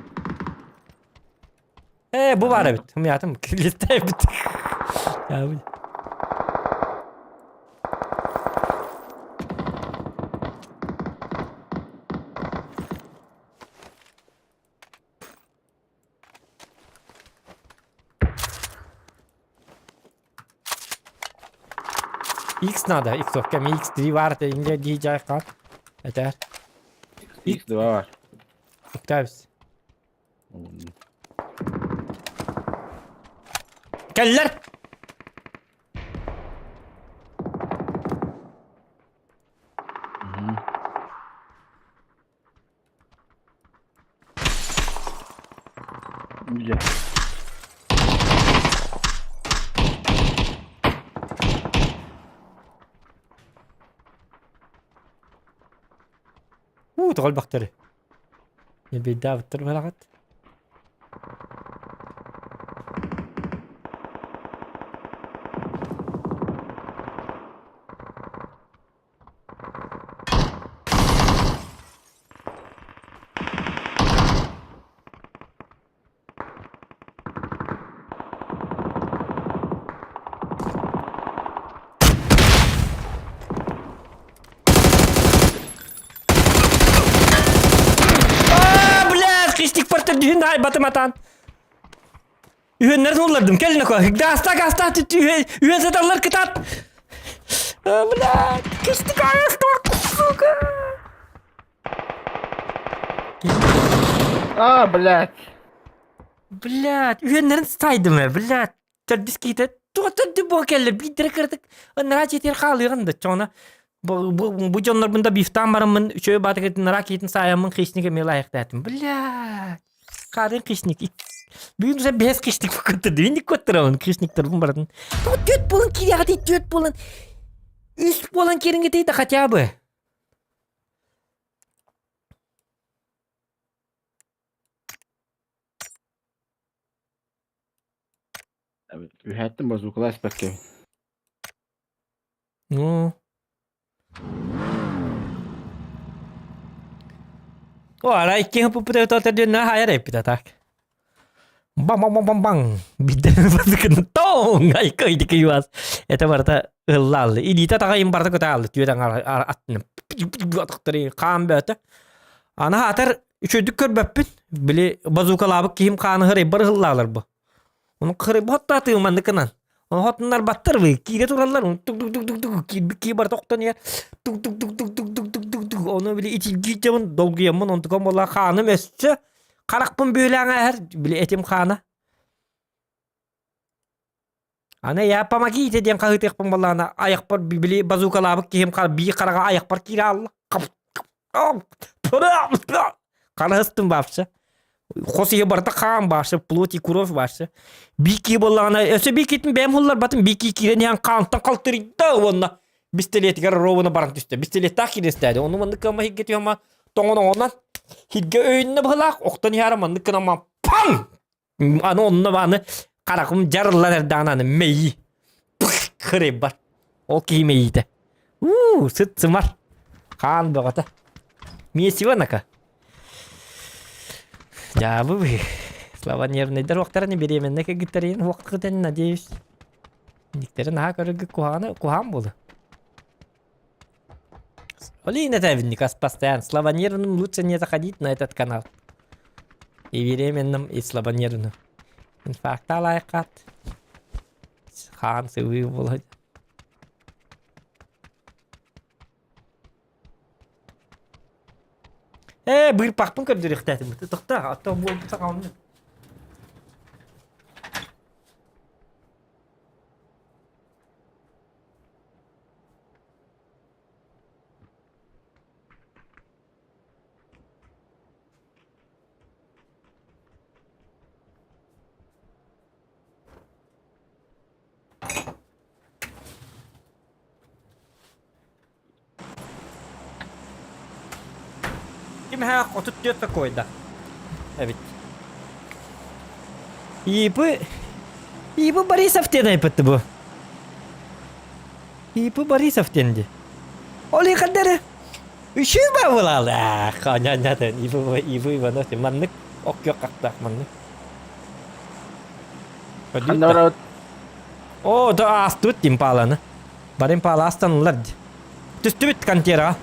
Ээ, бу баар эбит. Умятым, листайбыт. X надо, X кэм X3 бар инде дии жайқат. Этер. X2 бар. Үктәбіз. Кэллэр! Бля. Уу, тоҕо элбэхтэрий. Биирдээбиттэр бэлэҕит. Аа, блядь, хищник портер дүйін ай батым атан. Үһүннэрин уллардым, кэл нако. Гаста, гаста, үһүн саталлар кытат. А, блядь, хищник аястор, сука. А, блядь. Блядь, үһүөннэрин сайдым ээ, блядь. Төрдүс киһитэ туох төрдү буо кэллэ, биирдэрэ кыратык ынараа дьиэтигэр хаалыаҕын да чоҕуна бу, бу, бу дьоннорбун да бифтаан бараммын үчүгэй баатыгытын ынараа киһитин саайаммын хищник эмиэ лайыктаатым. Блядь. Хаарын хищник. Бүгүн уже бэс хищник көттөрдү. Инник көттөрөбүн хищниктербин баратын. Тоҕо түөрт буолан киириэҕитий түөрт буолан үс буолан киириҥҥитий да хотя бы. Үһээттин базукалаа испэккэ. Ну. О, арай икки хаппыта өтө диэн хайар эппит так. Бам-бам-бам-бам! Биирдэ гына тоҥ! Айка ыйдык ыйбас. Это барыта ыллааллы. Илиитэ таҕайын барыта көтөаллы. Түөрт аҥар аттына атахтары хаан бөөтө. Ана атар үчүгдүк көрбөппүн. Били базукалаабыт киһим хааны хырайбар ыллаалар бу. Ону хырайбат та тыыманныкынан. Ону баттар вы киирэ тураллар. Тук-тук-тук-тук-тук киирбит киһи барыта охтон иһэр. Тук-тук-тук-тук-тук-тук-тук Ону били итиргиитэмин долгуйаммын онтукам буолла хааным өссө Харахпын бүөлээн ааһар, били этим хаана. Аны я помогите диэн хаһыытыахпын буоллаҕына айахпар били базукалаабыт киһим биир хараҕа айахпар киирэ аалла. Хараһыстым вообще. Хос иһи барыта хаан вообще, плоть и кровь вообще. Биир киһи буоллаҕына, өссө биир киһитин бэйэм ылларбатым, биир киһи киирэн иһэн хаантан халтырыйда уонна бистэлиэтигэр ровно баран түстэ. Бистэлиэттээх кииристээди. Ону маннык кыама иһиггэ түһэмэ тоҥон-оҥонон Хиргэ өйүннэ быһылаах, охтон иһара маннык гынан паҥ! Аны онно аны харахым дьарыллан эрдэҕинэ аны мэйии. Хырыйбар. Ол киһи мэйиитэ. Уу, сыт сымар. Хаан бөҕөтө. Месиво нака. Дьаабы быһыы. Слава нервнэйдэр уохтараны беременна кыргыттарыйын уохтахытын надеюсь. Никтэрин наһаа көрөргө куһаҕаны куһаҕан буолуо. Блин, это Никас постоянно. Слабонервным лучше не заходить на этот канал. И беременным, и слабонервным. Инфаркта лайкат. Хаан сывыы буолар. Ээ, быырпахпын көрдөрүөхтээтим. Тохтоо, оттон буолбут саҕаланна. Кимэһээх 34 такой да эбит. Иипы Иипы Борисов диэн айбытты бу. Иипы Борисов диэн ди. Ол ихэддери Үшүү ба булалы. Ханянятын Иипы Иипы Иванов маннык оккё қақтақ маннык. Ханна барабыт? О, да астыбыт импаланы. Бар импала астанылар ди. Түстүбүт контера.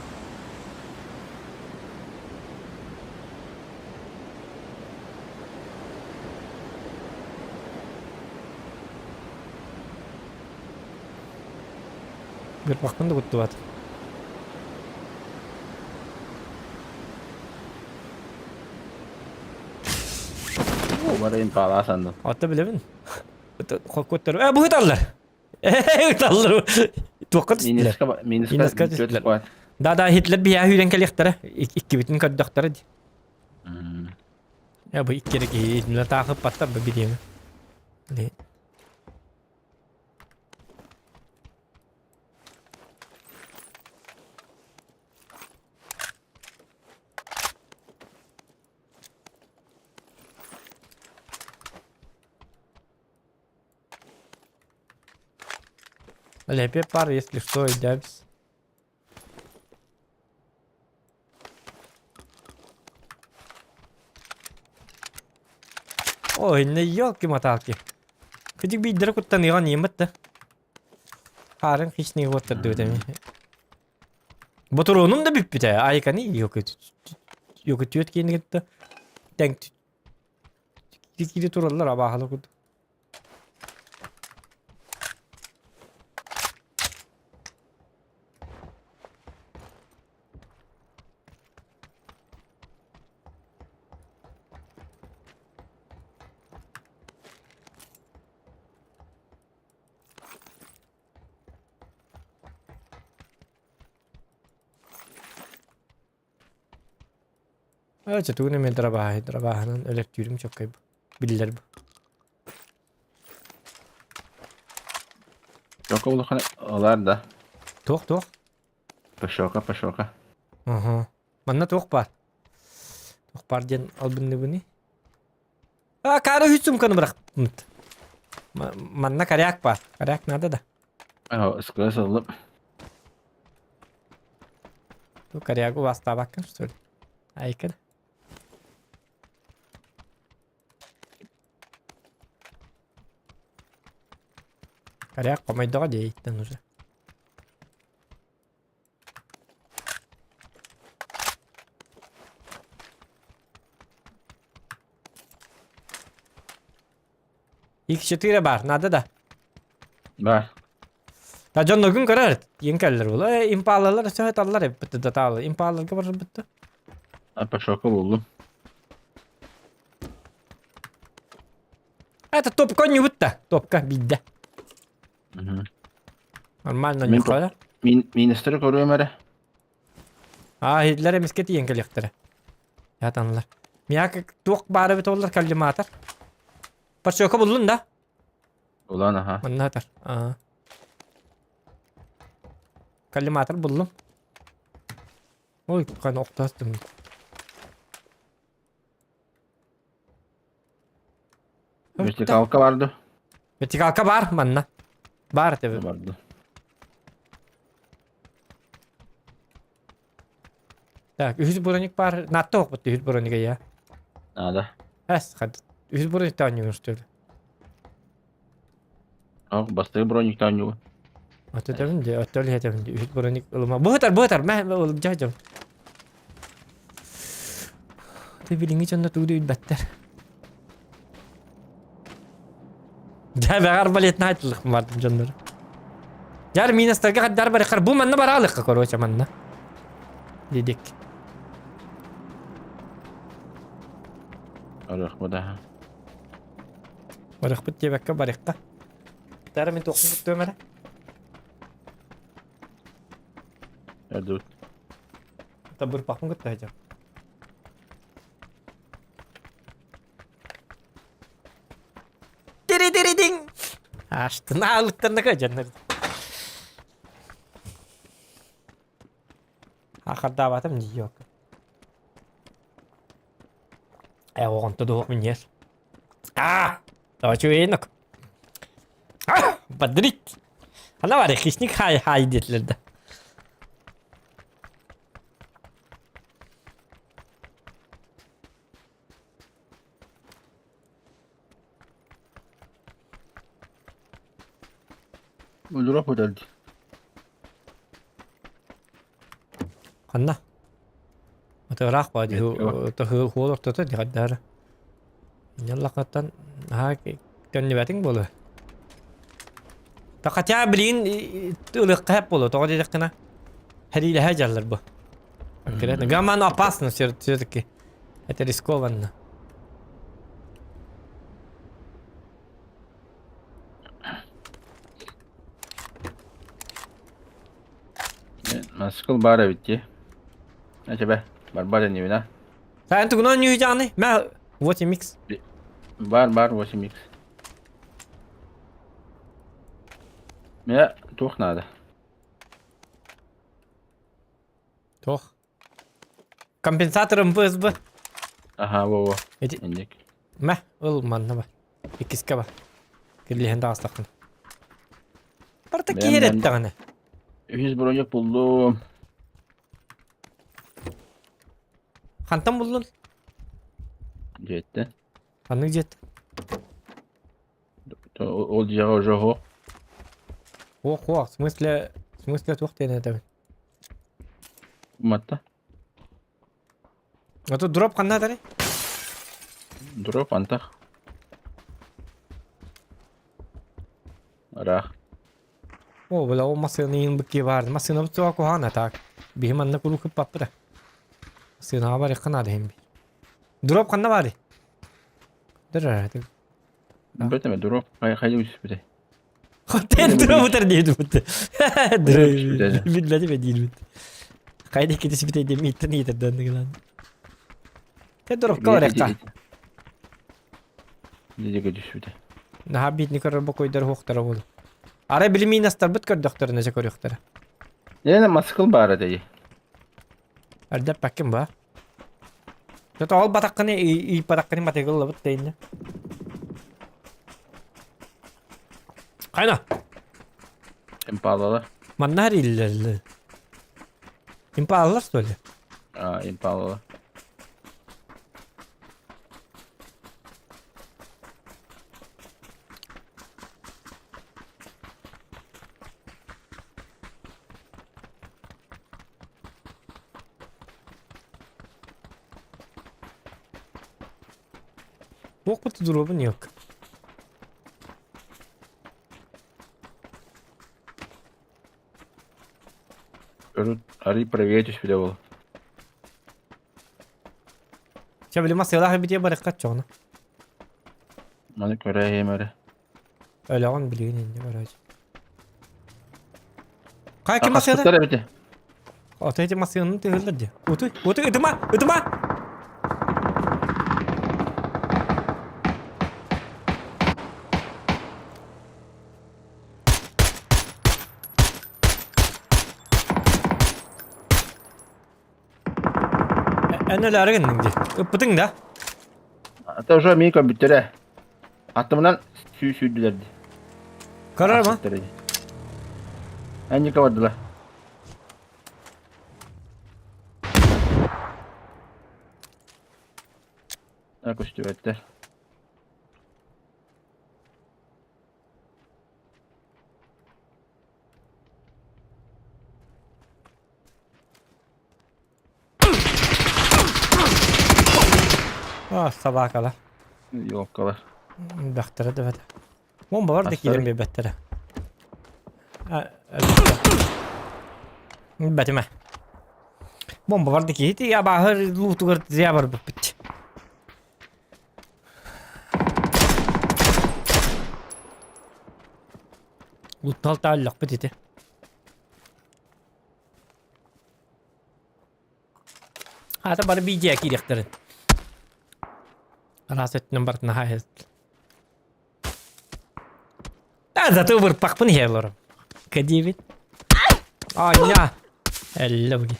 Бирбахпын да куттубат. Бары импала санным. Ата билебин. Куттар. Э, бу ыталлар. Ыталлар. Туохха түстүлэр? Минуска Минуска минуска түстүлэр. түөрт Да, да, Хитлер биһиэхэ сүүрэн кэлиэхтэрэ. Иккибитин көрдөхтөрө дии. Я бу икки эрэ киһи итиннэ таахыппаттар бу бириэмэ. Лепе пар, если что, идябс. Ой, не елки-моталки. Кыдык биирдэрэ куттаныаҕын иэмэт да. Хаарын хищный уоттардыбыт эми. Ботуруонум да бүппүтэ. Айканы йокы түөт киин кытта тэҥ киири тураллар абааһылар курдук. Ээ, тугун эмиэ дырабааһы дырабааһынан өлөртүүрүм чөккөй биллэр бу. Чока улахан ылар да. Туох туох? Пашока, пашока. Аха. Манна туох баар? Туох баар диэн албынныбыный? А, кары үс сумканы бырахпыт. Манна коряк баар. Коряк надо да. Скрыс ыллым. Ту корягу бастаабаккын, что ли? Айкын. Коряк хомойдоҕо диэйиттэн уже. X4 бар, надо да. Бар. Та дьон ногун көрөр, тиен кэллэр була. Э, импалалар сөһөт аллар эппит да таалы. Импалаларга барар бытты. Апашока булдум. Это топка не бутта. Топка бидде. Мгм. Нормально Мин нюхала. Мин министры көрүөм эрэ. Аа, иһиллэр эмискэ тиийэн кэлиэхтэрэ. Ятанлар. Мияка туох баара эбит оллар коллиматор. Парчока буллун да? Улан аха. Манна атар. Аа. Коллиматор буллум. Ой, кан октастым. Вертикалка барды. Вертикалка бар манна. Бар тебе. Барды. Так, үһүс броник бар. Натта окпут үһүс бронига я. Надо. Эс, хад. Үһүс броник таанньугун что ли? Ох, бастыы броник таанньугун. Отөтөбүн де, өттөл хетебин де, үһүс броник ылыма. Быһытар, быһытар, мэ, ылып жа Ты билиҥҥи дьонно тугу да билбэттэр. Дьэ, бэҕэр балетна айтылых бардым дьоннору. Дьар минустарга хаддар барыхар бу манна бараалыкка короче манна. Дедик. Барыахпыт аха. Барыхпыт диэбэккэ барыхха. Тара мин туохпун куттуом эрэ. Эрдут. Табырпахпын кытта сылдьар. Тири-тири-диҥ! Аштын аалыктарына кыдьаннар. Ахардаабатым дии yok. Э, оҕонто дуох миньер. А! Давай А! Бодрить! Ана бар, хищник хай-хай диэтилэр да. Өлөрө көтөлдү. Ханна? Атыраах баа дии хуол ортото дии хайдаара. Ньаллахаттан наһаа көннүбэтиҥ буолуо. Та хотя билигин ылыахха сөп буолуо тоҕо диэтэххинэ сэриилэһэ дьаллар бу. Конкретно. Гамма опасно все-таки. Это рискованно. Маскыл баар эбит дии. Эчэбэ, барбар иннибинэ. Саан тугунан ньүүжааны? Мэ 8x. Бар бар 8x. Мэ туох наада? Туох? Компенсатор МПСБ. Аха, во-во. Эти Инник. Мэ, ыл манна ба. Иккискэ ба. Кирлиһэн таҕыстаххына. Барыта Бэйэм киһи бэйэм эттэҕинэ. Үһүс броник буллум. Хантан буллун? Дьиэттэн. Ханнык дьиэт? Ол дьиэҕэ уже оһох. Ох, ох, в смысле, в смысле туох диэн этэбин? Уматта. А тут дроп ханна этэрий? Дроп антах. Ыраах. О, бля, ол массыына иин быкки баар. Массыынабыт суоҕа куһаҕан а так. Биһи манна куруук ыппаппыт а. Массыынаҕа барыахха наада иһин би. Дроп ханна баарый? Дыр Бөтөмө дроп хайа үспүтэ. Хотел дроп утар диэбит. Дроп билбэтим диирбит. Хайда иккитис бите диэн мииттэн иитэрдэн гынан. Те дропка барыахха. Диэки түспүтэ. Наһаа биитини көрөр бокуйдар хуохтара буолу. Арай били минастарбыт көрдөхтөрүнэ дьэ көрүөхтэрэ. Эне маскыл баара дии. Эрдэппэккин ба. Зато ол батаххыны ыйпатаххыны матыгыллабыт тэйиннэ. Хайна? Импалалар. Манна хариллэллэр. Импалалар что ли? А, импалалар. Туох буту yok. Өрүт арый проверить түспүтэ буолуо. Чэ били масыалаах эбитиэ барыахха чоҕуна. Маны көрөөһүм эрэ. Өлөҕүн билигин инньэ бараачы. Хайа ким масыала? Хастар эбите. Ото эти массыынаны тыһыллар дии. Утуй, утуй, ытыма, ытыма! Эн өлөөрү гынныҥ дии. Ыппытыҥ да? Ата уже мии көмбүттэрэ. Аттымынан сүү сүүрдүлэр дии. Көрөр ма? Энника бардылар. Көстүбэттэр. А, собакалар. Ёлкалар. Бэхтэрэ да бэт. Бомбалар да киирэн биэрбэттэрэ. Бэтимэ. Бомбалар да киһи абааһы луутугар зря барбыппыт. Луттал тааллахпыт ити. Аата бары биидьиэ киириэхтэрин. Араас өттүнэн барытын аһаайыт. Да, зато вырпахпын иһэ олором. Кэдиибин. Аня! Эллэ буги.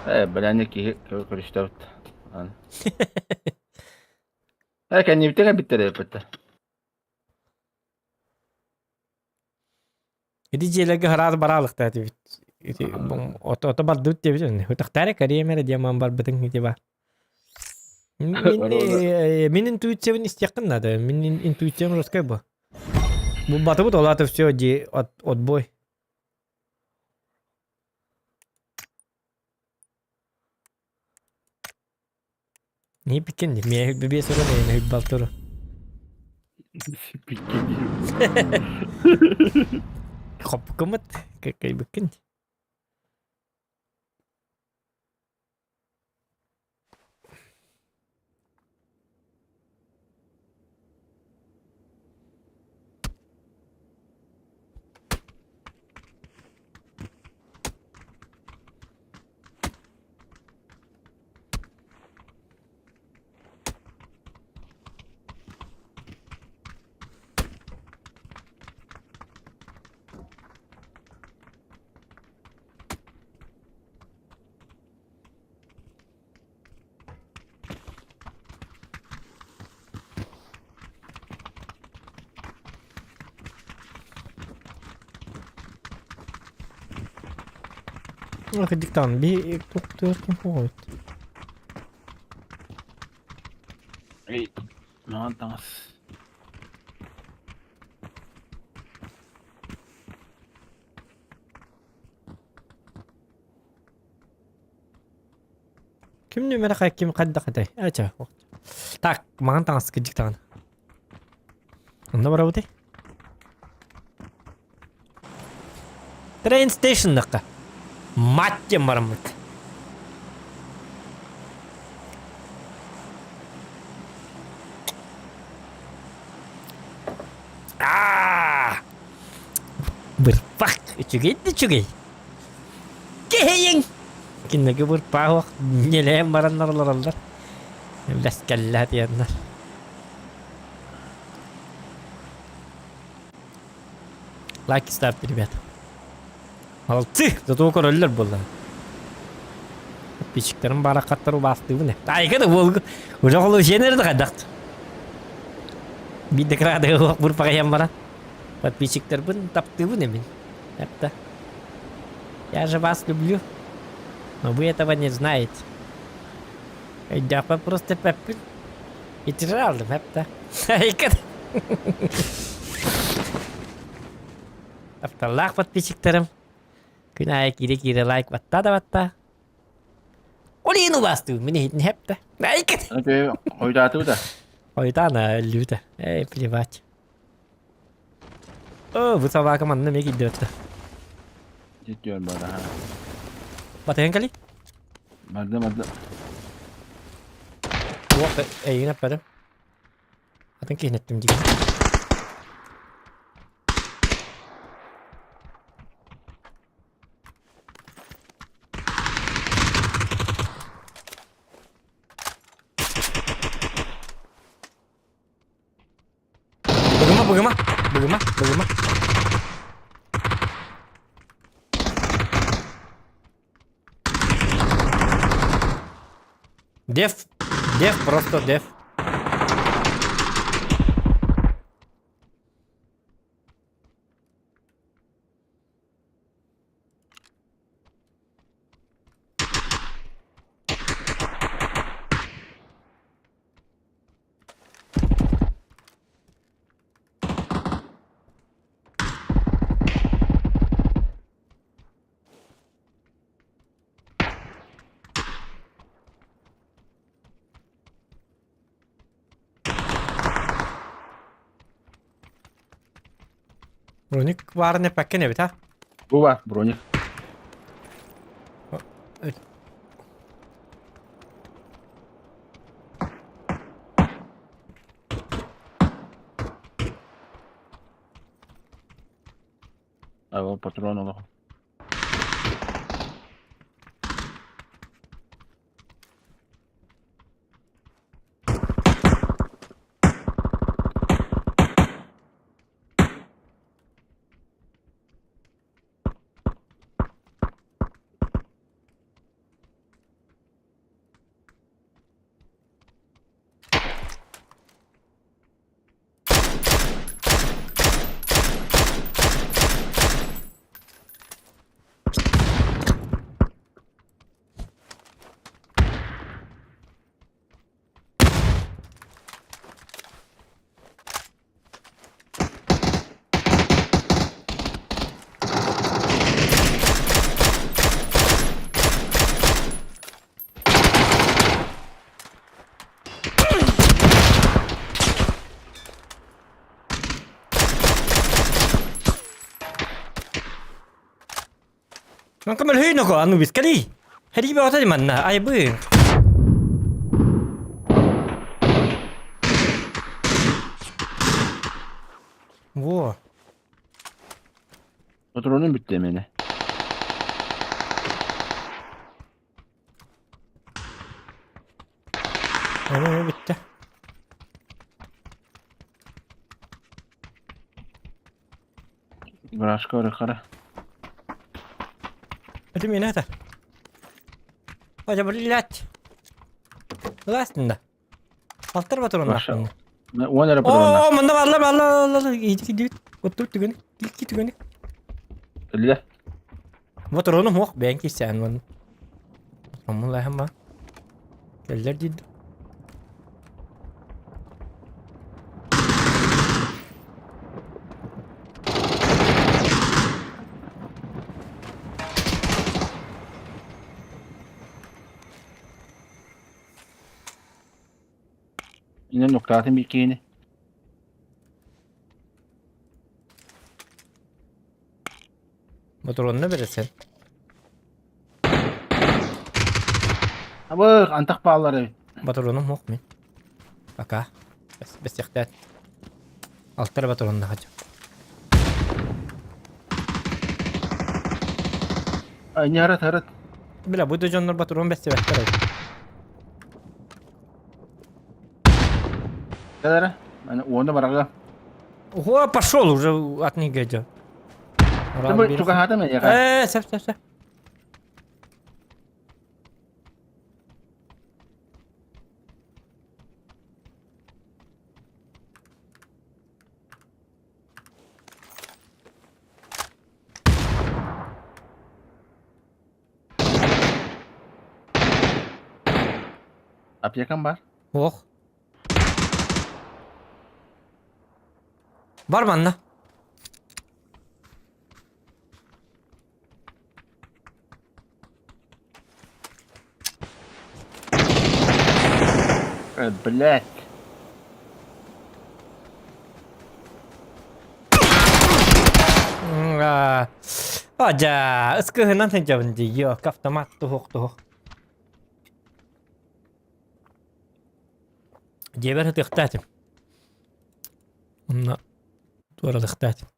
Э, бэлэни киһи көрүстөбүт. Э, кэннибитин эбиттэр эппиттэр. Ити дьиэлэргэ хараас бараалыктаа этибит. Ити ото ото бардыбыт диэбит онно. Утахтаары Корея эрэ диэн барбытыҥ ити ба. Мин мин интуициябын истиэххин наада. Мин интуициям русскай бу. Булбатыбыт ол аата все ди от отбой. Не пиккен ди. Мен бебе сору мен балтыру. Хоппукумут кайбыккын. Диктан би туохтуор ким Эй, маҥан таҥас. Ким нүмерэ хайа ким хайдах этэй? Ача. Так, маҥан таҥас кырдьык даҕаны. Онно барабытый? Train stationнахха. Мать диэн бараммыт. Аа! Бырпах үчүгэй да үчүгэй. Киһийиҥ! Кинилэргэ бырпаах ньэлэйэн бараннар олороллор. Бэскэллээх диэннэр. Лайки ставьте, ребята. Молодцы! Зато көрөллөр буолла. Подписчиктарым барахаттар убаастыыбын э. Айга да буолгу. Уже холу сиэнэр да хайдах. Биир да кыраадыга бырпаҕайан баран. Подписчиктарбын таптыыбын эмин. Это. Я же вас люблю. Но вы этого не знаете. Өйдөөхпөр просто эппэппин. Итирэр алдым эптэ. Тапталлаах подписчиктарым. Күн аайы киирэ-киирэ лайк баттаа да баттаа. Ол иһин убаастыыбын, мин иһитин хэптэ. Айкыт! Хойутаатыбыт да? Хойутаан өллүбүтэ. Эй, плевать. О, бу собака манна эмиэ киирдибэттэ. Жетиэн бара. Батыһан кэлий. Барда барда. Уох, эйигин эппэтим. Атын киһини эттим дии. Быгыма, быгыма, быгыма, быгыма. Деф, деф, просто деф. Броник баарын эппэккин эбит, а? Бу бар, броник. Ол патрон олох. Көмөлөһүй ноко, Анубис, кэлий! Һэрии бөҕөтө манна, айбыы. Во. Патронум бүттэ мені. Ону бүттэ. Гаражка ырыхара. Это меня это. Ой, блядь. Ыластын да. Алтар патрон Ваша. Уон эрэ патронна. О, манна барла, барла, барла. Иди, иди. Вот тут түгэн. Икки түгэн. Өллө. Патрону хуох бэйэн кисээн вон. Патронмун Кэллэр диид. Инэн нуктаатын бикиини. Ботуруонна бэрсэн. Абы антах баалар эбит. Ботуруонум суох мин. Пока. Бэс бэсиэхтээт. Алтар ботуруонна хочу. Ньарат харат. Бля, бу да дьоннор ботуруон бэстибэттэр эбит. Кэлэрэ. Уонна барага. О, пошел уже от них идет. Чугаһаатым эйиэхэ. Э, сөп, сөп, сөп. Аптекам бар. Ох. Бар манна. Блядь. Одьа, ыскыһынан сылдьабын дии, ёк, автомат туһук туһук. Дьиэбэр ытыахтаа этим. Онно туоралыахтаа этим.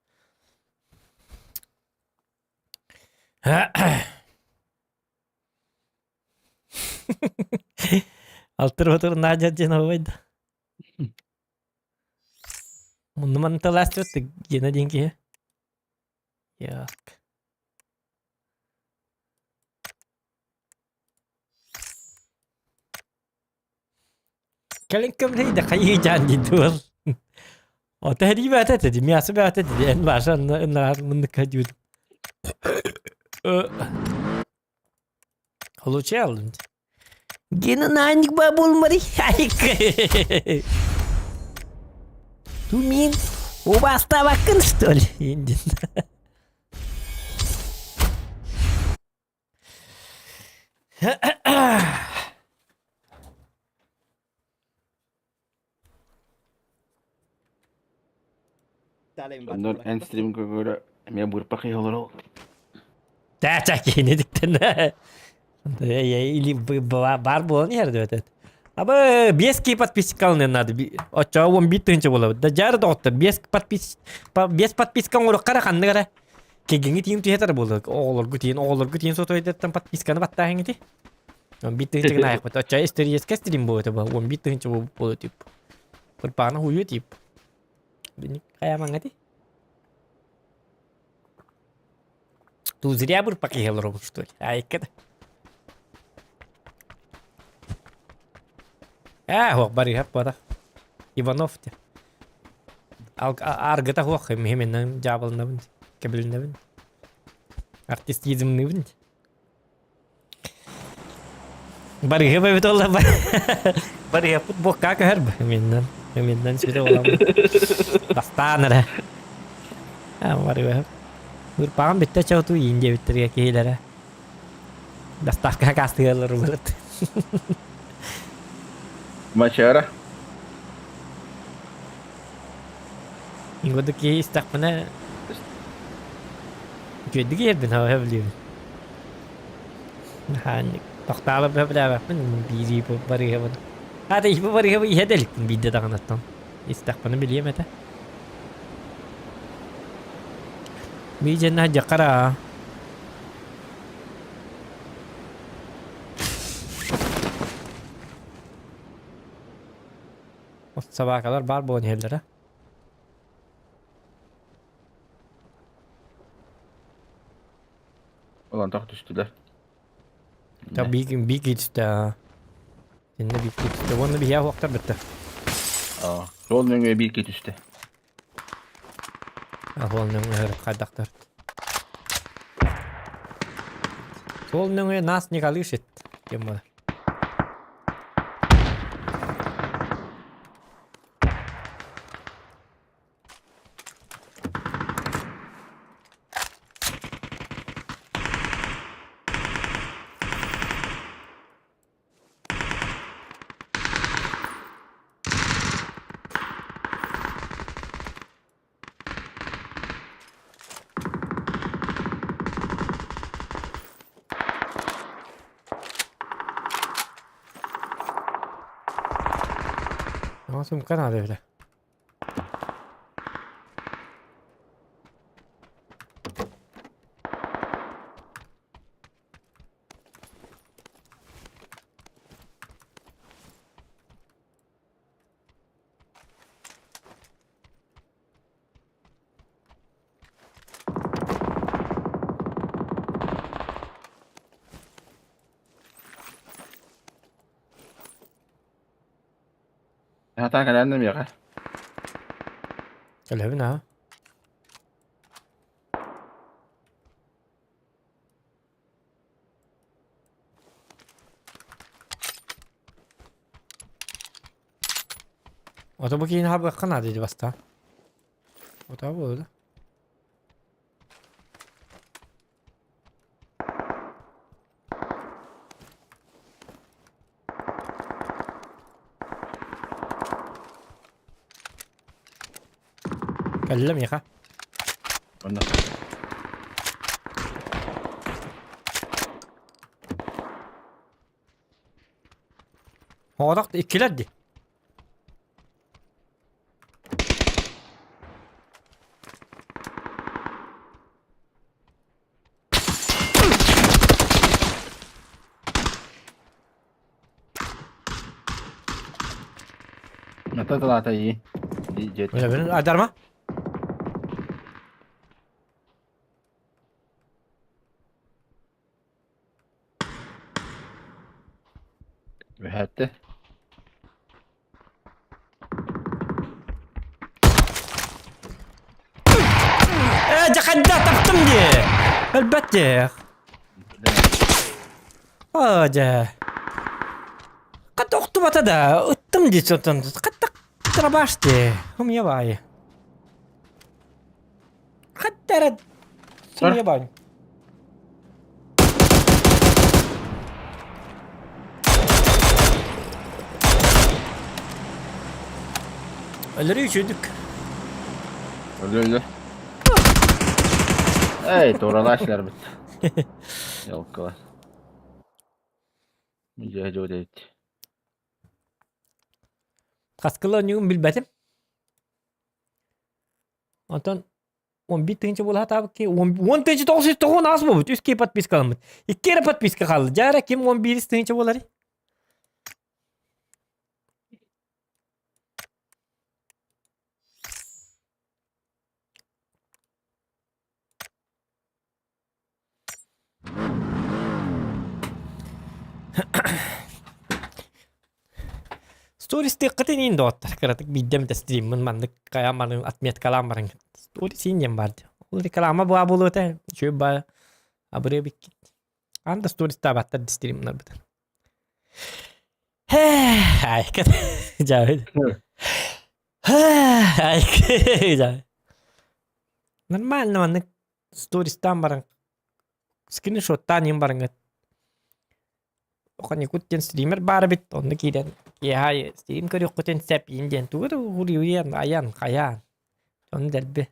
Алтыр Надя диэн да. Муннуман тылаастыбыт Гена диэн киһи. Як. Кэлин көмөлөй да хайыы дьаан дии дуол. Ото хэрии баата этэ дии, мясо баата этэ дии, эн баша ыннаар муннукка дьүүл. Получал. Гена наанньык баа буолмарый. Тумин, убастабаккын что ли? Индин. Оннор эн стрим көрө эмиэ бырпах иһэ олорол. Тää киһини диктен. Или бар буолан иһэр диэт. Аба 5 ки подписчикалын надо. Оччоҕо 11 тыһыынча буолабыт. Да жары доҕоттор 5 подпис 5 подписка оҥоруохха эрэ ханнык эрэ кигиҥи тиин түһэтэр буолуо. Оҕолоргу тиин, оҕолоргу тиин сотойдаттан подписканы баттааһыҥ ити. 11 тыһыынча гына айахпыт. Оччоҕо историческай стрим буолуо бу. 11 тыһыынча буолуо тип. Кырпааны хуйуо тип. Хайамаҥа ти. Ту зря бырпак иһэ олоробун что ли? Айка да. Аа, хуох барыһап бара. Иванов те. Аргыта хуох миһименнэн дьаабылынабын, кэбилинэбин. Артистизмныбын. Барыһы эбит олла барыһаппыт буокка көһөр миннэн миннэн сүрэ оламмыт бастаан эрэ барыһы Ырпаҕым бүттэ чооту иин диэбиттэргэ киһилэрэ доставка кастыгалар ылырыт Мачара. Ингоду киһи истэхпинэ үчүгэйдик иһэрбин хаҕа билиэбин Хаанньык тохтоолор бөһө биирии барыһабын. Аата бу барыһабы иһэ да иликпин биирдэ даҕанаттан. Истэхпинэ билиэм этэ. Биидьэннэ дьакара. Собакалар баар буолан иһэллэрэ. Олантах түстүлэр. Та биик биик түстэ. Инне биик түстэ. Уонна биһиэ уохтар бүттэ. Аа, сол нөҥүө биир түстэ. Ол нөҥүө хайдахтар. Сол нөҥүө нас не колышет. Кем бар. Сумка надо бля. Хатаан кэлэн миэхэ. Кэлэбин аа. Ото бу киһини хабыахха наада дии бастаан. Ото буолла. Кэллэ миэхэ. Онно. Оҕотох иккилэр дии. Ната талаата ии. Дьиэт. Адарма. Үһээттэ. Э, дьэ хайда таптым дии. Өлбөт дии. Оо, дьэ. Хата охтубата да, ыттым дии сотон. Хата трабаш дии. Умья баайы. Хатта эрэ сымыйа баай. Өлөрүү үчүгдүк. Өлө өлө. Эй, тууралаачыларбыт. Ялкалар. Дьэ, дьэ, эбит. Хаскыла онньугун билбэтим. Онтон 11 тыһыынча буола сатаабыт киһи 10 тыһыынча 990 аас буолбут. Үс киһи подпискаламмыт. Икки эрэ подписка хаалла. Дьэ эрэ ким 11 тыһыынча буоларый? Стористыаххытын иин доҕоттор кыратык биирдэ эмитэ стриммын маннык хайаан баран отметкалаан баран сторис иин диэн баар дии. Ол реклама баа буолуо этэ үчүгэй баа абырыа эбиккит. Аан да стористаабаттар дии стримнарбытын. Айка дьаабыт. Айка Нормально маннык стористаан баран скриншоттаан иһин бараҥҥыт Ханьыкут диэн стример баар эбит онно киирэн киэһэ стрим көрүөххүтүн сөп иин диэн тугу да уруйан айан хайаан ону дэлби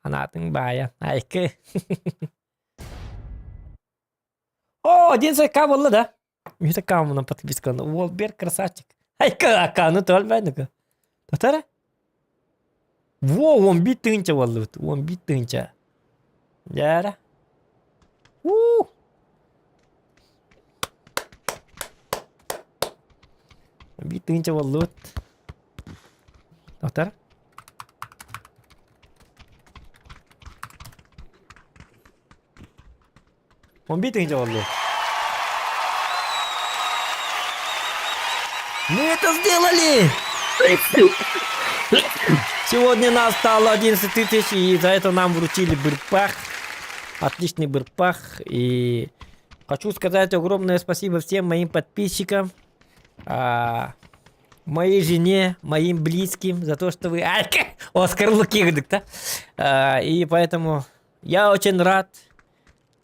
анаатыҥ баайан айкы О, один ка буолла да Миша камунан подписканы уол бер красавчик айка акканы туолбайныка Татара Во, 11 тыһыынча буоллубут. 11 тыһыынча. Дьээрэ. Уу! Биир тыһыынча буоллубут. Доктор? 11 тыһыынча буоллубут. Мы это сделали! Сегодня нас стало 11 тысяч, и за это нам вручили бырпах. Отличный бырпах. И хочу сказать огромное спасибо всем моим подписчикам, а, моей жене, моим близким за то, что вы... Оскар Лукигдык, да? А, и поэтому я очень рад.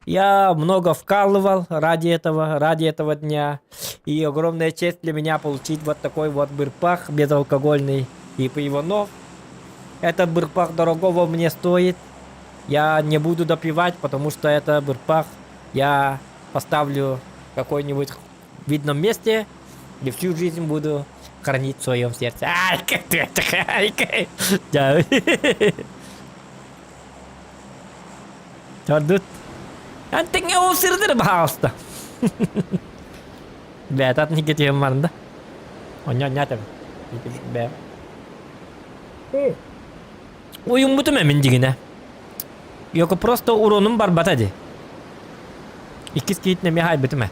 Я много вкалывал ради этого, ради этого дня. И огромная честь для меня получить вот такой вот бырпах безалкогольный и Иванов. Этот бырпах дорогого мне стоит. Я не буду допивать, потому что это бырпах я поставлю в какой-нибудь видном месте и всю жизнь буду хранить в своем сердце. Ай, как ты, ай, как. Төрдүт. Антиҥҥэ ол сирдэр баһаалыста. Бэйэтэ атын икки барында. Онньо онньоотом. Бээ. Уйуммутум эмин дигинэ. Йоко просто уронум барбата ди. Иккис киһитин эмиэ хаайбытым ээ.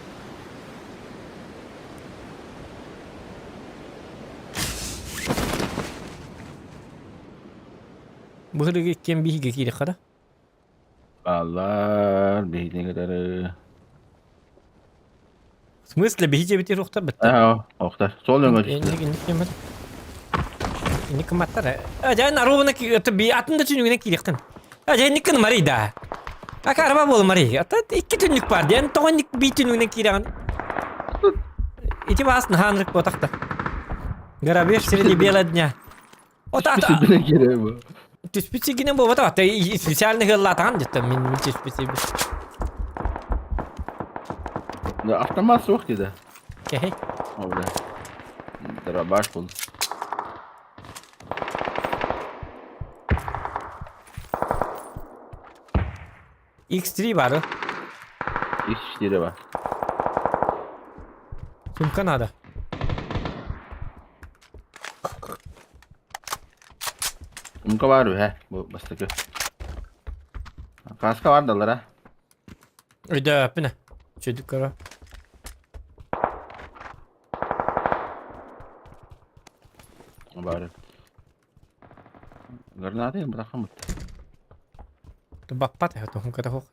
Быһырыгы иккиэн биһиги киириэххэ да? Бааллар, биһигини кытары. В смысле, биһи дьиэбитигэр охтор бытта? Аа, охтор. Суол өҥө Инник түстэ. инник киммат. Инник кыматтар. А, дьэ, наруубуна би атын да түнүгүнэн киириэхтин. А, дьэ, инник кын Марий да. Ака арба буол Марий. Ата икки түннүк бар диэн тоҕо инник би түнүгүнэн киирэҕин. Ити баас наһаанырык буотахта. Грабеж среди бела дня. От ата Сибине киирэ бу. Түспүт сиргинэн буолбатах. Специально ыаллаатаҕын дьиттэн мин мин түспүт сирбин. Да, автомат суох дии да. Кэһэй. О, бля. Дробаш был. X3 бары. X4 бар. Сумка надо. Сумка баар үһэ, бу бастакы. Кааска бар далара. Өйдөөппүн. Чөдүк көрө. Баар. Гранаты бырахамыт. Баппат э, тоһун ката хоқ.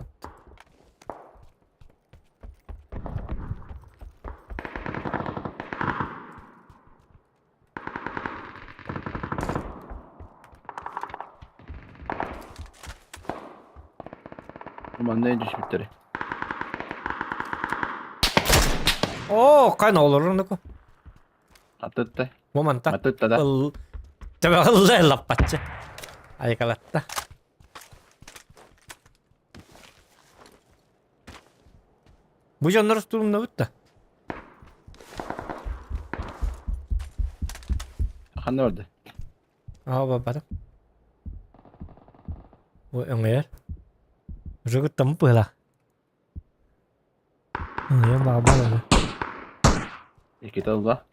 Манна түспүттэрэ. Оо, кан олорун Атытта. Момента. Атытта да. Төбөҕө лаппаччы. Айкалатта. Бу дьоннор турумнабыт да. Ханна барда? Аа бабарым. Ой, өҥөйөр. Уже кыттаммыт быһыылаах. Өҥөйөн баҕарбат этэ. Иккитэ ылла.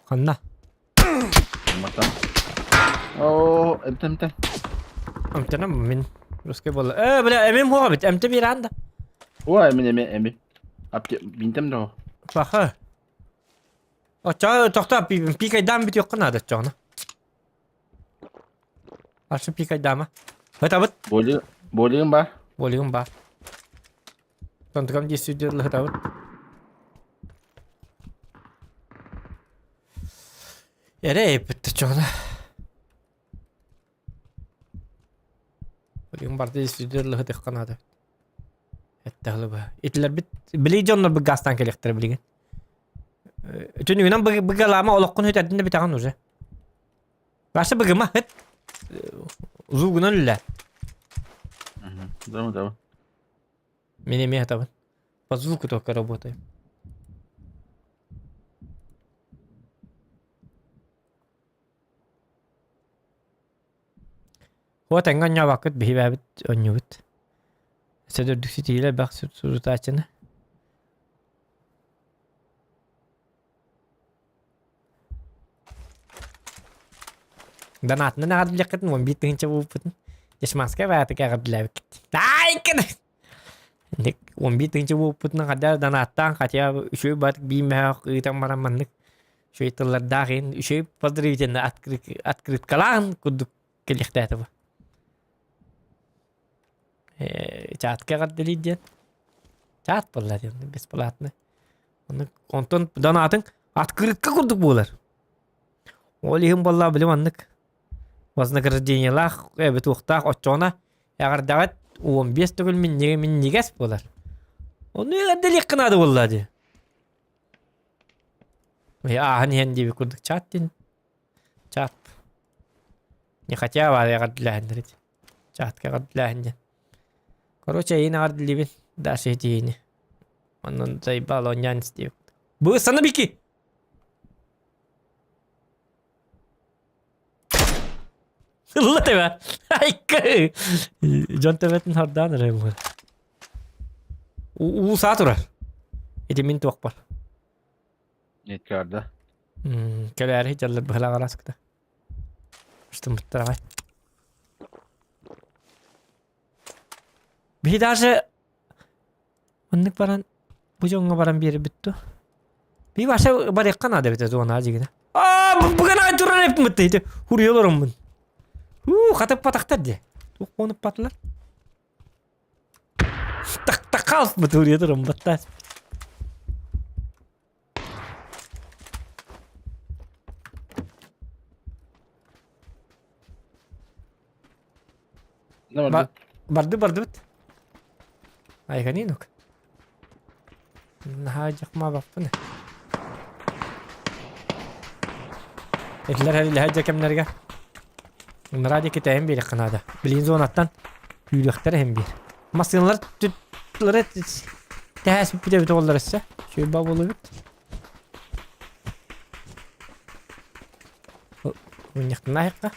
Ханна? Матан. Оо, эмтэ эмтэ. Эмтэнэм мин. Русский буолла. Э, бля, эмим хуоҕа бит. Эмтэ биэрэн да. Ой, мин эми эми. Апте бинтем да. Паха. Оччоҕо тохтоо пикайдаан бүтүөххэ наада оччоҕуна. Аршы пикайдаама. Ытабыт. Боли болигым бар. Болигым бар. Тонтукам дии сүдүр ытабыт. Эрэ эппит оччоҕуна. Болигым бар дии сүдүр ытыахха наада. Эттэхлэ Итилэрбит били дьоннор быггаастаан кэлиэхтэрэ билигин. Түнүгүнэн быгалаама олоххун үтэрдин да бүтэҕин уже. Вася быгыма ыт. Зугунан үлэ. Давай, давай. Мен эмиэ атабын. По звуку только работаем. Вот эҥҥэ онньообоккут биһибээбит онньубут. Сөдөрдүк ситиилэ элбэх сурутааччыны. Донатынан эҕэрдэлиэххитин 11 тыһыынча буолбуппутун. Дешманскай баайатык эҕэрдэлээбиккит. Таайкын! 11 тыһыынча буолбуппутунан хадаар донаттаан хотя бы үчүгэй баатык биир мөһөөх ыытан баран маннык үчүгэй тыллардаах иһин үчүгэй поздравительный открыткалаан курдук кэлиэхтээтэ бу. Чаатка эҕэрдэлиир диэн. Чаат буолла диэн бесплатный. Онтон донатын открытка курдук буолар. Ол иһин буолла били маннык вознаграждениелаах эбит уохтаах оччоҕуна эҕэрдэҕит 15 төгүл минньигэс буолар. Ону эҕэрдэлиэххэ наада буолла дии. Ааһан иһэн диэбит курдук чат диэн чат. Не хотя баар эҕэрдэлээһиннэр ити. Чатка эҕэрдэлээһин диэн. Короче, эйин эҕэрдэлиибин Даша этиини. Онон заебал оонньоон истиэбит. Бу сана бики! Ылла тэбэ. Айка! Дьон төбөтүн хардаан эрэ буолар. Уу саа турар. Ити мин туохпар. Неткарда. Кэлээри дьаллар быһалаах араскыта. Штымыттараҕай. Биһи даже оннук баран бу дьоҥҥо баран биэрбит дуо? Би Вася барыахха наада эбитэ зона дьигинэ. Аа бүгүн ай турар эппит ити хуруйа олороммун. Уу хатыппатахтар дии. Туох хонуппатылар? Тахтахалспыт хуруйа туран баттаас. Барды бардыбыт. Айганинок. Наһаа дьахмаабаппын. Этилэр эрилэһэ дьэ кэмнэргэ. Ынараа диэки тэйэн биэриэххэ наада. Билигин зонаттан күүрүөхтэрэ иһин биир. Массыыналар түтлары тэһээспиппит эбит оҕолор өссө. Сүрба буолубут. Мунньахтан аһыахха.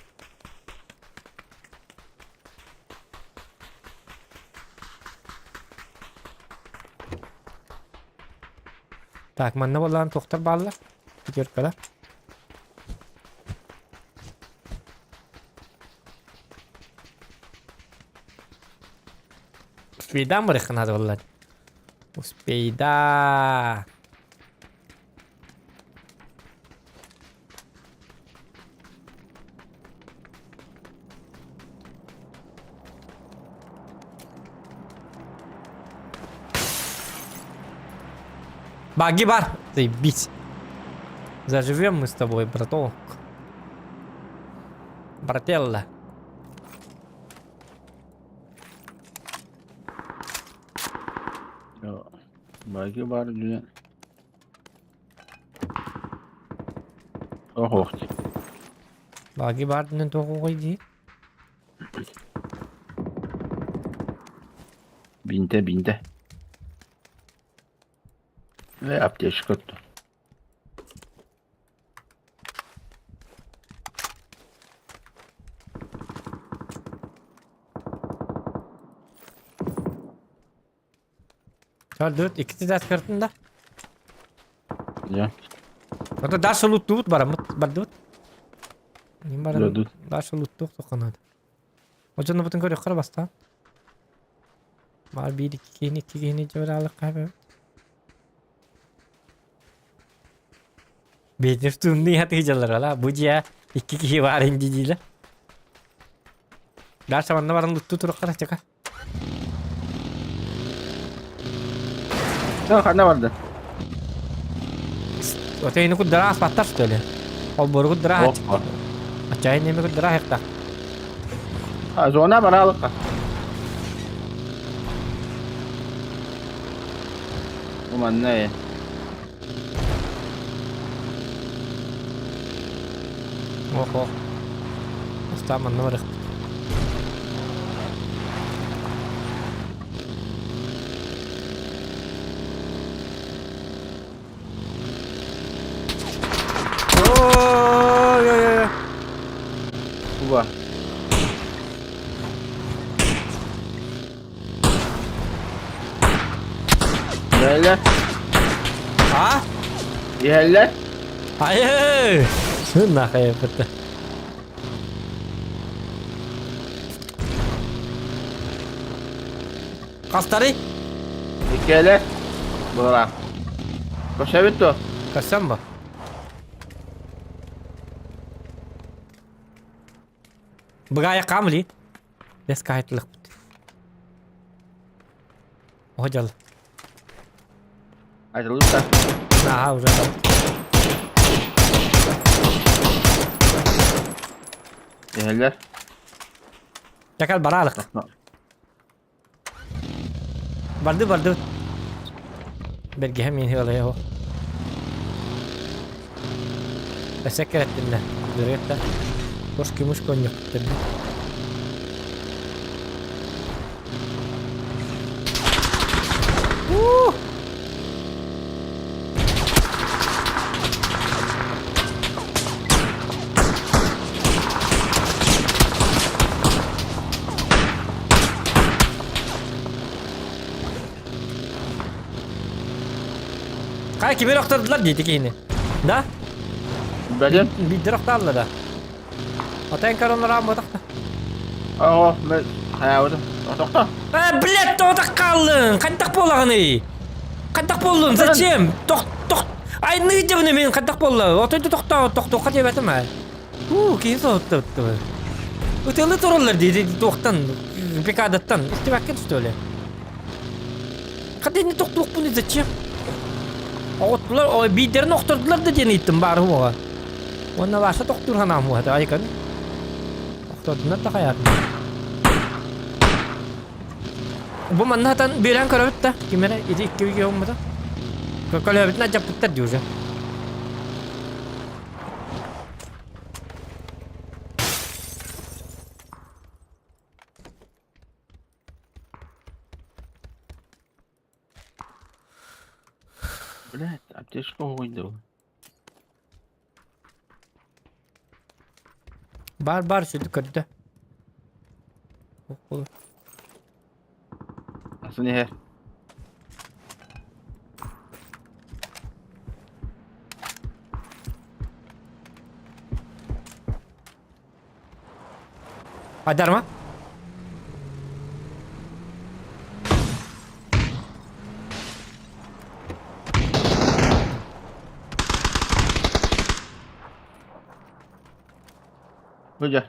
Так, манна буоллаан туохтар бааллар? Пятеркалар. Успейдаан барыахха наада буоллар. Успейда. Баги бар. Заебись. Заживем мы с тобой, браток. Брателла. Баги бар диэн. Оһох. Баги бар диэн тоҕуҕуй дии. Бинте бинте. Э, аптечка тут. Төрдүт, иккити да кыртын да. Дьэ. Ото дальше луттубут бараммыт, бардыбыт. Ним баран Дадут. дальше луттуох тохханаады. Очонобутун көрүөххэ бастаан. Баар биир икки киһини икки киһини дьыбыраалык хаһа Бейтер тумныы хатыыдьаллар ала бу дьиэ икки киһи баар инди диилэ. Дальше манна баран луттуу туруоххара чака. Ханна барда? Отейни куддара аспаттар что ли? Холбору куддара Опа. Ачай неме куддара хекта. А, зона баралыкка. Бу манна э. Ох, ох. Астаа манна барыах. Ой-ой-ой. Куба. Иһэллэр. А? Иһэллэр. Айы! Нахай бітті. Хастарый? Иккиэлэр. Булара. Көрсөбүт дуо? Көрсөм бу. Быгая камли. Бес кайтылыкпыт. О дьол. Айтылык да. Наһаа уже там. Иһэллэр. Чакал баралык. Барды барды. Бэргэһэ мин ыалайа Өссө кэрэттиннэ. Дөрүөттэ. Кош көмүс конньуктар. Хай кимир охтордулар диэти киһини. Да? Бэлиэн? Биирдэр охтаалла да. Отон коронарам ботахта. Оо, мен хайаабытым. Тохто. Э, блядь, тоҕо хааллыҥ? Хайдах буолаҕыный? Хайдах буоллун? Зачем? Тох, тох. Ай, ныйдыбын мин хайдах буолла? Отой да тохтоо, тохтуохха диэбэтим ээ. Уу, киһи соһуттубут. Ытыалы тураллар дии, туохтан, пикадаттан. Истибэккин что ли? Хата тохтуохпун зачем? Оҕоттулар, биирдэрин охтордулар да диэн ыйыттым баары уоҕа. Уонна Ваша тохтуур санаам уота, айкан. Охтордунар да хайаатын. Бу манна хатан биэрэн көрөбүт да, ким эрэ ити икки үйгэ уммута. Көлөбүтүн алдьаппыттар дии уже. Блядь, аптечка угуйду. Бар бар сүдү көрдө. Атын иһэр. Айдарма. Бу дьэ.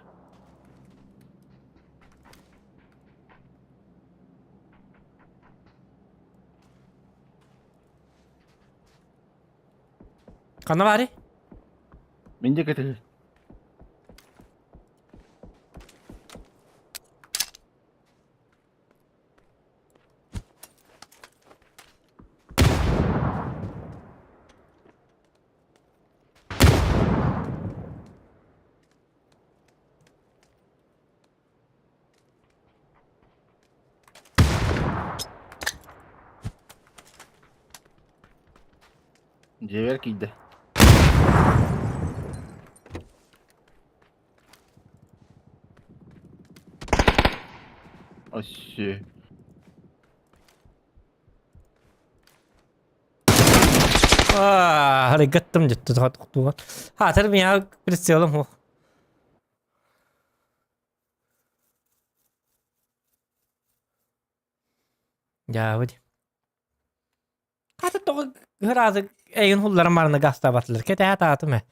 Ханна баарый? Мин диэки тыһы. Дьиэбэр киирдэ. Өссө. Аа, харыгаттым дьэ тохтууга. Хаатар миэхэ прицелым суох. Дьаабы дии. Хата тоҕо ыраазы эйин хулларын барына гастаабатылар. Кэтэһэ таатым ээ.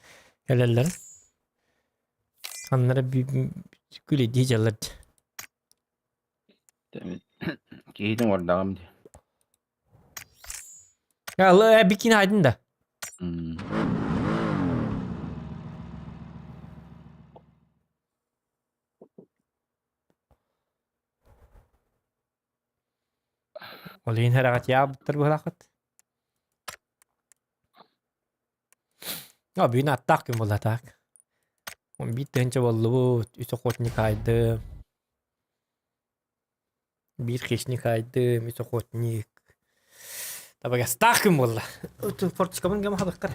Кэлэллэрин. Ханнара күлэдии дьаллар дии. Киһитин уордаҕым дии. Бикини айдын да. Ол иһин хэрэҕэтийээбиттэр быһалааххыт. А бүгүн аттаах күн буолла так. Биир тыһыынча буоллубут, үс охотник аайдым. Биир хищник аайдым, үс охотник. Табыгастаах күн буолла. Форточкабын кэм хабыктар.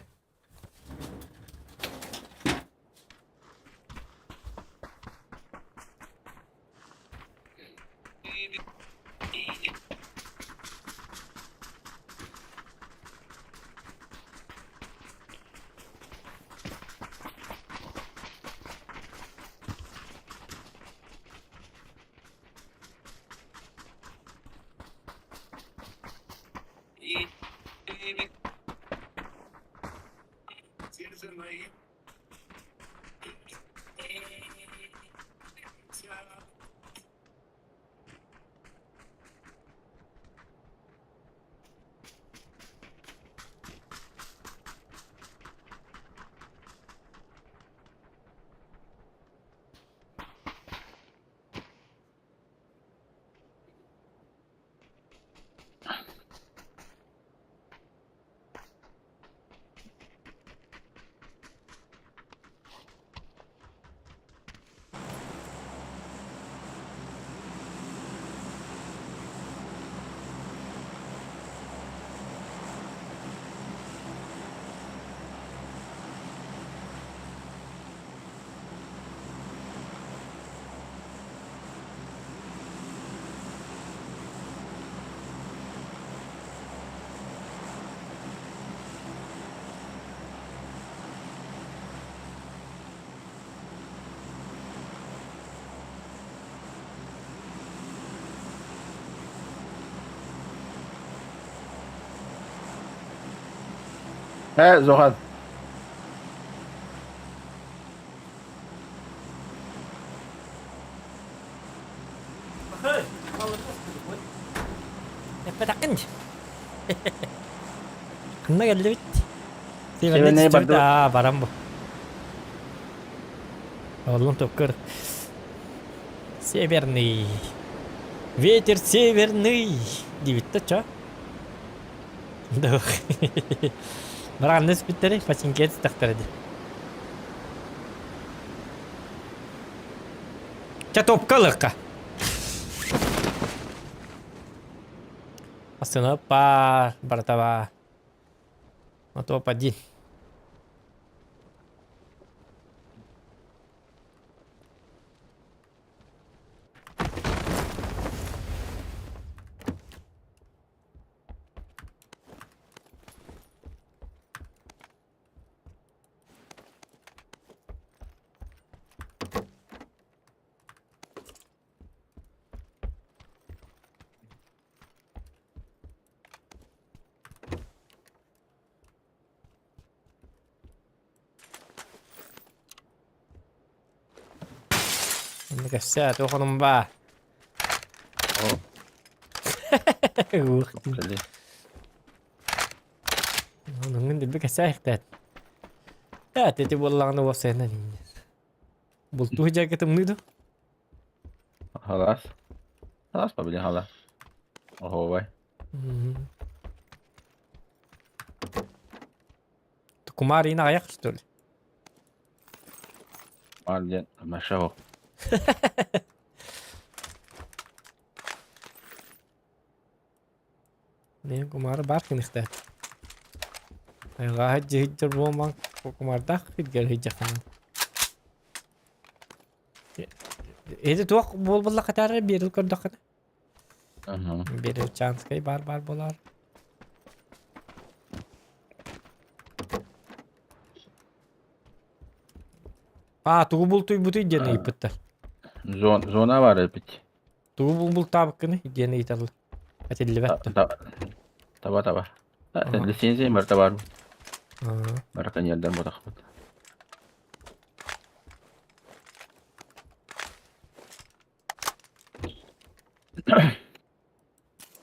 Ээ, Зохан. Эппэтэххин дии. Ханна кэллибит? Севернэй бардыбыт. Аа, баран бу. Оллун токкор. Северный. Ветер северный. Диэбит да чо? Да. Бараанны испиттери, пачинкет истэхтэрэ дии. Чэ топка ылыахха. Астына па, барыта баа. На топ-1. Онно кэпсээ, туох онум баа? О, Ух. кэлли. Онуҥҥун дэлби кэпсээ ихтээт. Ээ, ити буоллаҕына уопсайынан инньэ. Бултуу сылдьарга тымныы дуо? Халаас. Халаас па, блин, халаас. Оһуобай. Кумаар иин аҕыйах что ли? Кумаар диэн маша оһох. Не кумаары баар кыныхтаат. Айҕааһыт дьиһиддэр буолмаҥ кумаардаах киргэр сылдьаххына. Эти туох буолбулла хатаары биэрил көрдөххүнэ? Беречанскай баар баар буолаар. А, тугу бултуйбутуй диэн ыйыппыттар. Зон, зона бар эбит. Тугу бултаабыккыный диэн ыйыталлар. Этиллибэт да. Таба таба. Лицензия барыта бар. Браконьердар ботахпыт.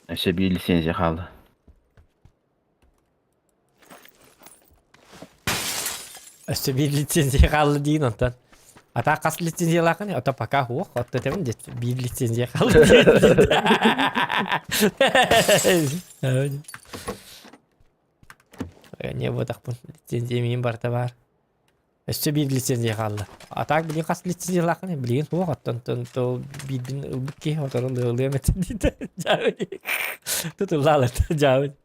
Өссө биир лицензия хаалла. Өссө биир лицензия хаалла диин онтон. А так хас лицензиялааххыный? Ото пока суох, отто этэбин дет биир лицензия хаалла диэн. Не буотахпын лицензия миин барыта баар. Өссө биир лицензия хаалла. А так билигин хас лицензиялааххыный? Билигин суох оттон то биирбин ылбыт киһи отору ылыам этэ диэтэ. Дьаабы. Тутуллаалар дьаабы.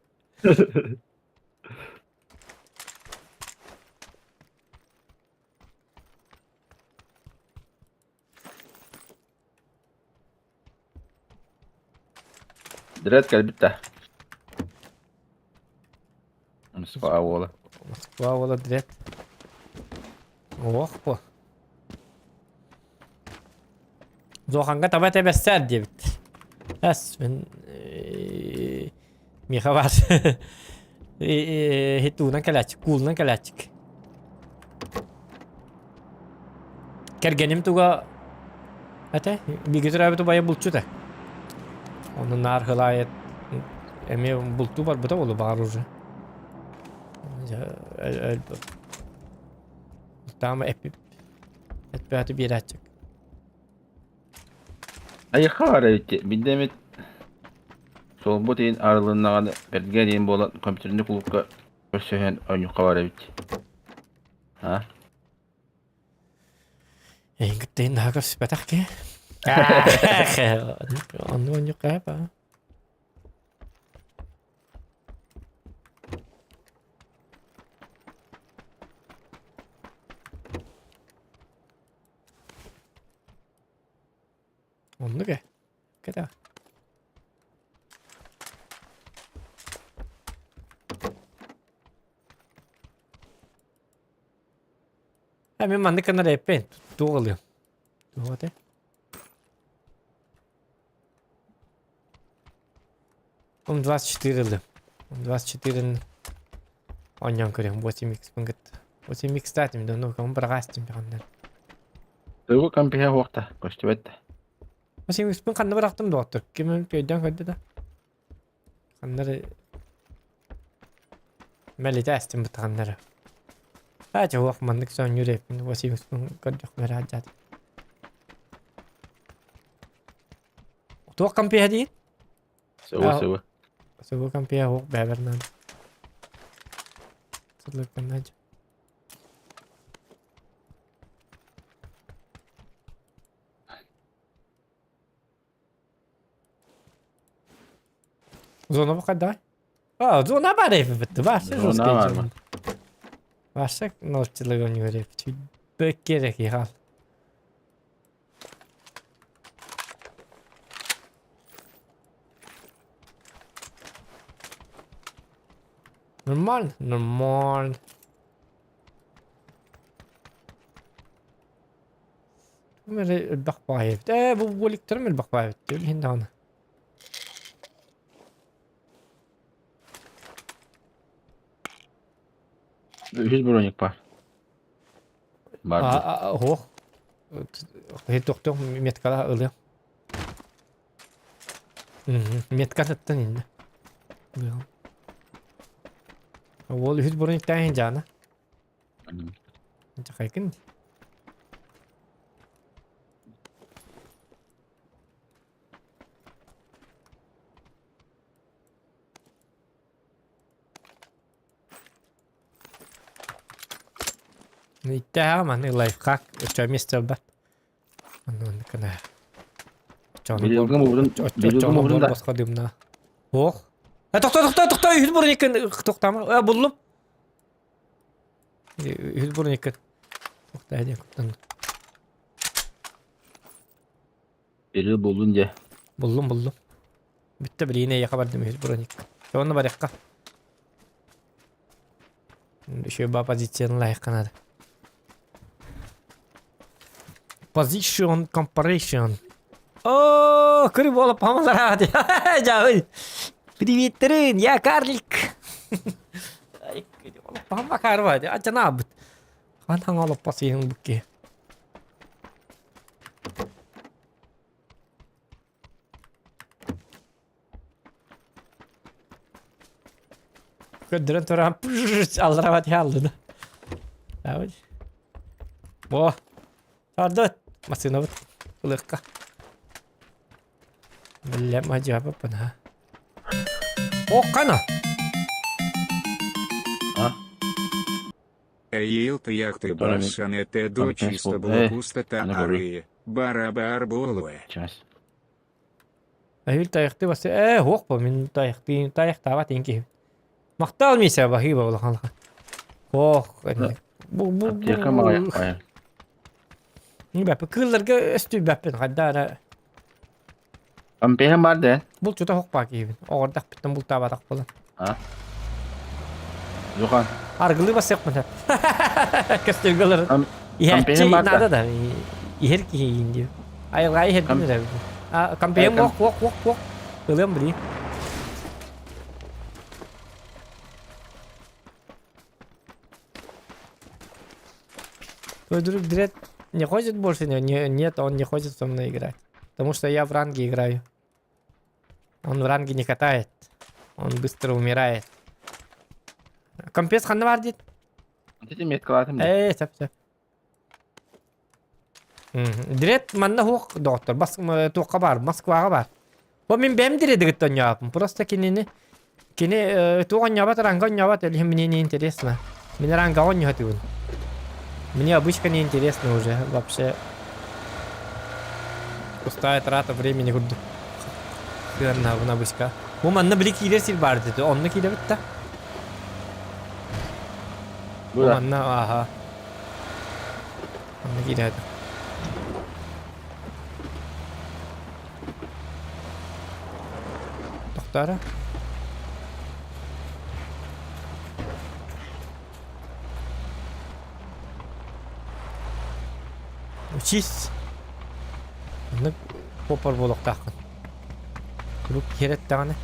Дред кэлбит да. Москва уола. Москва уола Дред. Ох бу. Зоханга таба тэбэссээр диэбит. Эс мин миэхэ баар хитуунан кэлээччик, куулунан кэлээччик. Кэргэним туга этэ, бииргэ төрөөбүт убайа булчут ээ. Ону наар хылаайат эмиэ бултуу барбыта буолуо баҕар уже. Таама эппип этпээти биэрээччик. Айыха баар эбит биирдэ эмит суолбут иһин арылыннаҕына бэргэ диэн буолан компьютерный кулуупка көрсөһөн оонньуохха баар эбит. А? Эйигин кытта иһин наһаа көрсүпэтэх киһи. Онну оонньуохха ба. Оннук ээ. Кэтэх. Э, мин маннык гынар эппин. Туох ылыам? Туох этэй? Ум 24 ылыам. Ум 24-ын оонньоон көрүөм. 8x-пын кытта. 8x-таатым да, ну, кому быраҕаастым даҕаннар. Тугу компиһэ суохта, көстүбэт да. 8x-пын ханна бырахтым доҕоттор? Ким өйдөөн көрдө да? Ханна эрэ мэлитэ астым бытаҕаннара. Аа, чэ, уох маннык соонньуур эппин 8x-пын көрдөхпүнэ эрэ алдьаатым. Туох компиһэ диир? Сыбы сыбы. Сыбы компиһэ уох бэбэр наада. Сыллыкканнаадьа. Зона хайдаҕай? А, зона бар эбит Вася Зона бар ма? Вася ноччылыгын үөреп бөккерек ихал. Нормально, нормально. Элбэх баҕайы эбит. Ээ, бу буоликтарым элбэх баҕайы эбит. Ол иһин даҕаны. Үһүс броник бар. Бар. Оһох. Тохтох меткала ылыам. Меткатыттан иннэ. Ол үһүс брониктаах иһин дьаана. Дьахайкын. Иттээҕэ маннык лайфхак оччо миэстэ ылбат. Онно гына. Билиилгэ муҥурун билиилгэ муҥурун да босхо дымна. Ох. Э тохто тохто тохто үһүс броникын тохтама. Э буллум. Үһүс броникын. Тохта диэн куттан. Билиил буллун дьэ. Буллум буллум. Бүттэ билигин эйиэхэ бардым үһүс броник. Онно барыахха. Еще ба позицияны лайыққа надо. Position comparison. О, көрү буолап памалара Жабый. Приветтерин, я карлик. Пама карва, ачана бут. Хан хаңалып пасыйың букке. Көрдөрөн туран алларабат хааллыны. Давай. О, Тардыт. Массыынабыт ылыахха. Биллэм адьаабаппын ha. Оккана! А? Эйил яхты Которыми- баршане те там, до конечно, чисто э, было пустота она говорит. ары. Барабар болуэ. Часть. Эһиил тайахтыы басты ээ суох бо мин тайахтыы тайахтаабат иҥ киһи. Махтал Миша баһыыба улахан Ох, бу бу Аптека маҕайахпайа. Бэппи кыылларга өстүйбэппин хайда эрэ Ампеһэ бар да? булчута хохпаа киһибин. Оҕордахпыттан бултаабатах буолан. А? Жухан. Аргылыы басыахпын сөп. Көстөргөлөр. Ам- Иһээччи Кампеһин бар да? наада да. Иһэр киһи иин диир. Айылҕа иһэрдин Кам- эрэ. А, кампеһин Э, кам- уох уох уох уох. Ылыам билии. Твой друг Дред не хочет больше? Не, нет, он не хочет со мной играть. Потому что я в ранге играю. Он в ранге не катает. Он быстро умирает. Компес ханна бар диет. Ити меткалаатым дии. Ээ, сөп сөп. Дред манна хуох доктор. Бас туохха бар, Москваҕа бар. Бу мин бэйэм дредигит онньооппун. Просто кинини кини туох онньообот ранга онньообот или мне не интересно. Мин ранга онньоотугун. Мне обычка не интересно уже вообще. Пустая трата времени курдук. Сыаннаабын обычка. Бу манна били киирэр сир баар дии. Онно киирэбит да. Бу да. Манна ааха. Онно киирээт. Тохторо. Учись. Маннык попор буолуохтааххын. Куруук киэрэттэҕинэ.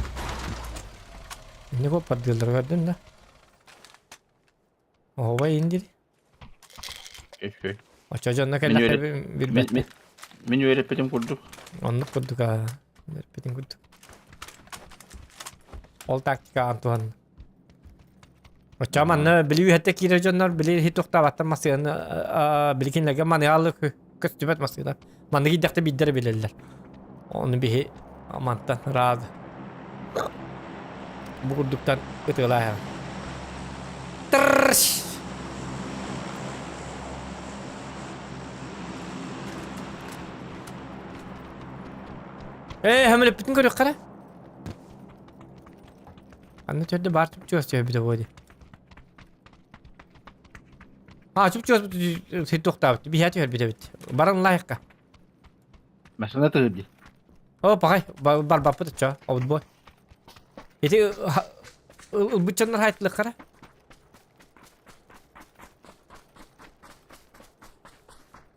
Инник поппардыыллара көрдүн да. Оһуобай иин дири. Үчүгэй. Оччо дьонно Мин кэллэххэ үөрэ- билбэт. Мин мин мин үөрэппитим курдук. Оннук курдук аа. Үөрэппитин курдук. Ол тактика Антуан. Оччо манна били үһэтэ киирэр дьоннор били иһи туохтаабаттар массыынаны били кинилэргэ маныаалы көстүбэт массыына. Манна киирдэхтэ биирдэрэ билэллэр. Ону биһи мантан рад бу курдуктан ытыалааһын. Трш! Ээ, хөмөлөппүтүн көрүөххэ эрэ. Аны төрдө баар чугас түһэрбитэ буолуо дии. А, чуп-чугас сир туохтаабыт. Биһиэ түһэрбит эбит. Баран лайкка. Машина тыһыр дии. О, пахай, барбаппыт оччо, обут буо. Ити ылбыччаннар хайтылыххара.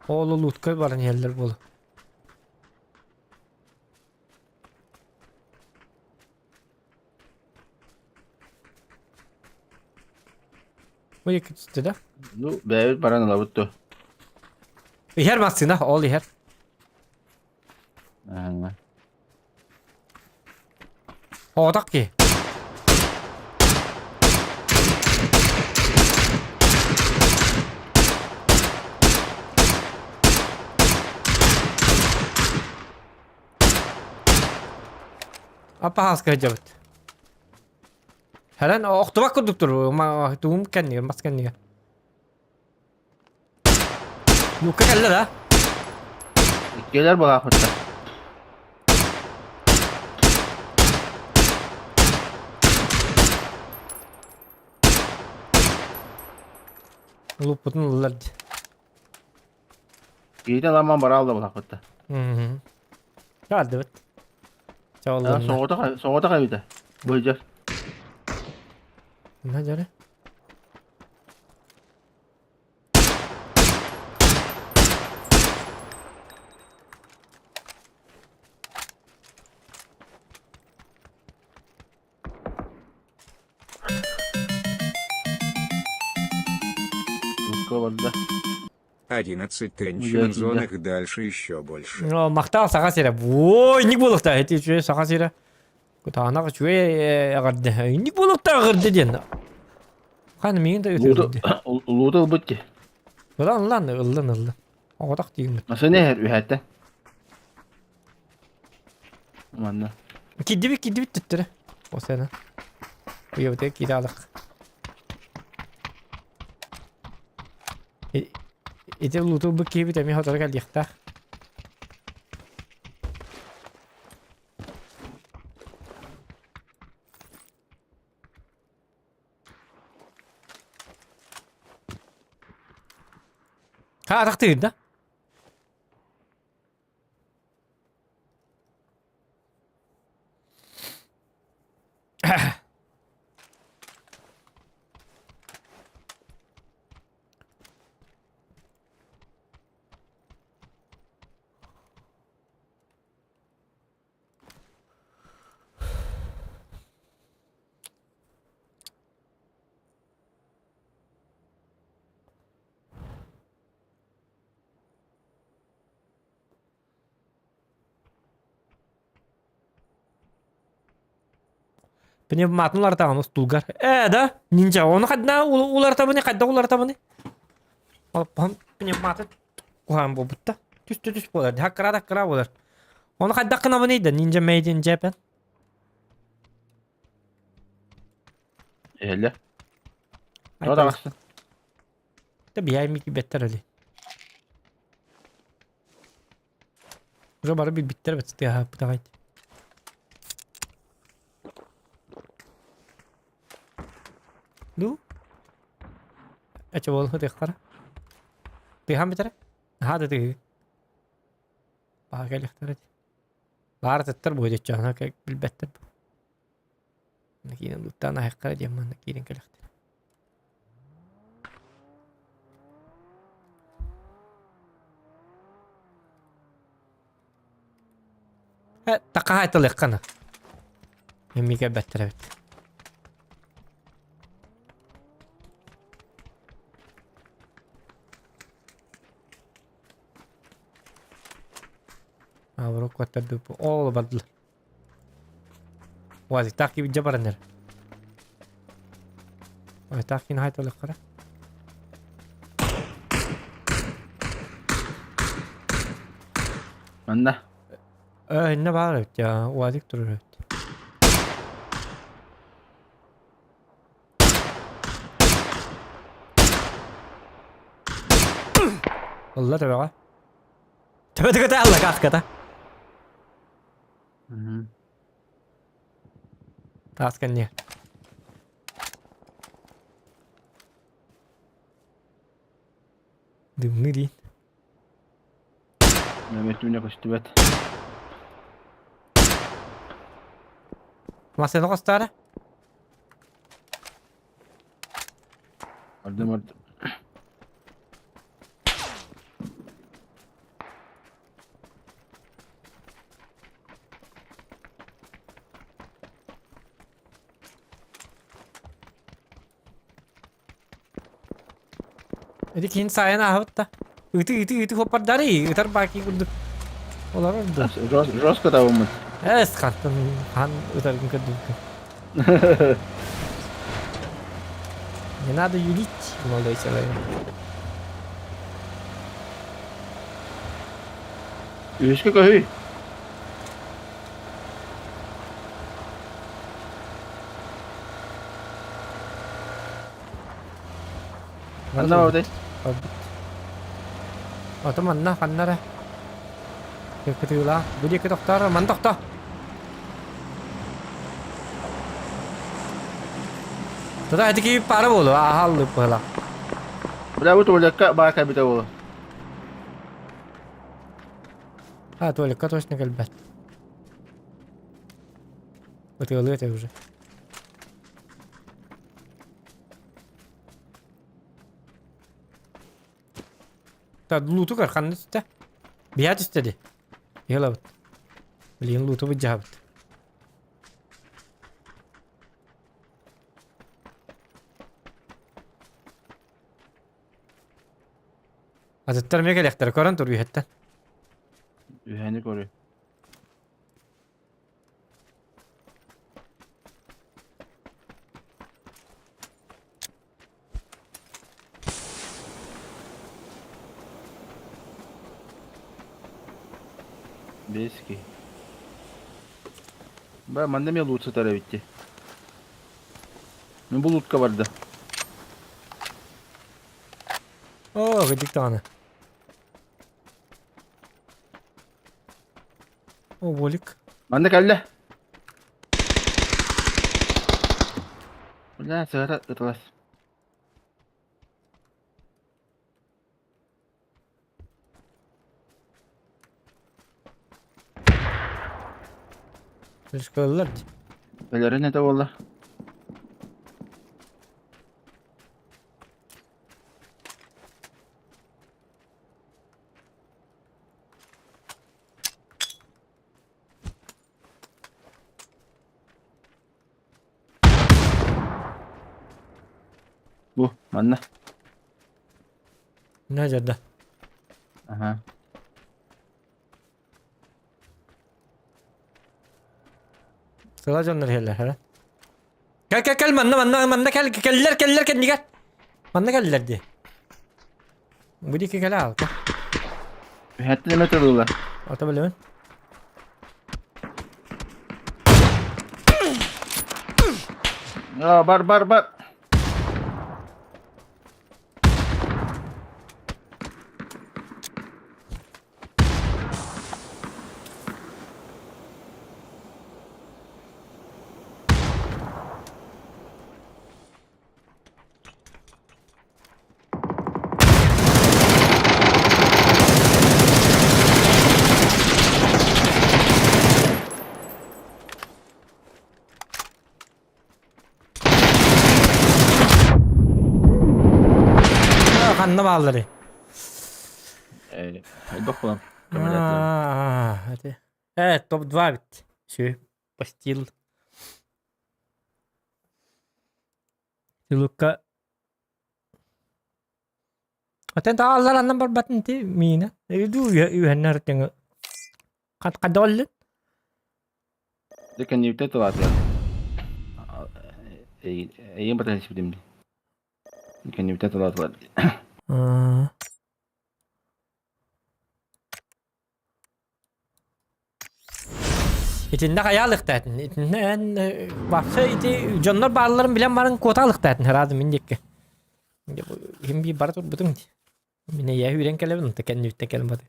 Ол лутка баран иһэллэр буолу. Бу екі түсті да. Ну, бэйэбит баран ылабыт дуо? Иһэр массыына, ол иһэр. Ага. Оҕотох киһи. Аппаһааска сылдьабыт. Һэрэн охтубат курдук тур, тугум кэннигэр, мас кэннигэр. Лука кэллэ да? Иккилэр балаахпыттар. Луппутун ыллар дии. Киһитэ ламан бараалла балаахпытта. Мм. Чаардыбыт. Чаалланна. Соҕотох соҕотох эбитэ. Быдьар. Мына дьары. Лука барда. 11 тенчин в зонах дальше еще больше. О, махтал Саха сирэ. Ой, ник буолуохтаах ити үчүгэй Саха сирэ. Кутаанах үчүгэй эҕэрдэ. Ник буолуохтаах эҕэрдэ диэн. Ханы миигин да үтүрдэ. Улуута ылбыт ки. Ылан ылан ыллын ыллын. Оҕотох диигиммит. Масыны эһэр үһээттэ. Манна. Киирдибит киирдибит төттөрү. О сена. Уйабытыгар киирэ алах. Ити луту бу киһибит эмиэ сотору кэлиэхтээх. Ха атахтыыр да? Пневматын уларытаҕын устуулгар. Ээ да, ниндзя, ону хайдах уларытабыный, хайдах уларытабыный? Оппон пневматы куһаҕан буолбут да. Түс түс буолар, хаккыра да кыра буолар. Ону хайдах гынабыный да, ниндзя made in Japan. Эһэлэ. Тоҕо таҕыстын? Да биһиэхэ киирбэттэр али. Уже бары билбиттэр эбит тыаһааппытаҕай. Ду? Эчэ буолан ытыахтара. Тыаһаан бүтэрэ? Наһаа да тыаһыы. Баҕа кэлиэхтэрэ дии. Баар атыттар буо диэччи билбэттэр. Киирэн луттаан аһыахтара диэн манна киирэн кэлиэхтэрэ. Э, такаһа айтылыаххана. Эмиэ кэлбэттэр эбит. А, Ол бардылар. Уазиктаах киһи дьэ баран эрэр. Уазиктаах киһини хаайталыаххара. Манна. Э, иннэ баар эбит дьэ, уазик турар эбит. Ылла төбөҕө. Төбөтүгэтэ алла кааската. Таас кэнниэ. Дымны диин. Мөмөт түүнэ көстүбэт. Массыына хостаара? Ардым ардым. Ити киһин саайан ааһабыт да. Ыты ыты ыты хоппардары ытар баки курдук. Олорор да. Жестко табыммыт. Эс хантан хан ытаргын көрдүбүт. Не надо юлить, молодой человек. Үһүскэ көһүй. Ханна барбытай? Барбыт. Ото манна ханна эрэ. Кытыылаах. Бу диэки тохтоор, ман тохто. Туда ити киһи пара буолу, аһаллы быһыла. Бля, бу туалекка баар кэлбитэ буолу. А, туалекка точно кэлбэт. Ытыалыы этэ уже. Так, луту көр, ханна түстэ? Биһа түстэ ди. Биһа Блин, луту быдьаабыт. Атыттар эмиэ кэлиэхтэрэ, көрөн тур үһэттэн. Үһэни көрү. Бески. Ба, манна эмиэ лут сытар эбит дии. Ну, бу лутка барда. Оо, кырдьык даҕаны. О, Волик. Манна кэллэ. Бля, сыгара ытылас. Школалар дии. Өлөрөн этэ буолла. Бу, манна. Мына жерде. Аха. Сыла дьоннор иһэллэр, хара. Кэл, кэл, кэл, манна, манна, манна кэл, кэллэр, кэллэр, кэннигэр. Манна кэллэр дии. Бу диэки кэлэ аалка. Үһэттэн эмэ тылыылар. Ата билэбин. Аа, бар, бар, бар. Ханна бааллары? Элбэх буолан. Топ-2 бит. Все, постил. Лука Отон тааллар аннан барбатын ти миина. Иду үһэннэр тэҥэ хат хадоллун. Дэ кэннибитэ тылаатыгар. Эйиэн батан испитим. Кэннибитэ тылаатылар. Итиннэ хайаалыктаатын. Итиннэ эн вообще ити дьоннор баалларын билэн баран куотаалыктаатын ыраады мин диэкки. Ким бии бара турбутум дии. Мин эйээ үүрэн кэлэбин, онто кэннибиттэн кэлэн баты.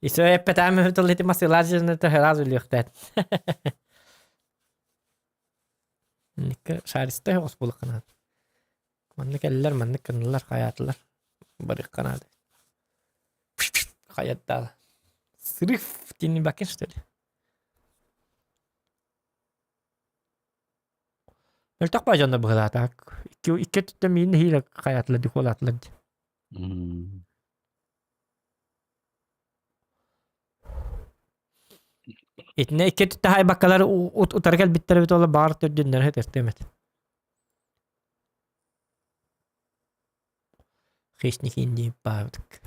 Исо эппэтээм тыл ити масылаар жирнете ыраас үлүөхтээт. Никка шаристай оҕус булахханаат. Манна кэллэр, маннык гыннылар, хайаатылар. Барыахха наада. Хайаттаала. Срыв диэн что ли? Мөлтөх баа дьоннор быһыылаата. Икки, икки өттүттэн миин нэһиилэ хайаатылар дикуолаатылар дии. Итиннэ икки өттүттэн хайбаккалар утары кэлбиттэр эбит ол баар төрдүннэр этэртиэм этэ. Хищник Индии баабытык.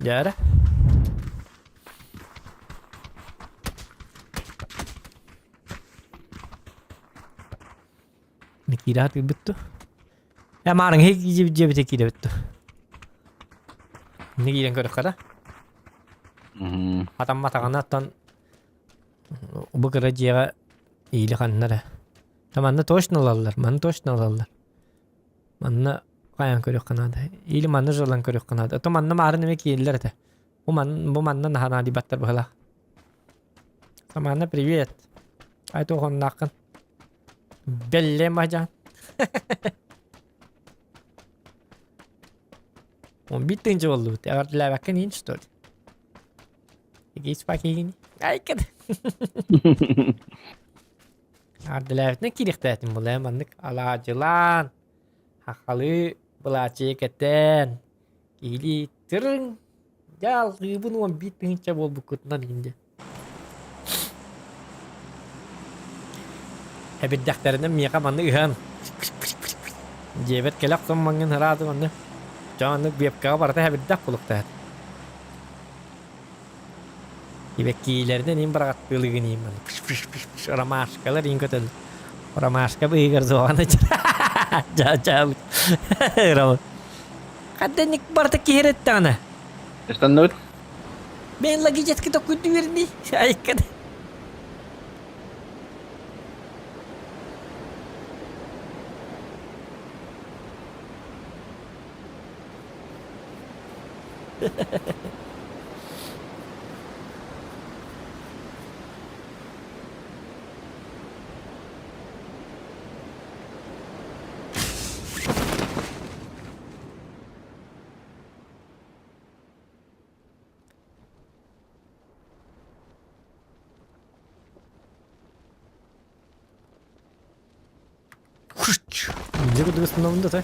Дьээрэ. Киирэ сатыырбыт дуо? Ээ маарыҥ дьиэбитэ киирэбит дуо? Инньэ киирэн көрүөххэ да? Хатамматаҕына оттон бу кыра дьиэҕэ иили ханна эрэ. Манна точно ылаллар, манна точно ылаллар. Манна хайаан көрүөххэ наада. Или манна же ылан көрүөххэ наада. А то манна маарын эмэ киирэллэр этэ. Бу, ман, бу манна наһаа наадыйбаттар быһыылаах. Саманна привет. Ай туохуннааххын? Белле мадьан. Он биир тыынча буоллубут. Эҕэрдэлээбэккин иин что ли? Эгиис пакигини. Айкын. Эҕэрдэлээбитинэн киириэхтээтим була маннык алаадьылаан, хахалыы былаачыйа кэтэн, киһилии тырыҥ, дьэ алҕыыбын 11 тыһыынча буолбуккутунан иһин Эбирдэхтэринэ миэхэ маннык ыһан дьиэбэр кэлэ охсон маҥҥын ыраатым онно дьон оннук биэпкэҕэ барыта эбирдэх кулуктаат Ибэккиилэринэн иин быраҕаттыылыгын иин маннык пш-пш-пш ромашкалар иин көтөл ромашка быыһыгар суоҕана дьаа-дьаа Хадданник барыта киһирэттэҕинэ Ыстанныбыт? Мен логически токуйдуверни айкан. Где куда восстановлен да?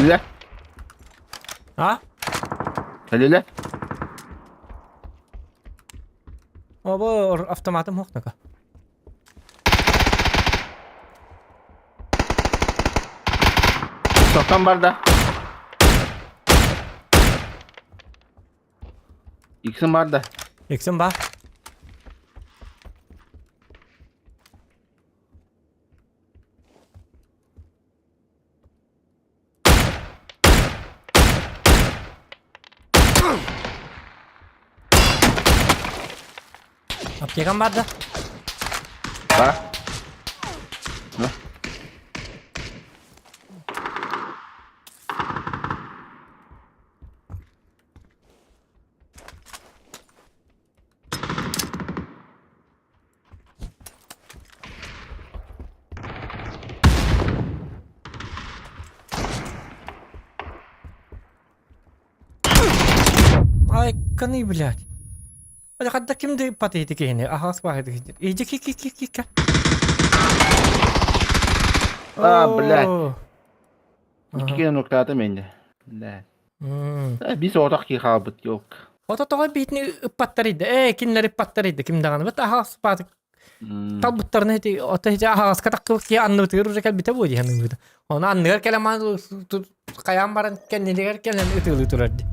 Үлэ. А? Үлэ. Обо автоматым хохнака. Сотон барда. Иксин барда. Иксин бар. Аптекам бар да? Бар. Ну. Ай, каны, блядь. Хадда ким да патыйты киһини, аһаас баһыты. Иди ки ки ки ки ки. А, блядь. Икки нуктаатым инде. Да. Биир соҕотох киһи хаалбыт ёлк. Ото тоҕо биитини ыппаттар иде. Ээ, кинилэр ыппаттар иде. Ким даҕаны бит аһаҕас паатык талбыттарына ити ото ити аһаҕаска таххыбыт киһи анныбытыгар уже кэлбитэ буо диэн ыҥыыта. Ону анныгар кэлэн маан хайаан баран кэннилигэр кэлэн ытыылыы турар ди.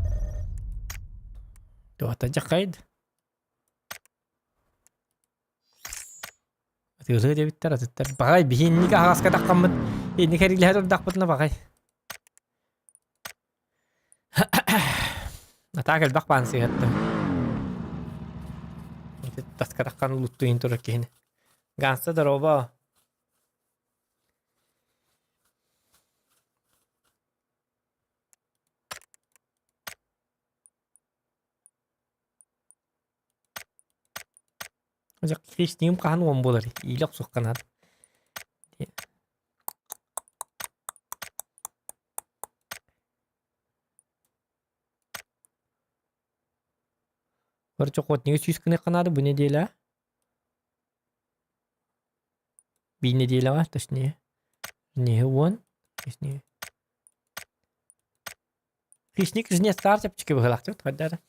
Туохта дьахайд. Атыылыы диэбиттэр атыттар. Баҕай биһи инник аһаҕаска таххаммыт инник эриилэһэ турдахпытына баҕай. Атаак элбэх баан сыыһаттым. Ити таска таххан луттуйун турар киһини. Ганса здорово. Христиҥим хаһан уон буоларый? Иилэ охсуохха наада. Короче, охотнига сүүс гыныахха наада бу неделя. Биир неделяҕа, точнее. Не уон, точнее. Хищник жнецтаар чэпчэки быһыылаах дьон хайдара.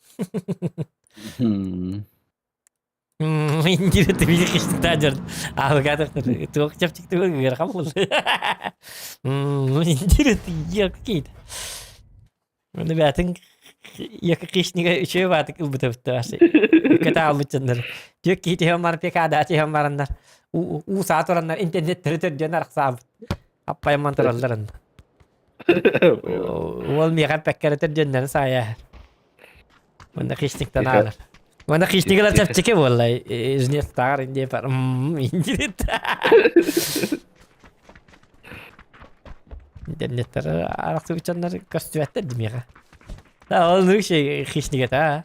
Индира ты хищниктаа дьон аалыгаатах туох чэпчэки ыарахан буолла. Ну индира ты какие-то. Оны бээтин яка хищнига үчүгэй баатык ылбыта бутта Кэта албыт дьоннор. Түөк киһи түһэн баран пекаада түһэн бараннар уу саа тураннар интернеттэри төрдүөн арахсаабыт. Аппайамман тураллар онно. Уол миэхэ эппэккэ дьоннору саайа. Уонна хищниктан аалар. Уонна хищнигалар чэпчэки буолла. Жнецтааҕар индия бар. Индирит. Интернеттер арахсыбыт дьоннор көстүбэттэр дии миэхэ. Да, ол нук хищник этэ.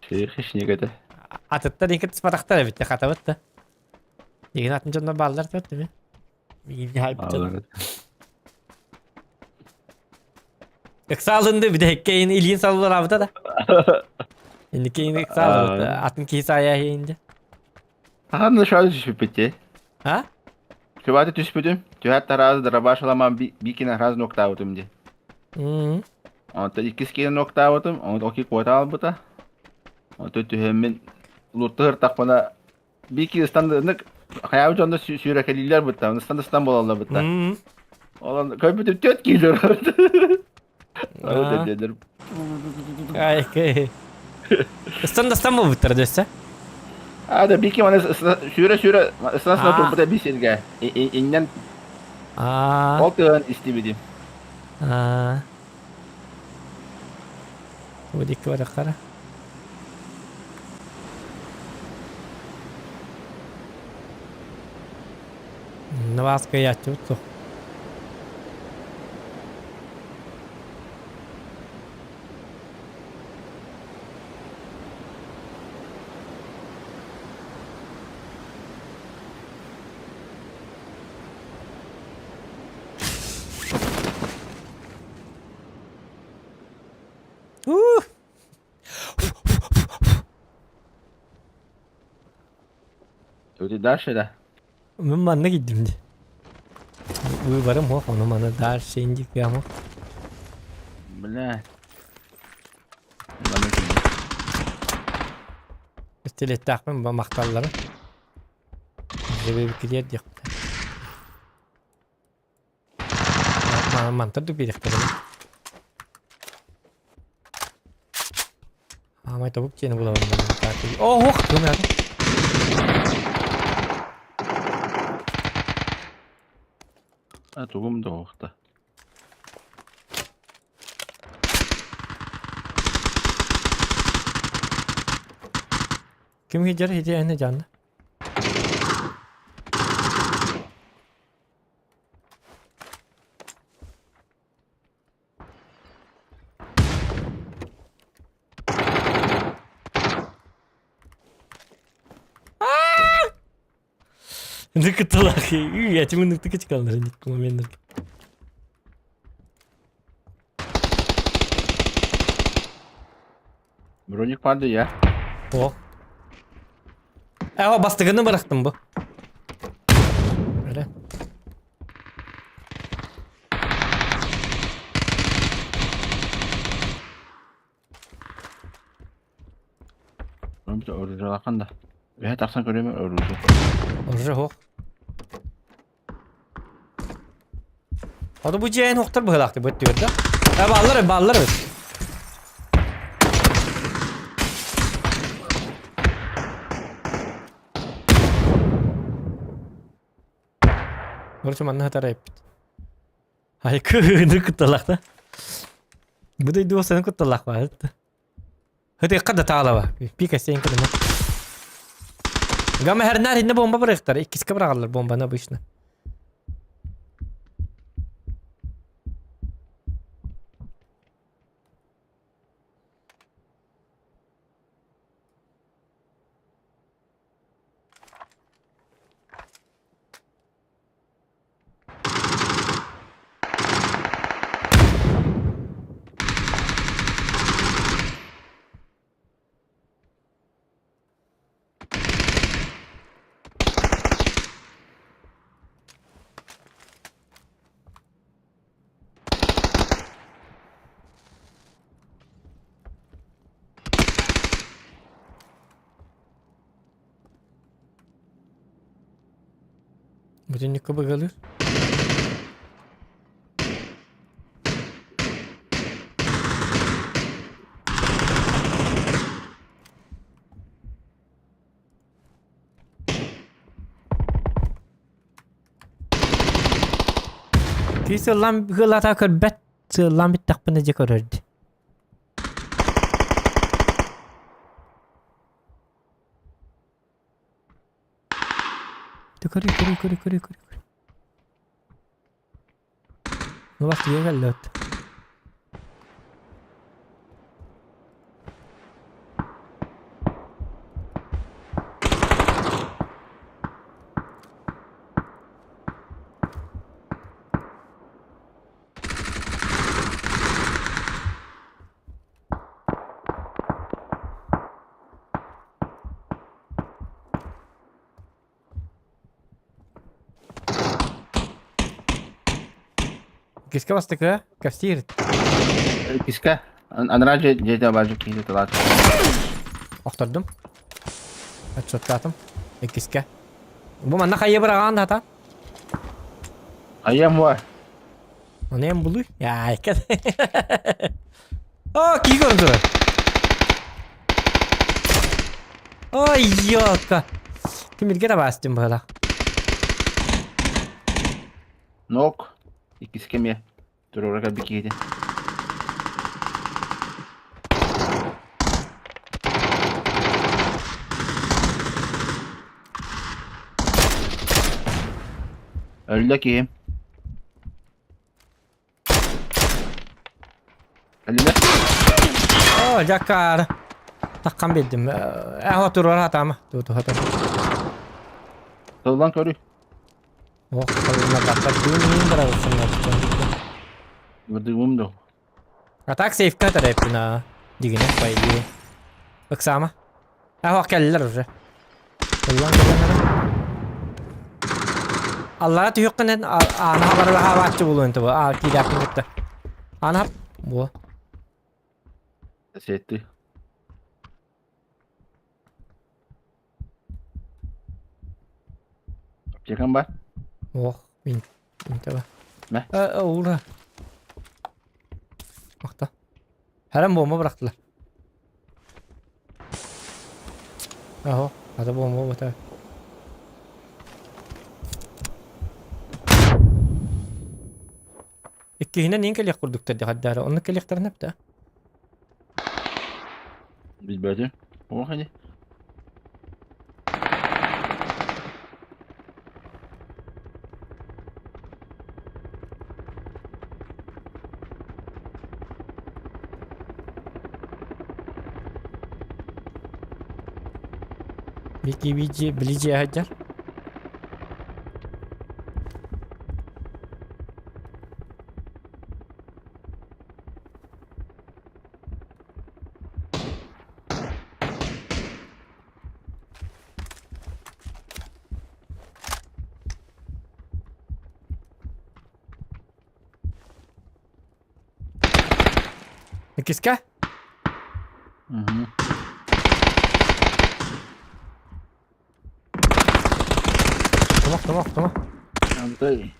Хищник этэ. Атыттар икки тыспатахтар эбит хатабыт да. Дигин атын дьоннор бааллар төрт ми? Миигин хайбыт дьон. Ыксаалынды бүтэһиккэ илиин саллараабыта да. Инникейин ыксаалыбыт. Атын киһи саайа иһинде. Хаһан да шуата түспүппүт А? Шуата түспүтүм. Түһэт таразы дробашаламан бикин раз ноктаабытым ди. Онтон иккис киһи ноктаабытым, онтон оки куота албыта. Онтон түһэммин лутту ыртахпына Бики ыстандынык хайаабы дьонно сүүрэкэлииллэр бытта, ыстан ыстан буолаллар бытта. Олон көйбүтүм түөт киилер. Ай, Ыстан дастан буолбуттар дөссө. А да бики маны сүүрэ сүүрэ ыстан ыстан турбута би сиргэ. Иннен ол тыгын истибитим. Аа. Удикки барахара. Навааскайааччыбыт суох. Ух! Ты дальше, да? Мин манна киирдим дии. Выборым суох, ону маны дальше индик яму. Бля. Пистолеттаахпын ба махталлара. Дьэбэбиккитигэр диэхпит. Мантан да биэриэхтэрэ. Аамай тобук диэни булабын. Оһох! Тумар. А тугум да оһохта. Ким хиджер хиджи эне жанна. Ныкытылах, я тебе ныкытыкалар момент. Броник парды я. О. Э, бастыгыны бырахтым бу. Улахан да. Үһэ тахсан көрүөм оружие. Оружие суох. Ону бу дьиэйин охтор быһыылаахтык бу өттүгэр да. Э бааллар бааллар эбит. Короче, манна хатар эппит. Ай кыһыны кытталах да. Бу дойду сен кытталах бар. Хытыахха да таалаба. Пика сен кыдыма. Гама herнар инне бомба бырахтар. Иккиске бырагаллар бомбаны обычно. Бүтүннүккэ быгалыыр. Киһи сыллаан ыаллаата көрбөт, сыаллаан бүттэхпинэ дьэ көрөр дии. Көрүй, көрүй, көрүй, көрүй, көрүй. Ну бас тиийэ кэллэ от. Киска бастакы, кэпсиир. Киска. Анараа дьиэтэ баар киһи тылаат. Охтордум. Отчеттаатым. Иккискэ. Бу манна хайа быраҕаан хата? Хайам бар. Оны эм булуй. Яайка. О, киһи көрөн турар. Ой, ёлка. Тимирге да бастым быһалах. Нок. Иккискэ эмиэ. Туруора кэлбит киһитин. Өллө киһим. Өллө. О, дьаккаар. Таххан биэрдим. Э, туруора хатаама. Ту хата. Тыллан көрүй. Ох, халына дыым бырагысыннар. Дыымым да. А так сейфка тарайпына. Дигине, по идее. Ыксама. Ах, кэллилэр уже. Ыллан кэлэн Аллара түһүөххүнэн аана хабарга хаабааччы булуон тобу. Аа киирээппин кытта. Аана бу. Сетти. Аптекам бар. Ох, мин таба. Мэ. Ура. Махта. Харам бомба бырахтылар. Аһо, ата бомба бата. Иккиһинэн иин кэлиэх курдуктар дьахардаары. Оннук кэлиэхтэрин эптэ. Билбэтим. Ох ини. Бики бiji билiji сылдьар. Иккискэ? Мгм. Охтума, охтума, охтума. Антай.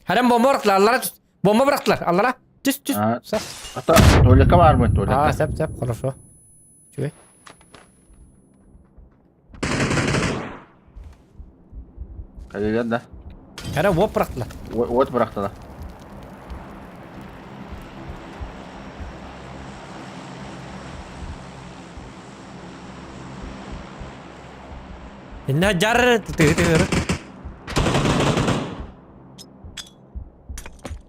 Харам бомба бырахтылар, аллара түс. Бомба бырахтылар, аллара. Түс, түс. А, Сас. Ата, туалекка бар мын, А, туалекка. сөп, сөп, хорошо. Үчүгэй. Кэлилэр да. Эрэ уот бырахтылар. Уот бырахтылар. Инна жар тыгы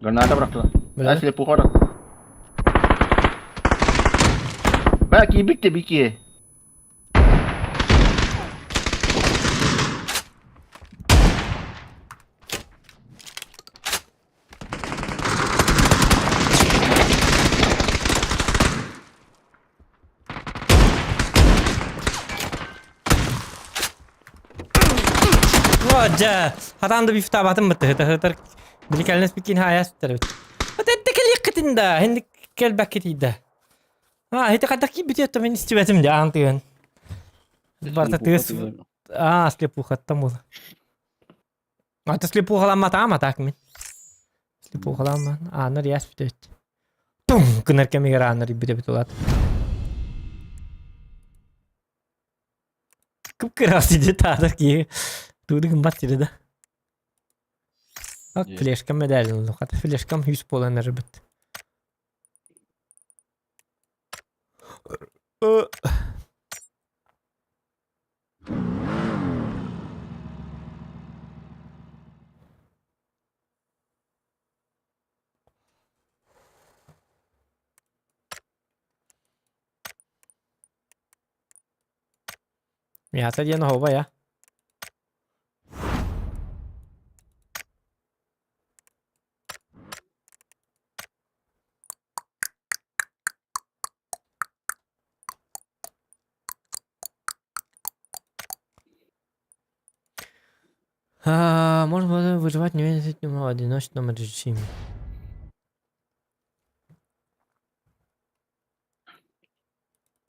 Граната бырахтылар. Бля. Ә, слепуха бырахтылар. Бә, кийбит те бики. Дьэ, хатаан да бифтаабатым бытты, хытар били кэлнэс бикин хаайас бүтэр эбит. Этте кэлиэххитин да, хинник кэлбэккит да. А, ити хайдах киирбитий оттон мин истибэтим дии аан тыгын. Барыта тыас аа слепухаттан буолар. Ата слепухаламматаҕым атаак мин. Слепухаламман ааннар иэс бүтээт. Тум гынар кэмигэр ааннар ирбит эбит улаат. Кып-кыра сидит таатар киһи тууду гыммат сирэ да. Ак флешкам медаль хата флешкам үс буолан эрэрбит. Мята диэн оһуобай а? А, можно выживать не в одиночном режиме.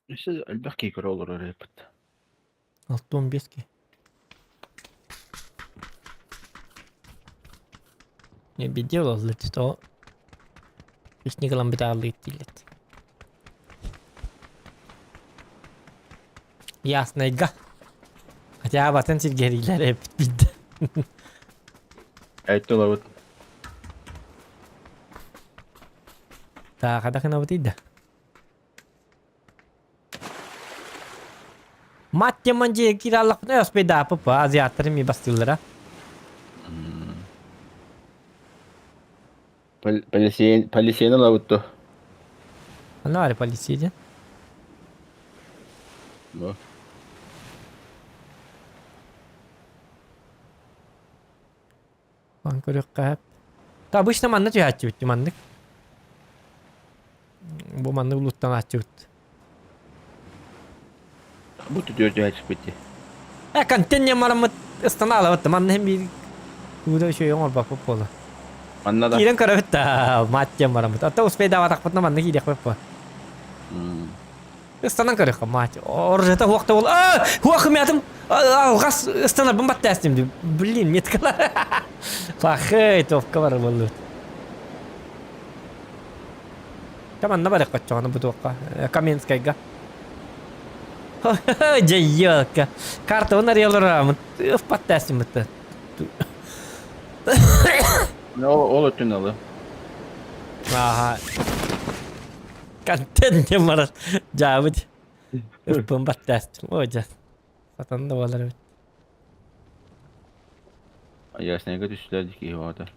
Өссө элбэх киһи көрө олорор эбит. 6-15 киһи. Не беде олордулар то Исник ылан бытааллыыр дииллэр. Яснайга. Хотя абатын сиргэриилэр эппит биирдэ. Эйтти олорбут. Таа хата гынабытый да. Мать дьиэ киирэ аллахпына оспейдааппыт азиаттары ми бастыыллара. Полицейны ылабыт дуо? Ханна баар полиция диэн? Бу. Бан көрүөххэ сөп. Та обычно манна түһээччибит маннык. Бу маннык улууттанааччыбыт. Бу түтүөр түһээччиппит дии. Э, контент диэн бараммыт ыстанаалабыт да манна иһин биир куура үчүгэй оҥорбоппут буолла. Манна да. Киирэн көрөбүт да мать диэн бараммыт. Ата успейдаабатахпытына манна киириэхпит буо. Ыстанан көрүөххэ мать. Оружиета хуох да буол. Аа, хуох мятым. Алҕас ыстанарбын баттаастым дии. Блин, меткалар. Пахай, топка бар буоллубут. Та манна барыахха оччоҕуна бу туохха Каменскайга. Дьэ елка. Картабын арыйалар ыппаттаастыммыт. Ол өттүн ылы. Ааха. Контент диэн барар. Дьаабыт. Ыппын баттаастым. Ой дьэ. Сатан да буолар эбит. Яснайга түстүлэр киһи оҕото.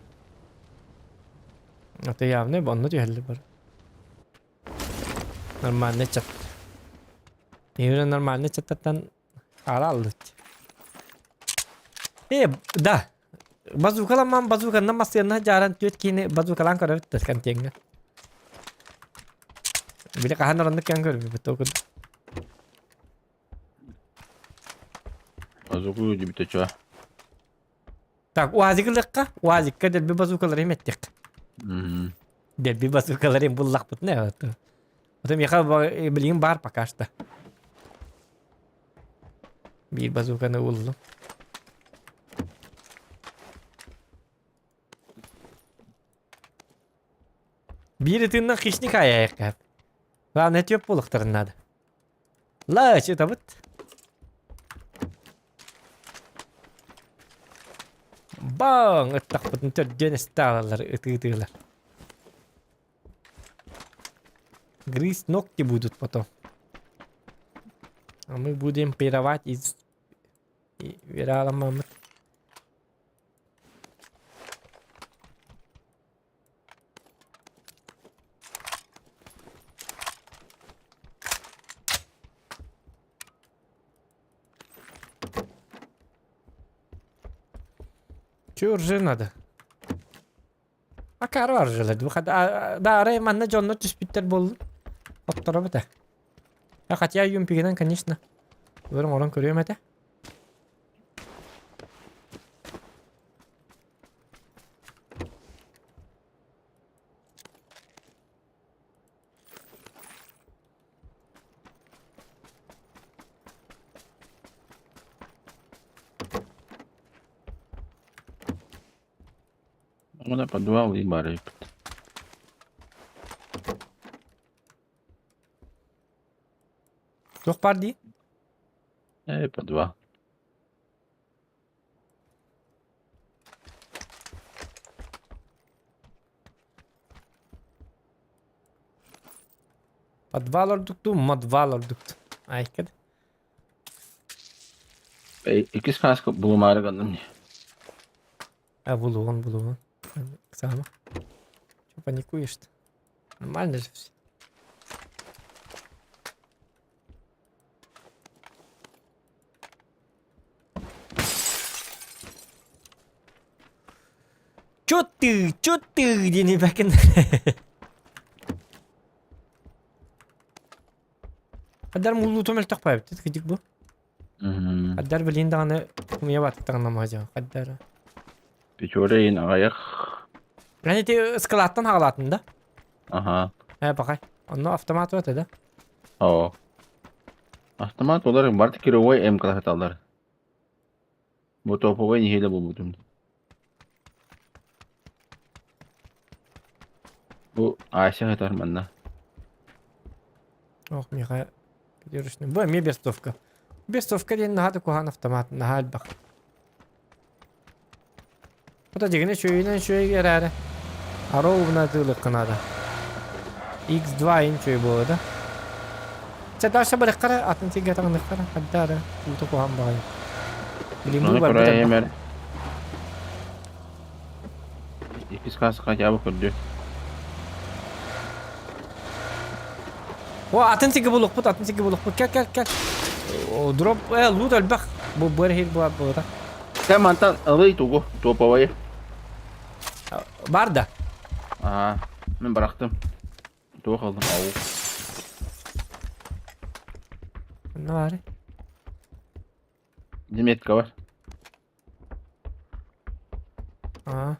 Это явно онно түһэллэр бар. Нормальный чат. Именно нормальный чаттан хаала аллыт. Э, да. Базукаламан базуканнан массыанна дьааран түөт киини базукалаан көрөбүт контеҥҥа. Били хаһан ороннук кэн көрбүппүт ол курдук. Базуку дибитэ чуа. Так, УАЗик ылыахха, УАЗикка дэлби базукалары имэттиэх. Дэлби базукалары буллахпытына это. Вот миэхэ билигин баар пока что. Биир базуканы уллум. Биир ытыыннан хищник аайайык. Главное этиэп буолуохтарын наада. Лач ытабыт. Баҥ ыттахпытын төрдүөн эстэ аалаллар ытыы-ытыылар. Грызть ногти будут потом. А мы будем пировать из Вираламмаммыт. Чё уже надо? Акаары оружиелар Да, арай манна дьоннор түспүттэр буоллун. Отторобут ээ. Хотя юмпигинэн, конечно. Ылар оҥорон көрүөм этэ. Уонна подвал и барыппыт. Туох баар дии? Ээ, подвал. Подвал ордук дуу, модвал ордук дуу? Айкад. Иккис хааска булумаары гынным дии. А, булуон, булуон. Оксана. Че паникуешь-то? Нормально же все. Чё ты, чё ты, диэн бэкин. Адар муллутум элтэх паабит кидик бу. Адар билин даҕаны умуйа баттаҕына маһдьа. Адар. Печорейн аҕыйах. Мен ити ыскалааттан хаҕалаатын да? Аха. Э, бакай. Онно автомат вот да? Оо. Автомат олар барыта кировой М классаталлар. Бу топовой нэһиилэ булбутум. Бу Ася сытар манна. Ох, миэхэ пятерочный. Бу эмиэ бестовка. Бестовка диэн наһаа да куһаҕан автомат, наһаа элбэх. Ото дьигинэ үчүгэйинэн үчүгэй эрээри. Ароубна атыылыахха наада. X2 ин үчүгэй буолуо да. Чэ дальше барыахха атын сиргэ таҥныахха хайда эрэ уута куһаҕан баҕайы. Билиҥҥи Ону барбыт элбэх. көрөөйүм Иккис хаас хотя бы көрдү. О, атын сиргэ булуохпут, атын сиргэ булуохпут. Кэл, кэл, кэл. О, дроп, э, лут элбэх. Бу бу эрэ буолар буолара. Сен мантан ылый тугу, топовайы. Бар да. Аа, мен бырахтым. Туох ылдым, ау. Онно баары. Заметка бар. Аа.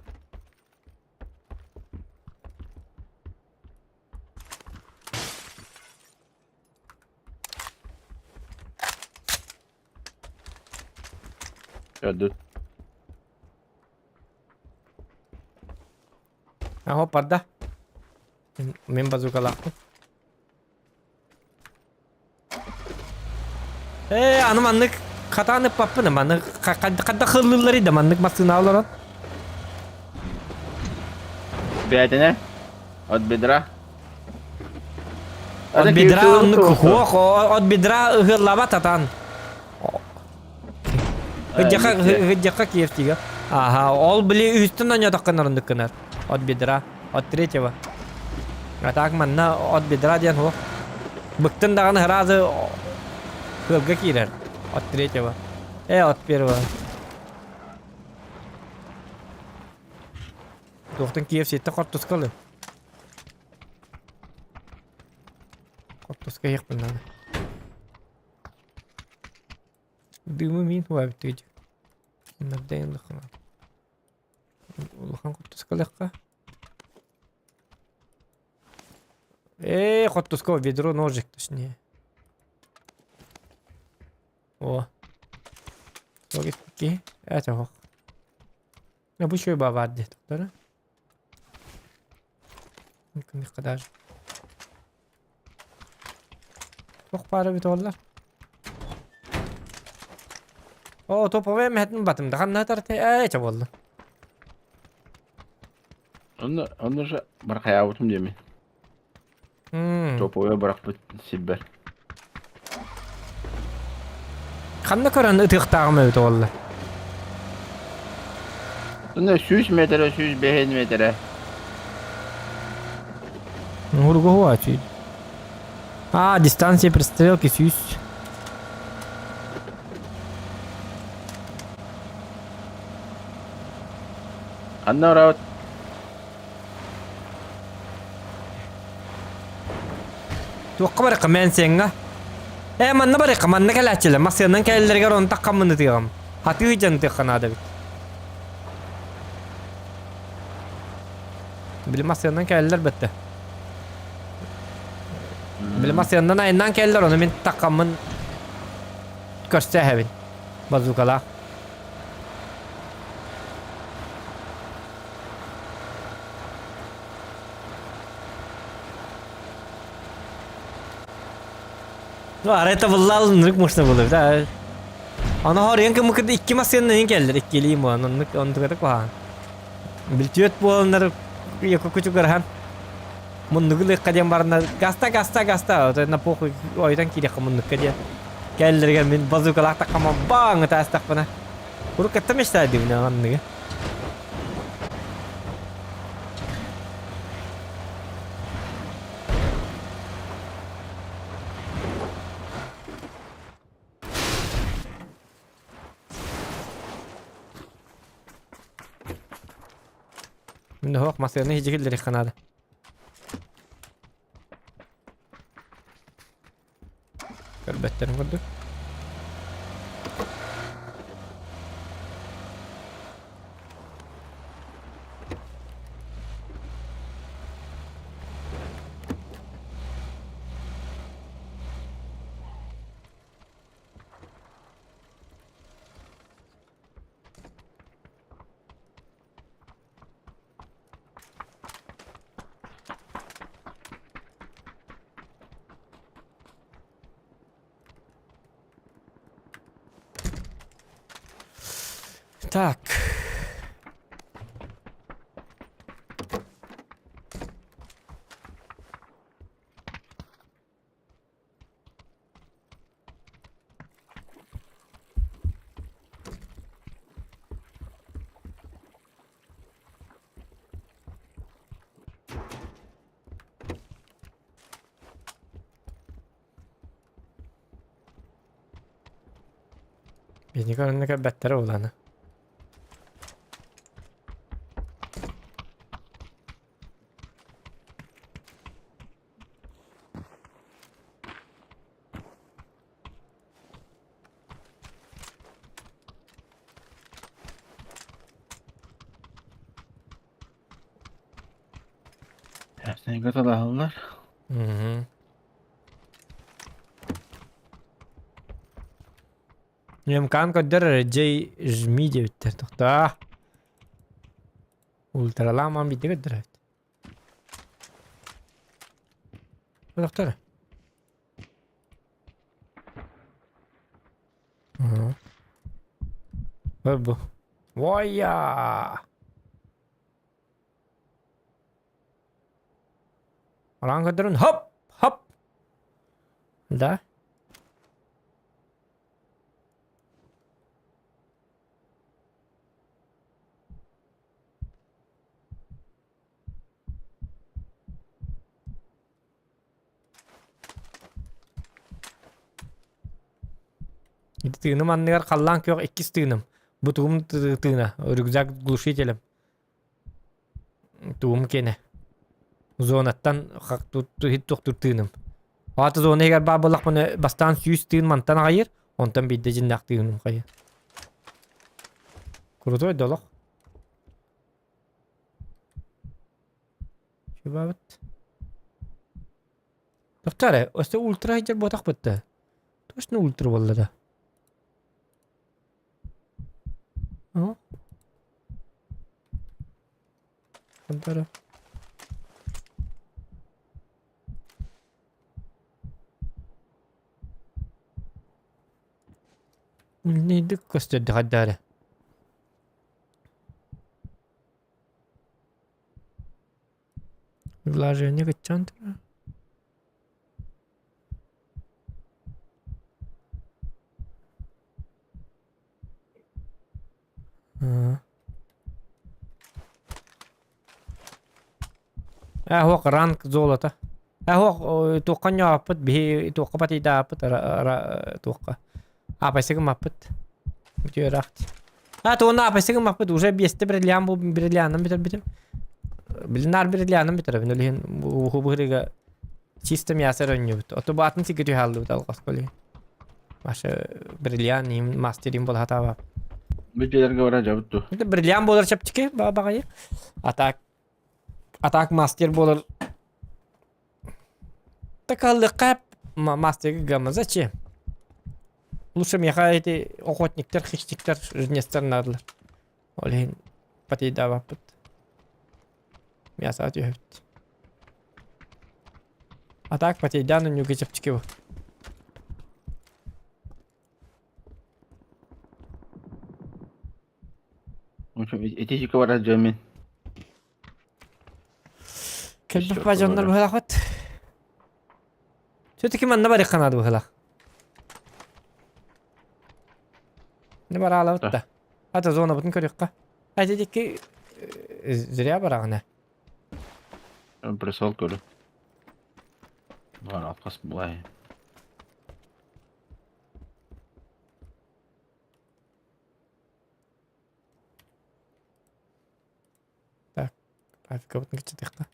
Көрдүт. Аһо барда. Мин базукалаахпын. Ээ, аны маннык хатаан ыппаппын, маннык хадда хыллыылларый да маннык массыына олорон. Бээтинэ от бедра. От бедра оннук хуох, от бедра ыһыллабат атан. Ыдьаха ыдьаха Киевтига. Ага, ол били үстүн онньотоххун оруннук гынар. От бедра, от третьего. А так манна от бедра диэн хуох. Быктын даҕаны сразу кыалга киирэр. От третьего. Э, от первого. Туохтан Киев ситтэ хортуска ылы. Хортуска иһиэхпин наада. Дымы мин хуабит Нардайын лахана. Улахан хортуска лахха. Э, хортуска ведро ножик точнее. О. Логики. Это хох. Бу үчүгэй баар диэтэхтэрэ. Даже. Туох баара эбит буоллар? Оо, топовой эмэһэтин батым да ханна тарты ээ чэ буолла. Онно онно же бархайаабытым диэми. Топовой бырахпыт сирбэр. Ханна көрөн ытыахтааҕым эбит буолла? Онно 100 метрэ, 105 метрэ. Уругуһуа чүй. А, дистанция пристрелки сүүс. Ханна барабыт? Туохха барыахха Мэнсиэҥҥэ? Ээ, манна барыахха, манна кэлээччилэр. Массыынанан кэлэллэригэр онтох хаммын ытыаҕым. Хатыы дьон ытыахха наада эбит. Били массыынанан кэлэллэр бэтте. Били массыынанан айаннаан кэлэллэр, ону мин таххаммын көрсө эһэбин. Базукалаах. Ну, арай табыллаал ынырык можно было, да. Аны хоруйан кымыкыт икки массыынанан кэллэр, иккилии буолан, оннук онтуката куһаҕан. Билтүөт буоланнар якукучугархан муннугу лыахха диэн бараннар гаста гаста гаста на похуй ойутан киириэххэ муннукка диэн кэллэригэр мин базукалаах таххама баҥ ытаастахпына уруккаттан мечтаадыбын анныгы. Мин оһох массыынаны иһдьи киллэриэххэ наада. Көрбөттөрүн курдук. Так. Биһиги онно көрбөттөрө улаана. Сенька талаһаллар. Мгм. МК-н көрдөр эрэ Джей жми диэбиттэр. Тохтоо. Ультралааман биирдэ көрдөр эбит. Доктор. Бу. Войя! Араан көрдөрүн хоп! Хоп! Да? Ити тыыным анныгар халлаан күөх иккис тыыным. Бу тугум тыына, рюкзак глушителем. Тугум киэнэ. Зонаттан туохтуур тыыным. Аата зона иһигэр баар буоллахпына бастаан 100 тыын мантан аҕайыр, онтон биирдэ дьиннээх тыыным хайыр. Крутой да олох. Чубабыт. Тохтоо эрэ, өссө ультра сылдьар буотахпыт да? Точно ультра буолла да? О. Хантара. Милнейдик көстөрдө хайдаары. Вложение кыччаан турар. Ээ суох ранг золото. Ээ суох туохха ньооппут биһи туохха батыйдааппыт туохха аапайса гыммаппыт. Бүтүө ыраах дии. А тугун аапайса гыммаппыт уже биэстэ бриллиант бу бриллианын бүтэрбитим. Билин наар бриллианын бүтэрбин ол иһин бу быһырыга чисто мясо эрэ онньуубут. Ото бу атын сиргэ түһэ хааллыбыт алҕаска ол иһин. Маша бриллиант им мастерин буола сатаабап. Бу дьиэлэргэ бара дьабыт дуо? Это бриллиант буолар чэпчэки баҕайы. Атак атак мастер буолар. Так мастерга гамма зачем? Лучше меха эти охотниктар, хищниктар, жнецтер надо. Ол иһин патейдаабаппыт. Мясо түһэбит. А так патейдаан үннүгэ чэпчэки бу. В общем, ити жика барар дьон мин. Кэлбэх ба дьоннор быһалахпыт. Все-таки манна барыахха наада быһалах. Не бараалабыт да. Ата зонабытын көрүөххэ. Ати дикки зря бараҕына. Присол көрү. Бар алкас булай. Так, графикабытын кыччатыахха.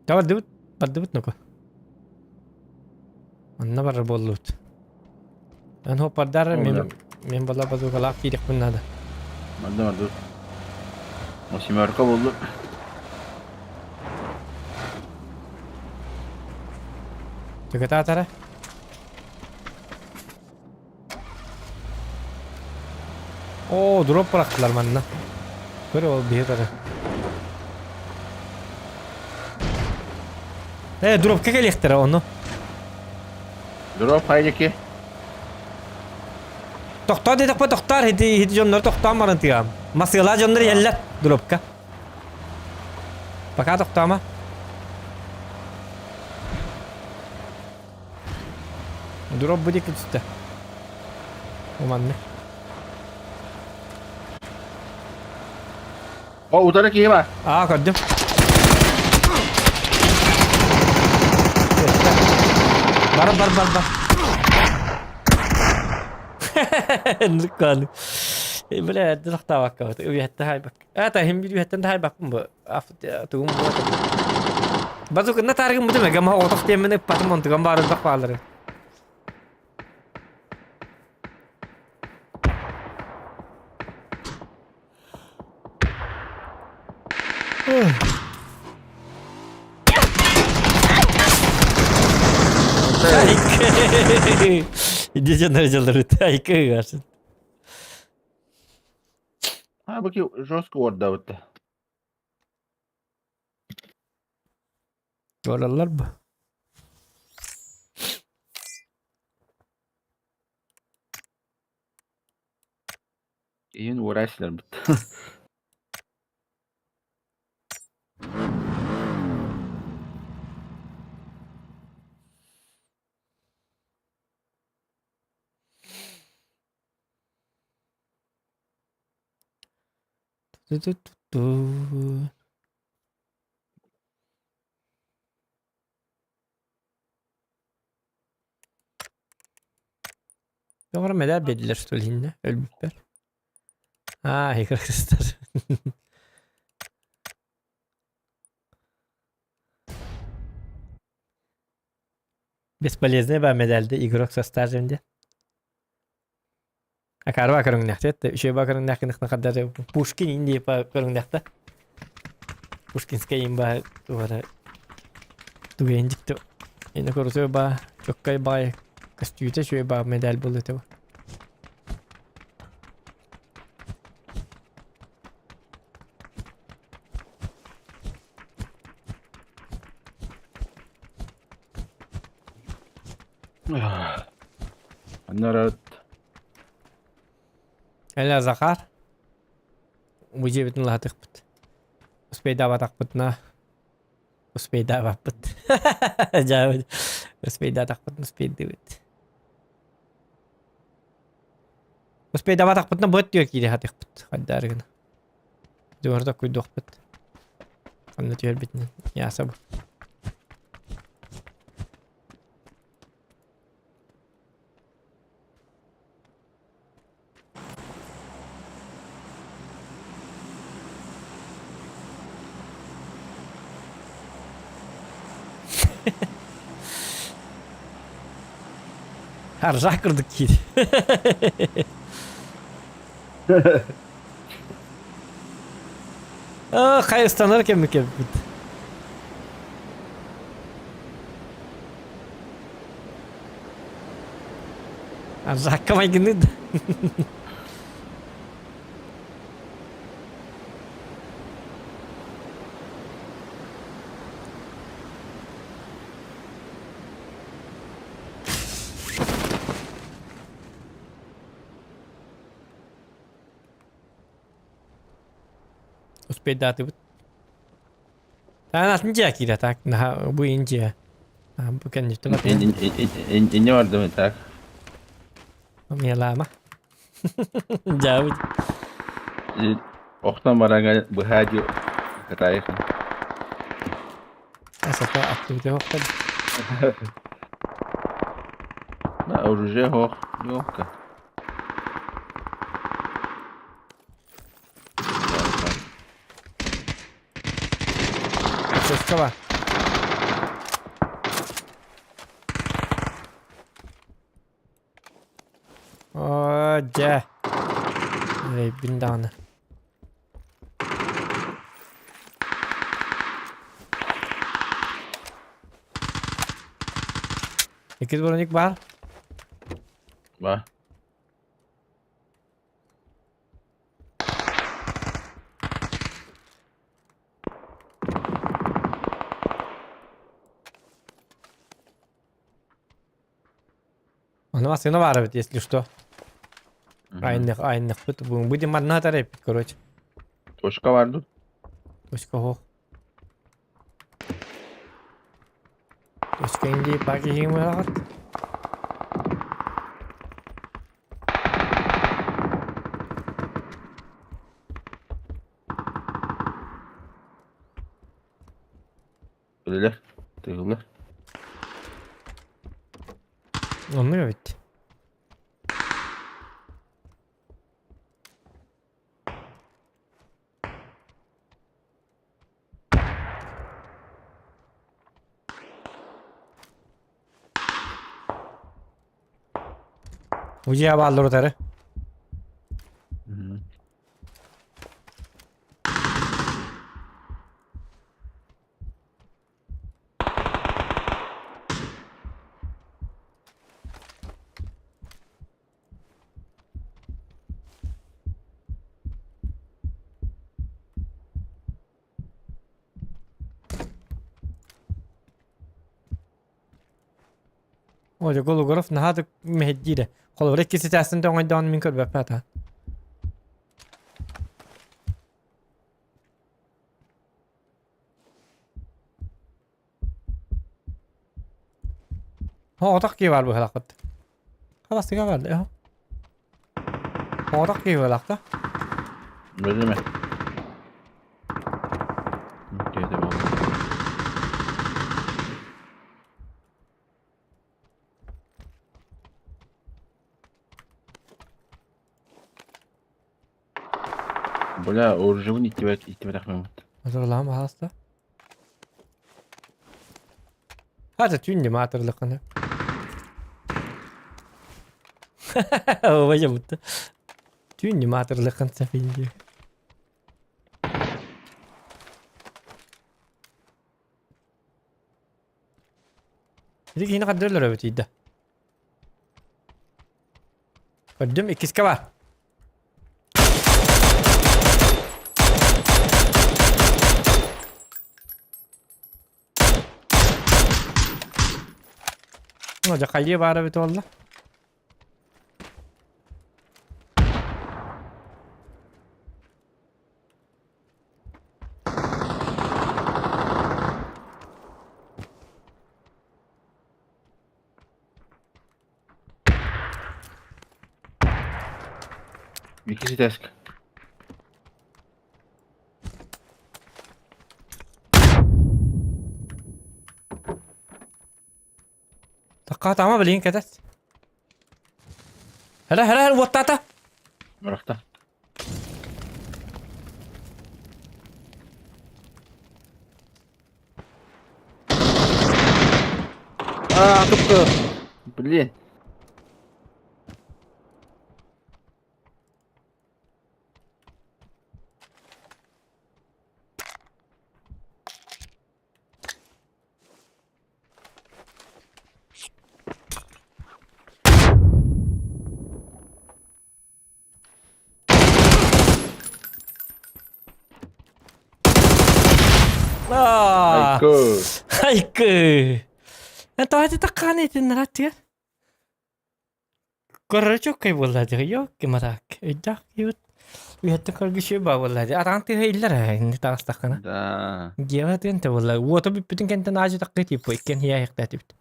Да бардыбыт, бардыбыт ну-ка. Онно барар буоллубут. Эн хоппардар мен мен бала базукалаах киириэхпин наада. Барда барда. Восьмерка буоллу. Түгэтаатара. Оо, дроп бырахтылар манна. Көр ол биһи тары. Э, дропка кэлиэхтэрэ ону. Дроп хайдики. Тохтоо диэтэхпэ тохтоор, ити ити дьоннор тохтоон баран тыам. Масыалаа дьоннор иһэллэр дропка. Пока тохтоома. Дроп бу диэки түстэ. Уманны. О, утары киһи бар. Аа, көрдүм. Бар бар бар бар. Нукканы. Бля, дылахтаабакка. Үйэттэ хайбак. Ата хим бир үйэттэн хайбакпын бу. Тугум Базукына таргын бутум эгэ маха отох диэммин ыппатым онтуган баарылбах баалары. Иди дьаллары айкы ыгашын. А, бу ки жестко уордабыт. Бараллар бу. Иин уорайсылар бут. Ту-ту-ту-ту. Тоҕо мэдээ биэрдилэр что ли иннэ өлбүппэр. Аа, кыргызтар. Бесполезный ба медальды игрок со стажем де. Акарба көрүҥнэхтэ, үчүгэй ба көрүҥнэхкин хардары Пушкин инди па көрүҥнэхтэ. Пушкинская имба тугара. Тугайын дьикти ини курутуй баа, чоккай баай көстүүтэ үчүгэй баа медаль буолуо этэ. Народ. Эля Захар. Бу дьиэбитин лаһатыахпыт. Успейдаабатахпытына успейдаабаппыт. Дьаабыт. Успейдаатахпытына успейдыыбыт. Успейдаабатахпытына быат түөр киирэ сатыахпыт. Хайдаары гына. Дьуһар токкуйдуохпут. Ханна түһэрбитинэн. Яса бу. Аржак курдук киир. Хайыстанар кэммит кэлбит. Аржакка майгынныыр да. Успейдаатыбыт. Таан атын дьиэ киирэ так наһаа бу Индия. Бу кэнниттэн Инне бардым так. Мелама. Дьаабыт. Охтон баранга быһаа ди катайхан. Асата аттыбыты хохтон. На оружие хох, ёлка. Точка бар. Оо, дьэ. Эрэйбин даҕаны. Иккис броник баар. Ба. Ону массыына баар эбит, если что. Айынных, айынныхпыт. Будем манна тарайпыт, короче. Точка бар тут. Точка хох. Точка инди паки химырахат. Өлөлөр. Тыгыллар. Оннук эбит. Удья бааллар утары. О, дьэ, Гологоров наһаа да мэһэйдиирэ. Холобура иккис этээстэн тоҥойдоон мин көрбөппүн ата. Оҕотох киһи баар быһалаахпыт. Халастыга баар да. Оҕотох киһи быһалаах да. Бөлүмэ. Киһи буолла. Бля, оружебын иттибэт иттибэтэх мемут. Азырлаам аһааста. Хата түүн дем аатырлыкканы. Ой, будто. Түүн дем аатырлыккан сафинди. Ити киһини хардыыллар эбит ыйда. Көрдүм, иккискэ бар. Ну, дьэ хайыы баар эбит буолла. Иккис этээскэ. Такка билин кэтэс. Хара хара хара уоттаата. Бырахта. Аа, тупты. Блин. Аа. Айкы. Айкы. Это такканы итиннэраттыгар. Көрөрчөккөй буолла дии, ёкки матаак. Өйдөөх киһибит үйэттэн көргүшүө баа буолла дии. Атаҕын тыаһа иллэр ээ, инни таҕыстаххына. Да. Дьиэҕэ тыын тэ буолла. Уота бүппүтүн кэнтэн аадьы таккы типа иккиэн иһээхтээтибит.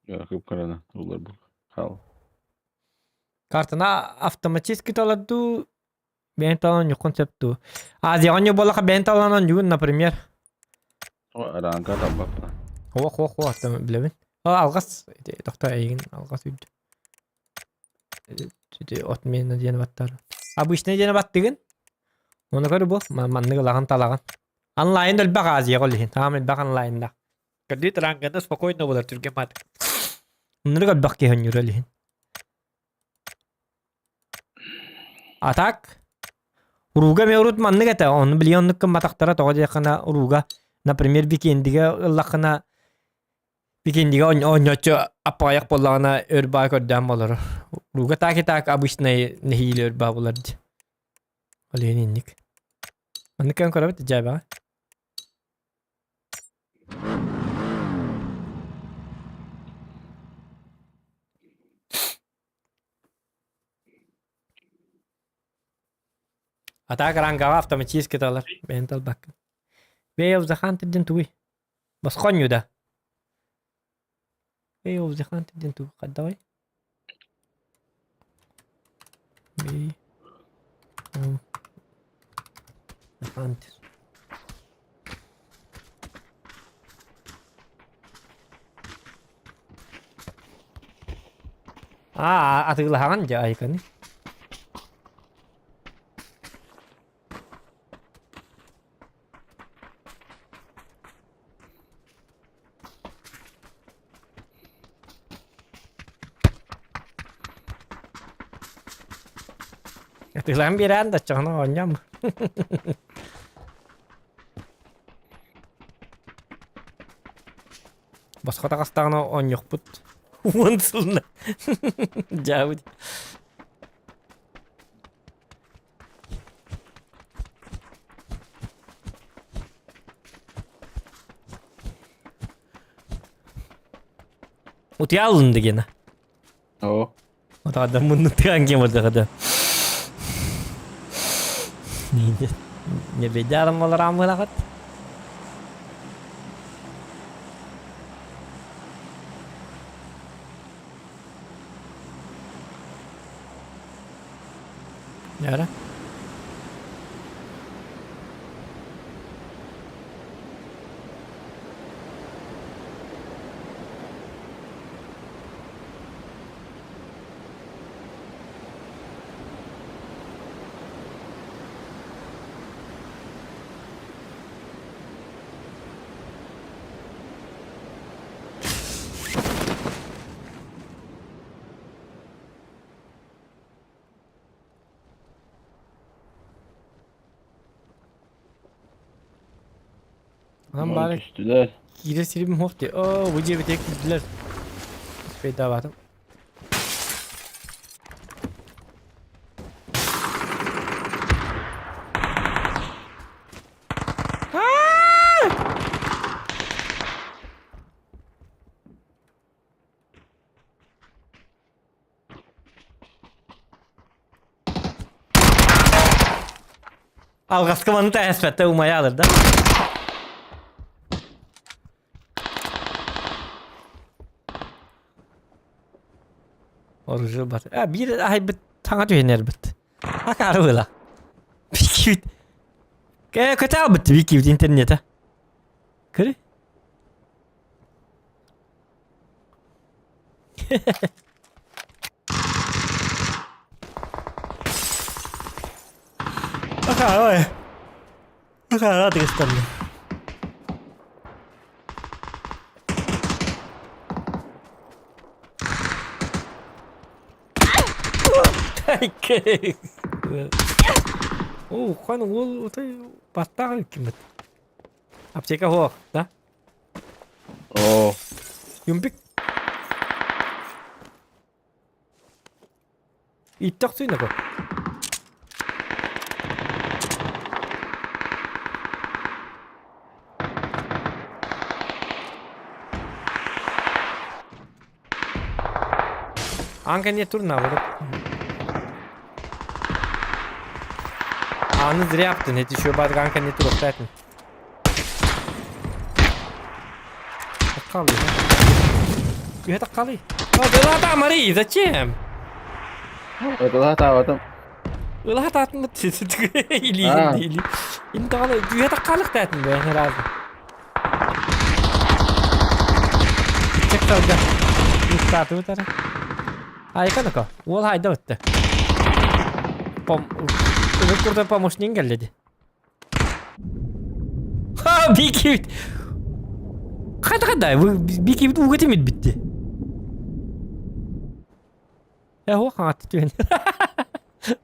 Кып-кыраны улар бу. Хал. Картана автоматически толорду бэйэн талан ньуккун сөп дуу. Азияҕа ньу буоллаха бэйэн таланан ньугун, например. Араанка талбаппа. Ох, ох, ох, там билэбин. Алҕас, тохтоо эйигин алҕас үйдү. Отмена диэн баттар. Обычный диэн баттыгын. Оны көрү бу, маннык ылаҕын талаҕын. Онлайн элбэх Азияҕа ол иһин. Таам элбэх онлайнда. Көрдүү ранкада спокойно болар түргэн маат. Оннук элбэх киһи онньуур ол иһин. А так Урууга эмиэ урут маннык этэ, ону билигин оннук гымматахтара тоҕо диэххинэ урууга, например, Бикиэндигэ ыллаххына Бикиэндигэ оонньооччу аппаҕайах буоллаҕына өр баа көрдөөн болорор. Урууга так и так обычный нэһиилэ өр баа булар дии. Ол иһин инник. Маннык кэлэн көрөбүт дьээбэҕэ. Атаак рангаҕа автоматически талар, бэйэн талбаккын. Way of the Hunter диэн тугуй? Босхо оонньуу да? Way of the Hunter диэн тугу хайдаҕый? Way of the Hunter. Аа, атыылаһаҕын дьэ айканы. Атыылаһан биэрээн да оччоҕуна оонньоом. Босхо таҕыстаҕына оонньуохпут. Уон сылына. Дьаабыт. Утуйа дегена. Оо. Отаҕа мунну тыаан киэн бардаҕа Не бедярым боларааммылаҕыт. Яра. Онон баара Түстүлэр. киирэр сирим суох дии. Оо, бу дьиэбитигэр киирдилэр. Успейдаабатым. Алҕаска маны таһаспатта умайа алыр да. Оружие бар. А, биир аһайбыт таҥа түһэн эрбит. Акаары была. Бикибит. Кэ көтө албыт бикибит интернета. Көрү. Акаары. Акаары атыгыстанды. Оо, хан уол отой баттаах киммит. Аптека суох, да? Оо. Юмпик. Иттэх сыйнако. Аан кэнниэ тур наоборот. Ааны зря аптын, эти еще баар аан кэнниэ туруохтаатын. Таккалый, да? таккалый. А, да Мари, зачем? Ыталаа таабатым. Ылаа таатын или или. Интаҕаны үһэ таккалыктаатын бу разы. Чек талга. Устаатыбыт эрэ. Айка Уол хайда бытты. Пом... Ыбыт курда помощник кэллэ ди. Ха, бикибит. Хайда хайда, бикибит ууга тимит битти. Э, хо хаҥатты түһэн.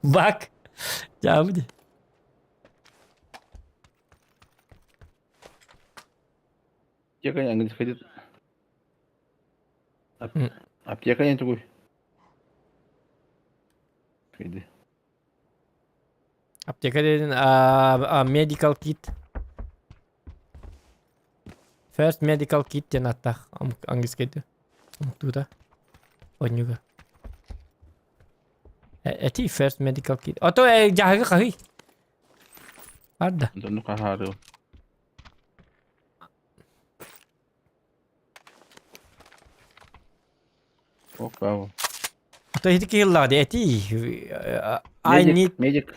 Бак. Дьаабы ди. Аптека английский Аптека не тугуй. Иди. Аптека диэн medical kit. First medical kit диэн аттаах английскайда. Омуктуута. Онньуга. Эти first medical kit. Ото дьаһыгы хаһый. Арда. Онтон хаһаарыы. Опа. Ото ити киһиллаҕа дии эти I need Медик.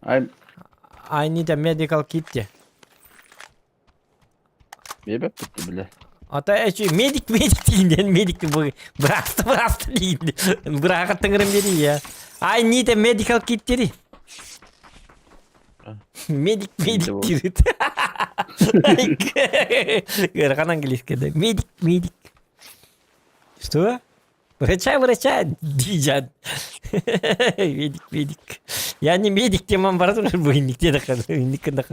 I I need a medical kit диэ. Биэбэппит бile. Ата эчи медик медик диин медик бырааста бырааста диин бырааха тыҥырым дири я. I need a medical kit дири. Медик медик дири. Ыарахан английский да. Медик медик. Что? Врача врача дижан. Медик медик. Я не медик темам бар турар бу инникте да инникке да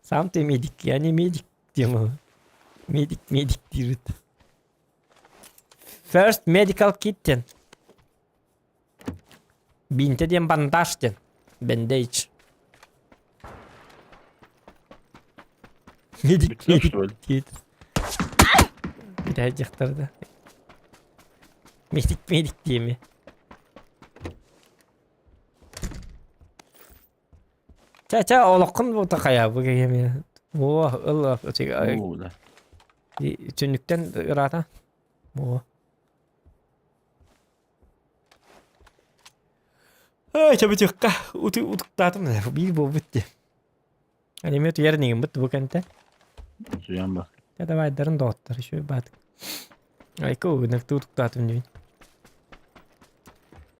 Сам ты медик, я не медик тема. Медик, медик диибит. First medical kit диэн. Биинтэ диэн бандаж диэн. Bandage. Медик, медик диэт. Билээ дьахтарда. Медик, медик диэми. Чэ, чэ, олоххун бу такайа бу киһи Оо, ыл түннүктэн ыраата. Оо. Ай, чабычыкка утуктаатым биир буолбут дии. Аниме туйар нигин бу кэнтэ. Суян ба. Дэ давайдарын доҕоттор еще баат. Айка угунак утуктаатым дии.